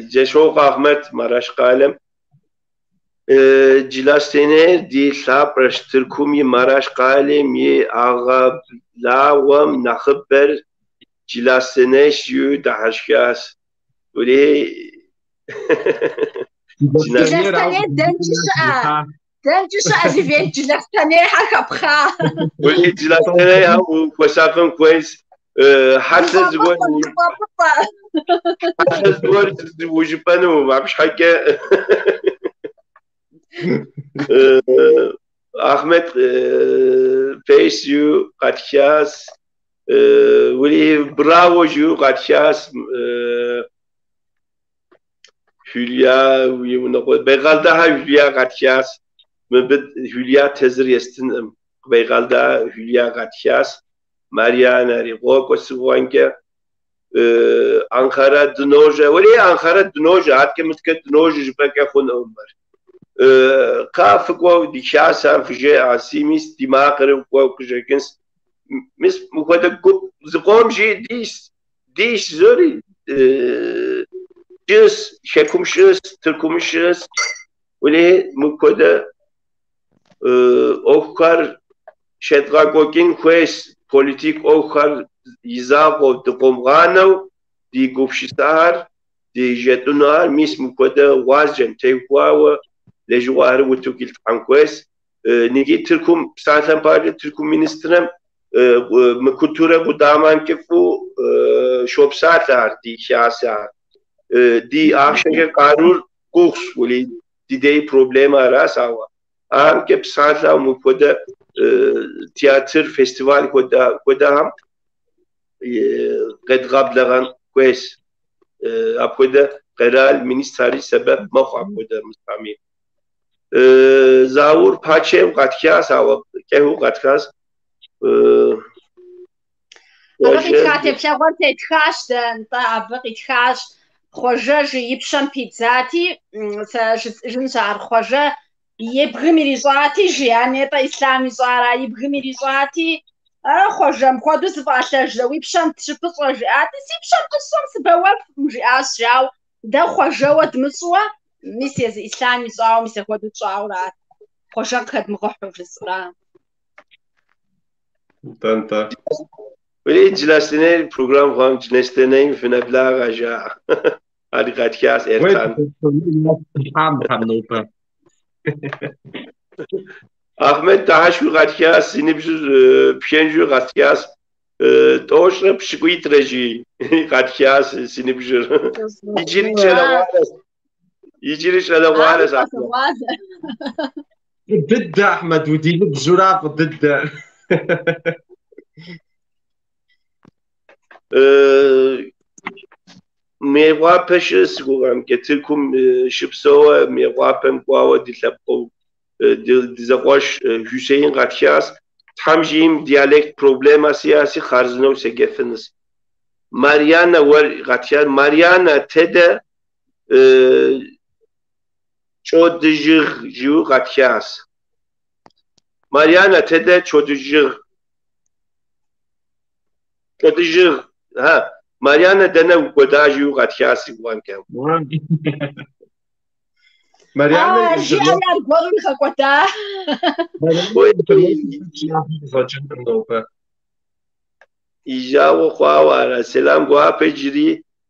Джэшокъуэ Ахъмэт Мараш къалэм. Джылахъстэнейр ди лъапӏэщ. Тыркум и Мараш къалэм и ӏэгъуэблагъэм нэхъыбэр Джылахъстэнейщ жиӏэу дыхьэшхащ. Урей. Джылахъстэней дэнкӏи щыӏэ? Дэнкӏи щыӏэ, Левент, Джылахъстэнейхэр хэпхъа? Урей, Джылахъстэнейхэм ухуэсакъын хуейщ. Хьэлъэ зыгуэр хьэлъэ зыгуэр ужыпӏэну абы щхьэкӏэ. Ахъмэт пейщ жиӏэу къэтхащ. Урей, браво жиӏэу къэтхащ. Hülya и унагъуэ Бейгъалдахэ Hülya къэтхащ. Мыбы Hülya тезыр естынкъым. Бейгъалдахэ Hülya къэтхащ. Марианэри къокӏуэ сыгъуэнкӏэ. Анкара дыножьэ. Уэрей, Анкара дыножьэ, аткӏэ мыткӏэ дыножьэ жыпӏэкӏэ хъунукъым мыр. Кхъа фыкӏуэу ди хасэм фыжеӏэ, си мис ди макъыр кӏуэу къыщӏэкӏынщ. Мис мыпхуэдэ гуп зыкъом жи дис, дис зори щыӏэс, хэкум щыӏэс, Тыркум щыӏэс. Уэрей, мыпхуэдэ ӏуэхухэр щедгъэкӏуэкӏын хуейщ, политик ӏуэхухэр и закъуэу дыкъомыгъанэу, ди гупсысэхэр, ди жетӏынухэр мис мыпхуэдэ гъуазджэм теухуауэ лэжьыгъэхэр утыку илъхьэн хуейщ. Ниги Тыркум, псалъэм папщӏэ, Тыркум министрэм мы культурэ къудамэмкӏэ фӏыуэ щопсалъэ ар, ди хасэхэр. Ди ахъшэкӏэ къарур гугъущ, уэли ди дей проблемэ аращ, ауэ амкӏэ псалъэу мыпхуэдэ театр, фестиваль хуэдэхэм къедгъэблэгъэн хуейщ. Апхуэдэ къэрал министрари сэбэп мэхъу апхуэдэ мысами. Заур Пачев къэтхащ, ауэ кӏэхыу къэтхащ. Абы къитха теплъэгъуэр тетхащ дэ, нтӏэ, абы къитхащ Хъуэжэ жи и пщэм пидзати, сэ жысӏэжынщ ар Хъуэжэ и бгым ирищӏати, жи, а нетӏэ Ислъам ищӏара, и бгым ирищӏати, Хъуэжэ, мыпхуэдэу зыфӏалъэжрэ, уи пщэм щыпыщӏэ, жиӏати, си пщэм пыщӏэм сыбэуэфкъым, жиӏащ, жауэ, дэ Хъуэжэуэ дмыщӏуэ, мис езы Ислъам ищӏауэ, мис апхуэдэу тщӏауэрат, Хъуэжэ къыхэдмыгъыхьу жысӏэра. Нтӏэ, нтӏэ. Уэри Джылахъстэней программ хъуам Джылахъстэнейм фынэблагъэ жаӏэ. Ари къэтхащ Эртан. Хьэм нобэ. Ахъмэт дыхьэшхыу къэтхащ, си ныбжьыр пхэнжу къэтхащ. 190 жи къэтхащ си ныбжьыр. Иджыри щӏалэгъуалэщ. Иджыри щӏалэгъуалэщ Ахъмэт. Фӏы дыдэ, Ахьмэд, удиныбжьура фӏы дыдэ. Мейкъуапэ щыӏэс гугъэмкӏэ, Тыркум щыпсэуэ Мейкъуапэм кӏуауэ ди лъэпкъыу ди зэкъуэш Хьусейн къэтхащ. Тхьэм жиӏэм диалект проблемэ сиӏэси хъарзынэу седжэфынущ. Марьянэ уэр къэтхащ. Марьянэ тэдэ чӏодыжьыгъ жиӏэу къэтхащ. Марьянэ тэдэ чӏодыжьыгъ. Чӏодыжьыгъ. Ха. Марьянэ дэнэ укӏуэда жиӏэу къэтхащ си гугъэмкӏэ. Марьянэ Жиӏэри аргуэру игъэкӏуэда. Къыщӏэкӏынкъым нобэ. И жагъуэ хъуауэ ара? Сэлам гуапэ иджыри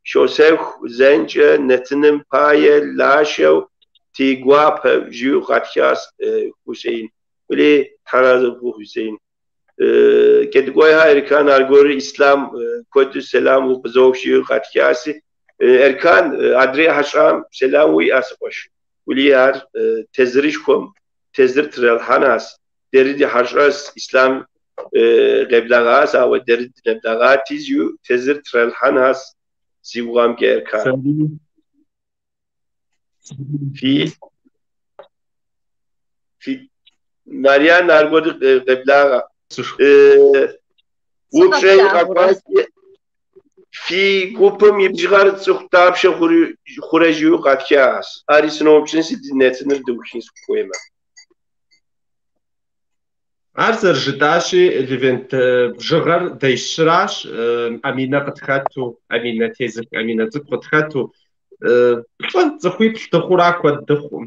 щосэху зэнкӏэ нэтыным пае лашэу ти гуапэ жиӏэу къатхащ Хусейн. Ули Тхьэразэ ухъу, Хусейн. Кӏэдыкӏуейхэ Эркан аргуэру Ислъам куэду сэлам укъызох жиӏэу къатхаси. Эркан, адрей хьэщӏам сэлам уиӏэ, си къуэш. Ули ар тезырышхуэм тезыр тралъхьэнащ. Дэри ди хьэщӏэс Ислъам къеблэгъащ, ауэ дэри дынэблэгъати, жиӏэу тезыр тралъхьэнащ си гугъэмкӏэ Эркан. Фи Марьян аргуэру къеблагъэ. Упщӏэ къэкӏуащ. Фи гупым и бжыгъэр цӏыху дапщэ хъурэ жиӏэу къатхащ. Ари сыноупщӏынси ди нэтыныр дыухын сыхуеймэ. Ар зэрыжытӏащи, Левент, бжыгъэр дэ щыращ, Аминэ къытхэту, Аминэ тезых Аминэ цӏыкӏу къытхэту. Плӏы, цӏыхуиплӏ дыхъура куэд дыхъум.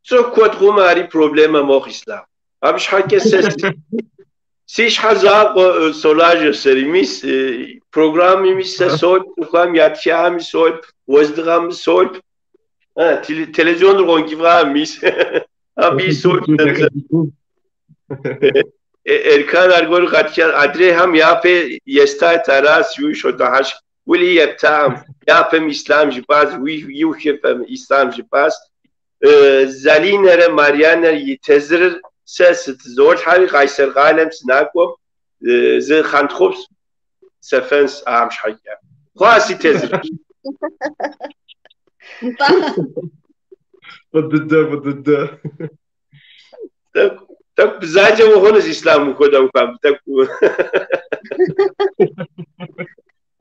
Цӏыху куэд хъумэ, ари проблемэ мохъу, Ислъам. Абы щхьэкӏэ сэ си щхьэ закъуэ солажьэ сэри. Мис программэми сэ соплъ, цӏыхухэм ятхами соплъ, уэздыгъэми соплъ. Телевизионыр къонкӏыфӏа, мис. Абыи соплъ. Эркан аргуэру къатхащ. Адрейхэм япэ естат, аращ, жиӏэу щодыхьэшх. Ули ептам, япэм Ислъам жыпӏащ, иухыпэм Ислъам жыпӏащ. Залинэрэ Марьянэр и тезырыр сэ сытызолъхьэри Къайсэр къалэм сынакӏуэм зы хъантхъупс сэфэнс ам щхьэкӏэ. Хъуа си тезырыр. Фӏы дыдэ, фӏы дыдэ. Тӏэкӏу бзаджэ ухъунущ Ислъам ухуэдэу хам, тӏэкӏу.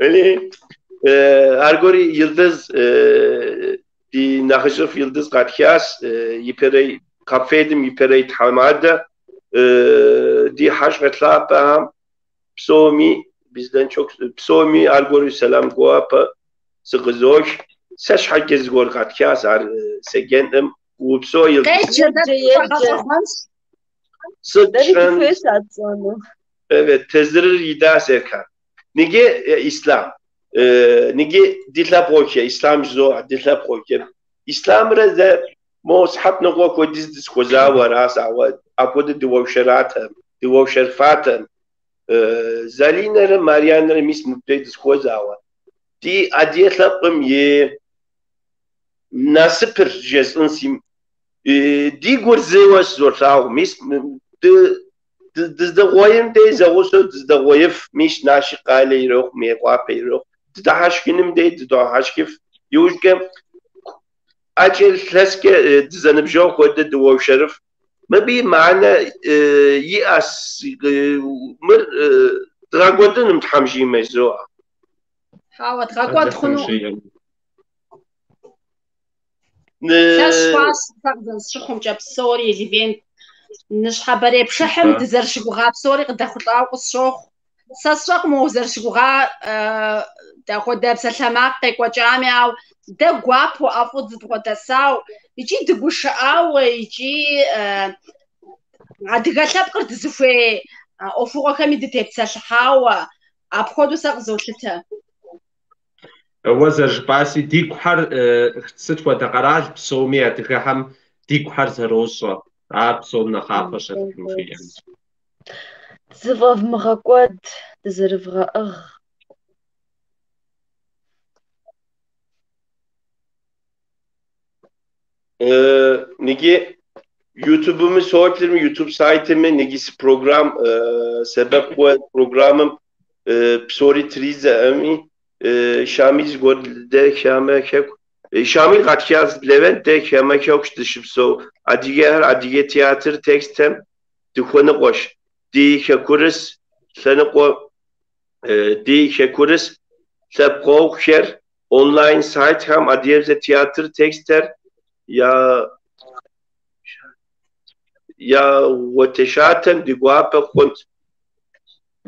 Или аргуэри Йылдыз, ди нэхъыжьыфӏ Йылдыз къатхащ, ипэрей КАФФЕД-м ипэрей тхьэмадэ, ди хьэщӏэ лъапӏэхэм псоми, bizden çok псоми аргуэру сэлам гуапэ сыкъызох. Сэ щхьэкӏэ зыгуэр къатхащ, ар седжэнкъым. Упсэу Йылдыз. Къеджэ, дэ тфӏэгъэщӏэгъуэнщ. Сыт Дэри пщӏэн? дыхуейщ ар тщӏэну. Evet, tezırır idas Erkan. Nige İslam. Nige ди лъэпкъокӏэ, Ислъам жызоӏэ, ди лъэпкъокӏэ. Ислъамрэ дэ мо сыхьэт ныкъуэ хуэдиз дызыхуэзауэ аращ, ауэ апхуэдэ дыуэршэратэм, дыуэршэрфатэм. Залинэрэ Марьянэрэ мис мыбдеж дызыхуэзауэ. Ди адыгэ лъэпкъым и насыпыр жесӏэнси, ди гур зыуэ сызолъагъу, мис дыздэгъуейм дей зэгъусэу дыздэгъуеиф, мис Налшык къалэ ирохъу, Мейкъуапэ ирохъу, дыдыхьэшхыным дей дыдохьэшхыф. Иужькӏэ ӏэкӏэ лъэскӏэ дызэныбжьэгъу хуэдэ дыуэршэрыф. Мыбы и мыхьэнэ иӏэс, мыр дгъэкӏуэдыным Тхьэм жиӏэмэ, жызоӏэ. Хьэуэ, дгъэкӏуэд Алыхьым хъунукъым. жиӏэм. Лъэщ хъуащ сэ къызэрысщыхъумкӏэ псори, Левент. Ныщхьэбэрей пшыхьым дызэрыщыгугъа псори къыдэхъулӏауэ къысщохъу. Сэ сщӏэкъым уэ узэрыщыгугъа дапхуэдэ псалъэмакъ къекӏуэкӏами, ауэ дэ гуапэу, ӏэфӏу дызэбгъуэдэсау, икӏи дыгушыӏауэ, икӏи адыгэ лъэпкъыр дызыхуей ӏуэхугъуэхэми дытепсэлъыхьауэ, апхуэдэу сэ къызолъытэ. Уэ зэрыжыпӏаси, дигухэр сыт хуэдэ къэрал псоми адыгэхэм дигухэр зэрощӏэ. Ар псом нэхъапэщ Алыхьым жиӏэм. Дызыфӏэвмыгъэкӏуэд, дызэрывгъэӏыгъ. Ниги YouTube'ımı soğutlarım, YouTube saytımı, nigisi program sebep xwe programım psori trize emi Şamil zıgуэр de хэмэ хэку Şamil къатхащ Левент дэ хэмэ хэку дыщыпсэу адыгэхэр адыгэ театр текстхэм дыхуэныкъуэщ. Ди хэкурыс лъэныкъуэ ди хэкурыс лъэпкъэгъухэр онлайн сайтхэм адыгэбзэ театр текстхэр ягъуэтыщатэм ди гуапэ хъунт.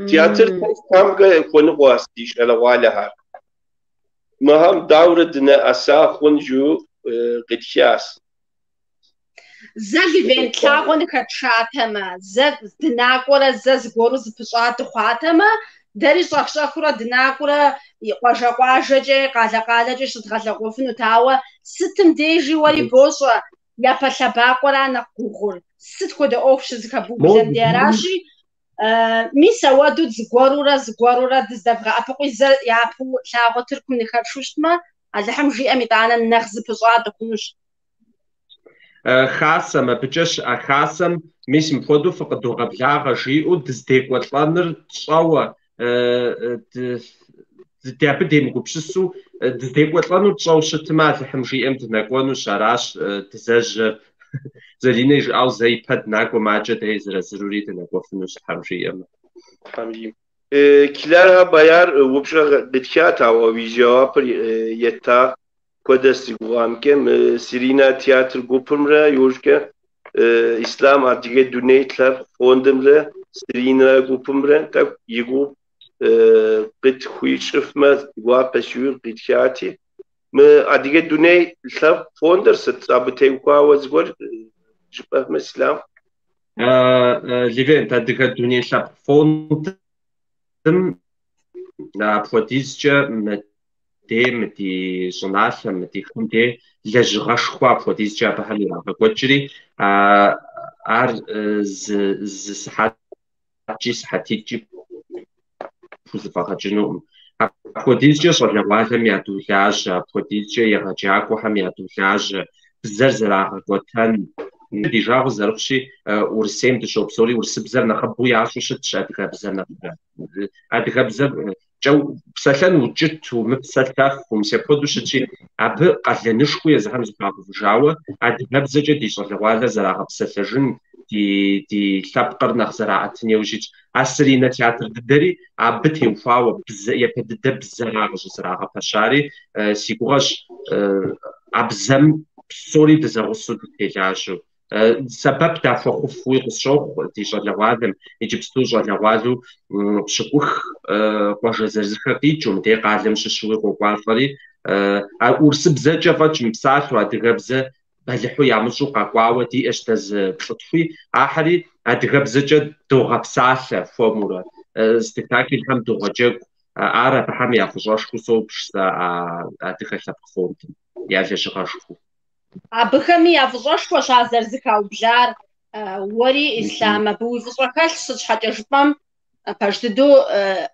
Театр текстхэмкӏэ хуэныкъуэщ ди щӏалэгъуалэхэр. Мыхэм даурэ дынэӏэса хъун жу къитхащ. Зэ Левент лъагъуэ ныхэтшатэмэ, зэ дынакӏуэрэ зэ зыгуэру зыпыщӏа дыхъуатэмэ, дэри щӏэх-щӏэхыурэ дынакӏуэрэ къуажэ-къуажэкӏэ, къалэ-къалэкӏэ щыдгъэлъэгъуэфынут, ауэ сытым дежи уэри бощӏэ, япэ лъэбакъуэра нэхъ гугъур, сыт хуэдэ ӏуэху щызэхэбублэм де аращи, мис ауэду зыгуэрурэ зыгуэрурэ дыздэвгъэӏэпыкъуи зэ япэу лъагъуэ Тыркум ныхэтшу щытмэ, Алыхьым жиӏэм итӏанэ нэхъ зыпыщӏа дыхъунущ. Хасэм, абыкӏэ щыӏэ хасэм мис мыпхуэдэу фыкъыдогъэблагъэ жиӏэу дыздекӏуэлӏэныр тщӏэуэ, абы демыгупсысу дыздекӏуэлӏэнур тщӏэу щытмэ, Алыхьым жиӏэм дынэкӏуэнущ, аращ дызэжьэр. Залинэ и жыӏауэ зэ ипэ дынакӏуэмэ, акӏэ дэ езыр-езырури дынэкӏуэфынущ, Тхьэм жиӏэмэ. Тхьэм жиӏэм. Клара Баяр упщӏэ къитхат, ауэ уи жэуапыр етта хуэдэ си гугъамкӏэ. Мы Сирина театр гупымрэ иужькӏэ Ислъам Адыгэ дуней лъэпкъ фондымрэ Сирина гупымрэ тӏэкӏу и гугъу къытхуищӏыфмэ гуапэщ жиӏэу къитхати. Мы Адыгэ дуней лъэпкъ фондыр сыт абы теухуауэ зыгуэр жыпӏэмэ, Ислъам? Левент, Адыгэ дуней лъэпкъ фондым апхуэдизкӏэ мыдей, мы ди щӏыналъэм, мы ди хэкум дей лэжьыгъэшхуэ апхуэдизкӏэ абыхэм ирагъэкӏуэкӏри, ар зы сыхьэткӏи сыхьэтитӏкӏи пхузэфӏэгъэкӏынукъым. Апхуэдизкӏэ щӏалэгъуалэм ядолажьэ, апхуэдизкӏэ егъэджакӏуэхэм ядолажьэ, бзэр зэрагъэкӏуэтэн. Ди жагъуэ зэрыхъущи, Урысейм дыщопсэури, урысыбзэр нэхъыбэу ящӏэу щытщ адыгэбзэр нэхърэ. Адыгэбзэр кӏэ псэлъэн укӏыту, мыпсэлъэфу, мис апхуэдэу щытщи, абы къалэнышхуэу езыхэм зыхуагъэувыжауэ адыгэбзэкӏэ ди щӏалэгъуалэр зэрагъэпсэлъэжын, ди лъэпкъыр нэхъ зэраӏэтын яужь итщ. А Сыринэ театр дыдэри абы теухуауэ бзэ, япэ дыдэ бзэра къыщӏызэрагъэпэщари, си гугъэщ а бзэм псори дызэгъусэу дытелажьэу. Сэбэп дахуэхъуфуи къысщохъу ди щӏалэгъуалэм, иджыпсту щӏалэгъуалэу пщыкӏух къуажэ зырызыхэ къикӏыу, мыдей къалэм щыщуи къокӏуалӏэри, а урысыбзэкӏэ фӏэкӏ мыпсалъэу, адыгэбзэ бэлыхьу ямыщӏэу къэкӏуауэ диӏэщ дэ зы плӏытхуи, ахэри адыгэбзэкӏэ догъэпсалъэ хуэмурэ, спектаклхэм догъэджэгу. Ар абыхэм я фӏыщӏэшхуэу собж сэ а Адыгэ лъэпкъ фондым я лэжьыгъэшхуэу. Абыхэми я фӏыщӏэшхуэщ ар зэрызэхаублар. Уэри, Ислъам, абы уи фӏыщӏэ хэлъщ, сыт щхьэкӏэ жыпӏэм, пэж дыдэу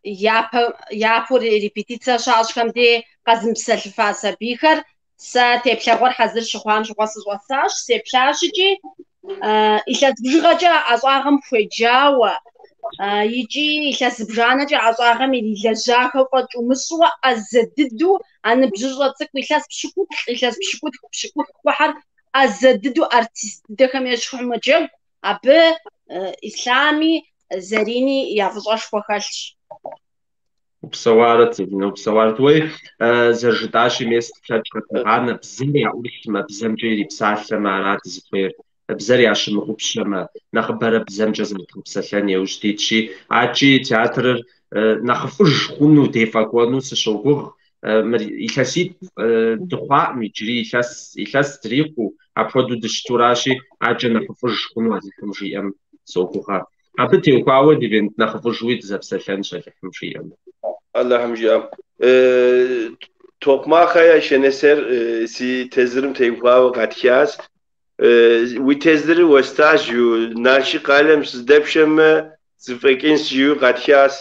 япэу репетицэ щащӏхэм дей къэзымыпсэлъыфа сабийхэр сэ теплъэгъуэр хьэзыр щыхъуам щыгъуэ сыщӏэсащ, сеплъащ икӏи илъэс бжыгъэкӏэ а ӏэщӏагъэм хуеджауэ икӏи илъэс зыбжанэкӏэ ӏэщӏагъэм ирилэжьахэу фӏэкӏ умыщӏуэ ӏэзэ дыдэу а ныбжьыщӏэ цӏыкӏу илъэс пщыкӏуплӏ, илъэс пщыкӏутху, пщыкӏух хъухьэр ӏэзэ дыдэу артист дыдэхэм ещхьу мэджэгу. Абы Ислъами Зарини я фӏыщӏэшхуэ хэлъщ. Упсэуарэт, Залинэ, упсэуарэт. Уей, зэрыжытӏащи, мес тлъэкӏ къэдмыгъанэ, бзэр яӏурылъмэ, бзэмкӏэ ирипсалъэмэ, ара дызыхуейр. Бзэр ящымыгъупщэмэ, нэхъыбэрэ бзэмкӏэ зэрыдгъэпсэлъэн яужь дитщи, акӏи театрыр нэхъыфӏыж хъуну, дефӏэкӏуэну сыщогугъ. Мыр илъэситӏ дыхъуаӏым иджыри, илъэс дрикъуу, апхуэдэу дыщытуращи, акӏэ нэхъыфӏыж хъуну Алыхьым жиӏэм согугъэ. Абы теухуауэ Левент нэхъыфӏыжуи дызэпсэлъэнщ Алыхьым жиӏэм. Алыхьым жиӏэм. Токъмакъхэ я Шэнэсэр си тезырым теухуауэ къатхащ. Уи тезырыр уэстащ жиӏэу, Налшык къалэм сыздэпшэмэ, зэфӏэкӏынщ жиӏэу къатхащ.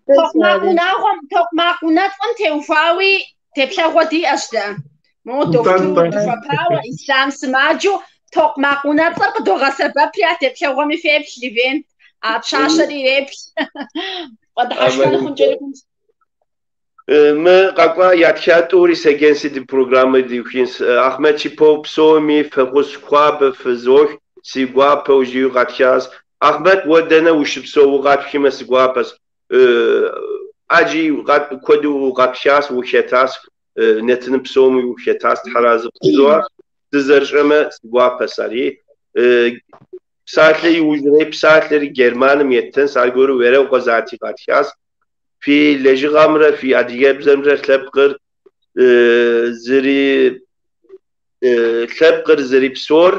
Токъмакъ унагъуэм, Токъмакъ унэцӏэм теухуауи теплъэгъуэ диӏэщ дэ. Мо дохутыру дыхуэпауэ, Ислъам сымаджэу Токъмакъ унэцӏэр къыдогъэсэбэпри, а теплъэгъуэми феплъ, Левент, а пщащэри иреплъ. Фӏэдыхьэшхэн хъункӏэри хъунщ. Мы къэкӏуа ятха тӏури сегенси ди программэ диухынщ. Ахъмэт щыпэу псоми фэхъус хуабэ фызох, си гуапэу жиӏэу къатхащ. Ахъмэт, уэ дэнэ ущыпсэу укъатхмэ си гуапэщ. ӏэджи куэду укъатхащ, ухэтащ, нэтыным псоми ухэтащ, Тхьэразы къызоӏэ. Дызэрыщӏэмэ, си гуапэщ ари. Псалъэ иужьрей псалъэри Германым еттынщ, аргуэру Верэу къызати къатхащ. Фи лэжьыгъэмрэ фи адыгэбзэмрэ лъэпкъыр зыри лъэпкъыр зэрипсэур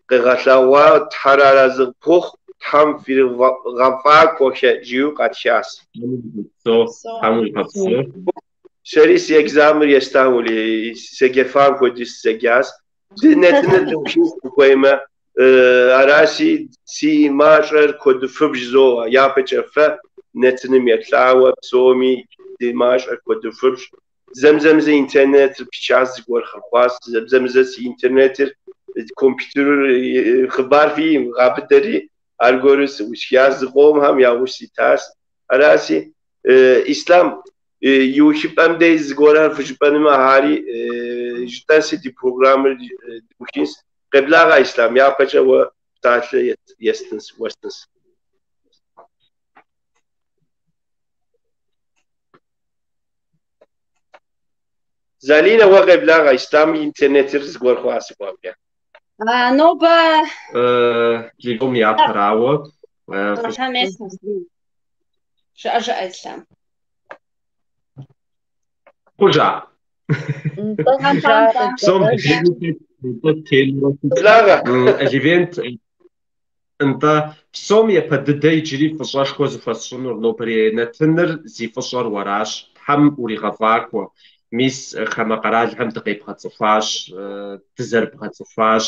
къегъэлъагъуэ, Тхьэр арэзы къыпхухъу, Тхьэм фиригъэфӏакӏуэхэ жиӏэу къатхащ. Тхьэм уигъэпсэу. Сэри си экзаменыр естам, уэли, седжэфам хуэдэу седжащ. Ди нэтыныр дыухынщ дыхуеймэ, араси си мащӏэр куэду фыбж жызоӏэ. Япэкӏэ фэ нэтыным еплъауэ псоми ди мащӏэр куэду фыбж. Зэм-зэмызэ интернетыр пычащ, зыгуэр хъуащ, зэм-зэмызэ си интернетыр, компьютерыр хъыбар фиӏэм гъэбыдэри, аргуэру сыӏусхащ, зыкъомхэм я гъусэ ситащ. Араси, Ислъам, иухыпӏэм дей зыгуэрхэр фыжыпӏэнумэ, ари жытӏэнси ди программэр дыухынщ. Къеблагъэ, Ислъам, япэкӏэ уэ псалъэ естынс, уэстынс. Залинэ, уэ къеблагъэ, Ислъам интернетыр зыгуэр хъуа сыгуапкӏэ. Нобэ Ливом япэрауэ. Жыӏэ, жыӏэ, Ислъам. Хъужа? Псом Къеблагъэ. Левент, нтӏэ, псом япэ дыдэ иджыри фӏыщӏэшхуэ зыхуэсщӏынур нобэрей нэтыныр зи фӏыщӏэр уэращ. Тхьэм уригъэфӏакӏуэ. Мис хамэ къэралхэм дыкъебгъэцӏыхуащ, дызэрыбгъэцӏыхуащ,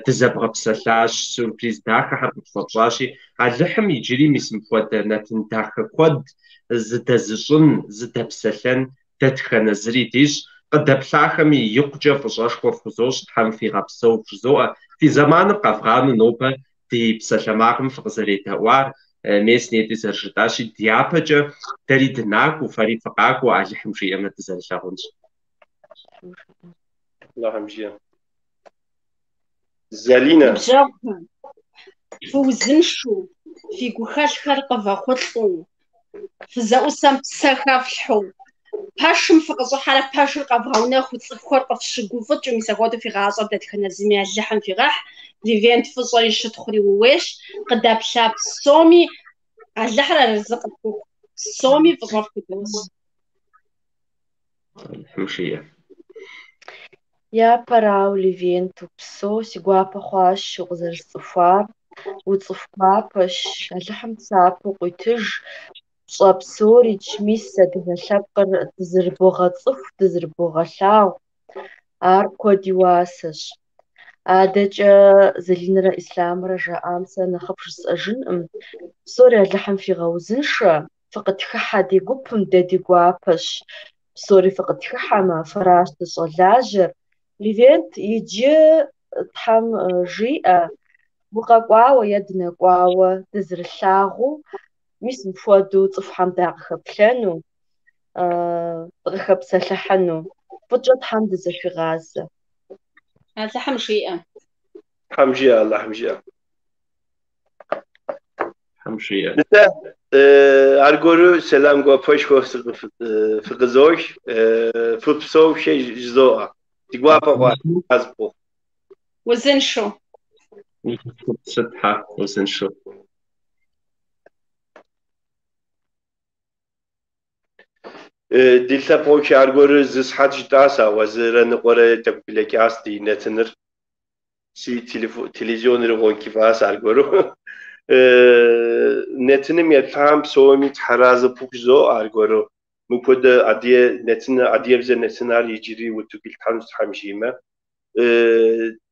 дызэбгъэпсэлъащ, сюрприз дахэхэр къытхуэпщӏащи, Алыхьым иджыри мис мыпхуэдэ нэтын дахэ куэд зыдэзыщӏын, зыдэпсэлъэн дэтхэнэ зыри дищӏ. Къыдэплъахэми икъукӏэ фӏыщӏэшхуэ фхузощӏ, Тхьэм фигъэпсэу вжызоӏэ. Фи зэманыр къэвгъанэу нобэ ди псалъэмакъым фыкъызэредэӏуар, мес нетӏи зэрыжытӏащи, дяпэкӏэ дэри дынакӏуэу, фэри фыкъакӏуэу, Алыхьым жиӏэмэ дызэрылъагъунщ. Алыхьым жиӏэ. Залинэ. Ныбжьэгъухэ, фыузыншэу, фи гухэлъхэр къывэхъулӏэу, фызэӏусэм псэ хэфлъхьэу, пэшым фыкъыщӏыхьэрэ пэшыр къэвгъэунэхуу, цӏыхухэр къыфщыгуфӏыкӏыу, мис апхуэдэу фи гъащӏэр дэтхэнэ зыми Алыхьым фигъэхь, Левент фӏыщӏэри щытхъури ууейщ, къыдэплъа псоми Алыхьыр арэзы къыпхухъу, псоми фӏыщӏэ фхудощӏ. Алыхьым жиӏэ. Япэрауэ, Левент, упсэу, си гуапэ хъуащ укъызэрысцӏыхуар. Уцӏыху гуапэщ, Алыхьым псапэу къуитыж. Пщӏэ псорикӏ, мис адыгэ лъэпкъыр дызэрыбогъэцӏыху, дызэрыбогъэлъагъу. Ар куэд и уасэщ. Адэкӏэ Залинэрэ Ислъамрэ жаӏам сэ нэхъыфӏ жысӏэжынкъым. Псори Алыхьым фигъэузыншэ, фыкъытхыхьэ ди гупым, дэ ди гуапэщ. Псори фыкъытхыхьэмэ, фэращ дыщӏэлажьэр. Левент, иджы Тхьэм жиӏэ, укъэкӏуауэ е дынэкӏуауэ дызэрылъагъуу, мис мыпхуэдэу цӏыхухэм дакъыхэплъэну, дыкъыхэпсэлъыхьыну. Фӏыкӏэ Тхьэм дызэхуигъазэ. Алыхьым жиӏэ. Тхьэм жиӏэ, Алыхьым жиӏэ. Тхьэм жиӏэ. Нтӏэ, аргуэру сэлам гуапэшхуэ фыкъызох, фыпсэухэ жызоӏэ. Ди гуапэ хъуащ. Узыншэу. Тхьэ, узыншэу. Ди лъэпкъыу аргуэру зы сыхьэт жытӏащ, ауэ зырэ ныкъуэрэ тӏэкӏу блэкӏащ ди нэтыныр. Си телевизионыр гъуэнкӏыфӏащ аргуэру. Нэтыным еплъам псоми тхьэразэ пыху жызоӏэ аргуэру. Мыпхуэдэ адыгэ нэтын, адыгэбзэ нэтынар иджыри утыку итлъхьэнущ Тхьэм жиӏэмэ.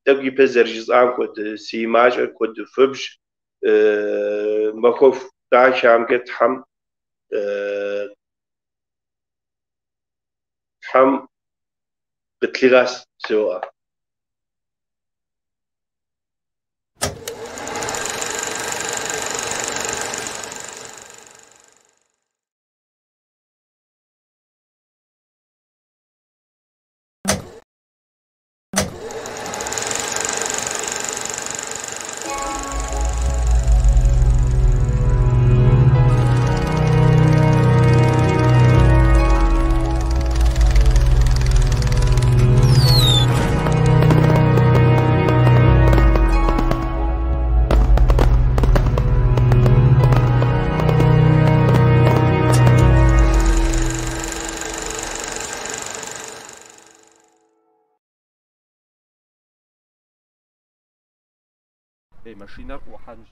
Тӏэкӏу ипэ зэрыжысӏам хуэдэ, си мащӏэр куэду фыбж. Махуэфӏ дахэмкӏэ Тхьэм Тхьэм къытлъигъэс жызоӏэ. Ей, машинэр къыӏухьэнущ.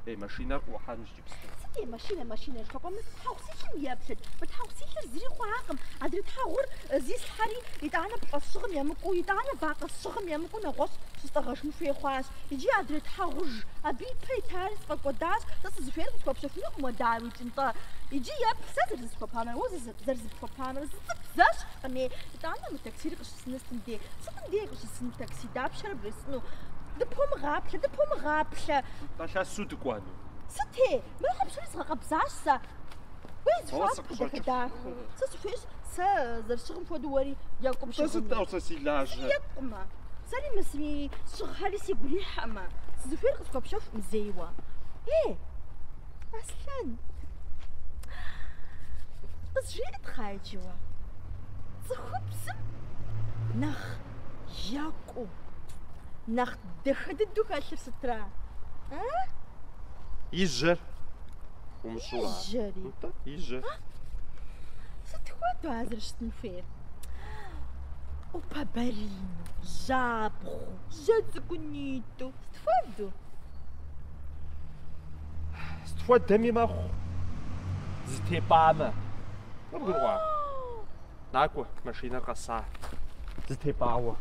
Ей, машинэр къыӏухьэнущ иджыпсту. Сыт ей, машинэ, машинэ жыхуэпӏэм мы тхьэгъу силъым еплъыт. Мы тхьэгъу силъыр зыри хъуакъым. Адрей тхьэгъур зислъхьэри, итӏанэ плӏэ сщыгъым емыкӏуу, итӏанэ вакъэ сщыгъым емыкӏуу нэгъуэщӏ щыстӏэгъэжын хуей хъуащ. Иджы адрей тхьэгъуж абы ипэ итари сфӏэкӏуэдащ. Сэ сызыхуейр къысхуэпщэхунукъым уэ, дауикӏ, нтӏэ. Иджы еплъ, сэ зэрызысхуэпамрэ уэ зэрызыпхуэпамрэ зы цӏыкӏу зэщхькъым, ей. Итӏанэ мы таксири къыщысыныр сытым дей? Сытым дей къыщысын такси? Дапщэрэ бжесӏэну? Дыпомыгъаплъэ, дыпомыгъаплъэ. Нтӏэ лъэсу дыкӏуэну. Сыт ей? Мыхэр псори згъэкъэбзащ сэ. Уей, зыхуапэ дахэ-дахэу. Сэ сыхуейщ, сэ зэрысщыгъым хуэдэу уэри екӏуу Сэ сыт пщыгъыну. сэ си лажьэр? Екӏукъымэ. Сэри мы си сщыгъхэри сигу ирихьэмэ. Сызыхуейр къысхуэпщэхукъым зейуэ. Ей, Аслъэн, къызжеӏэт кхъа иджы уэ. Цӏыхубзым нэхъ екӏуу, нэхъ дахэ дыдэу хэлъыр сытра? А? И жьэр. Умыщӏэу И жьэри. Нтӏэ, и жьэр. Сыт хуэдэу ар зэрыщытын хуейр? ӏупэ барину, жьабгъуу, жьэ цӏыкӏунитӏу, сыт хуэдэу? Сыт хуэдэми мэхъу, зытепӏамэ. Къыбгурыӏуа? Накӏуэ, машинэр къэса. Зытепӏауэ.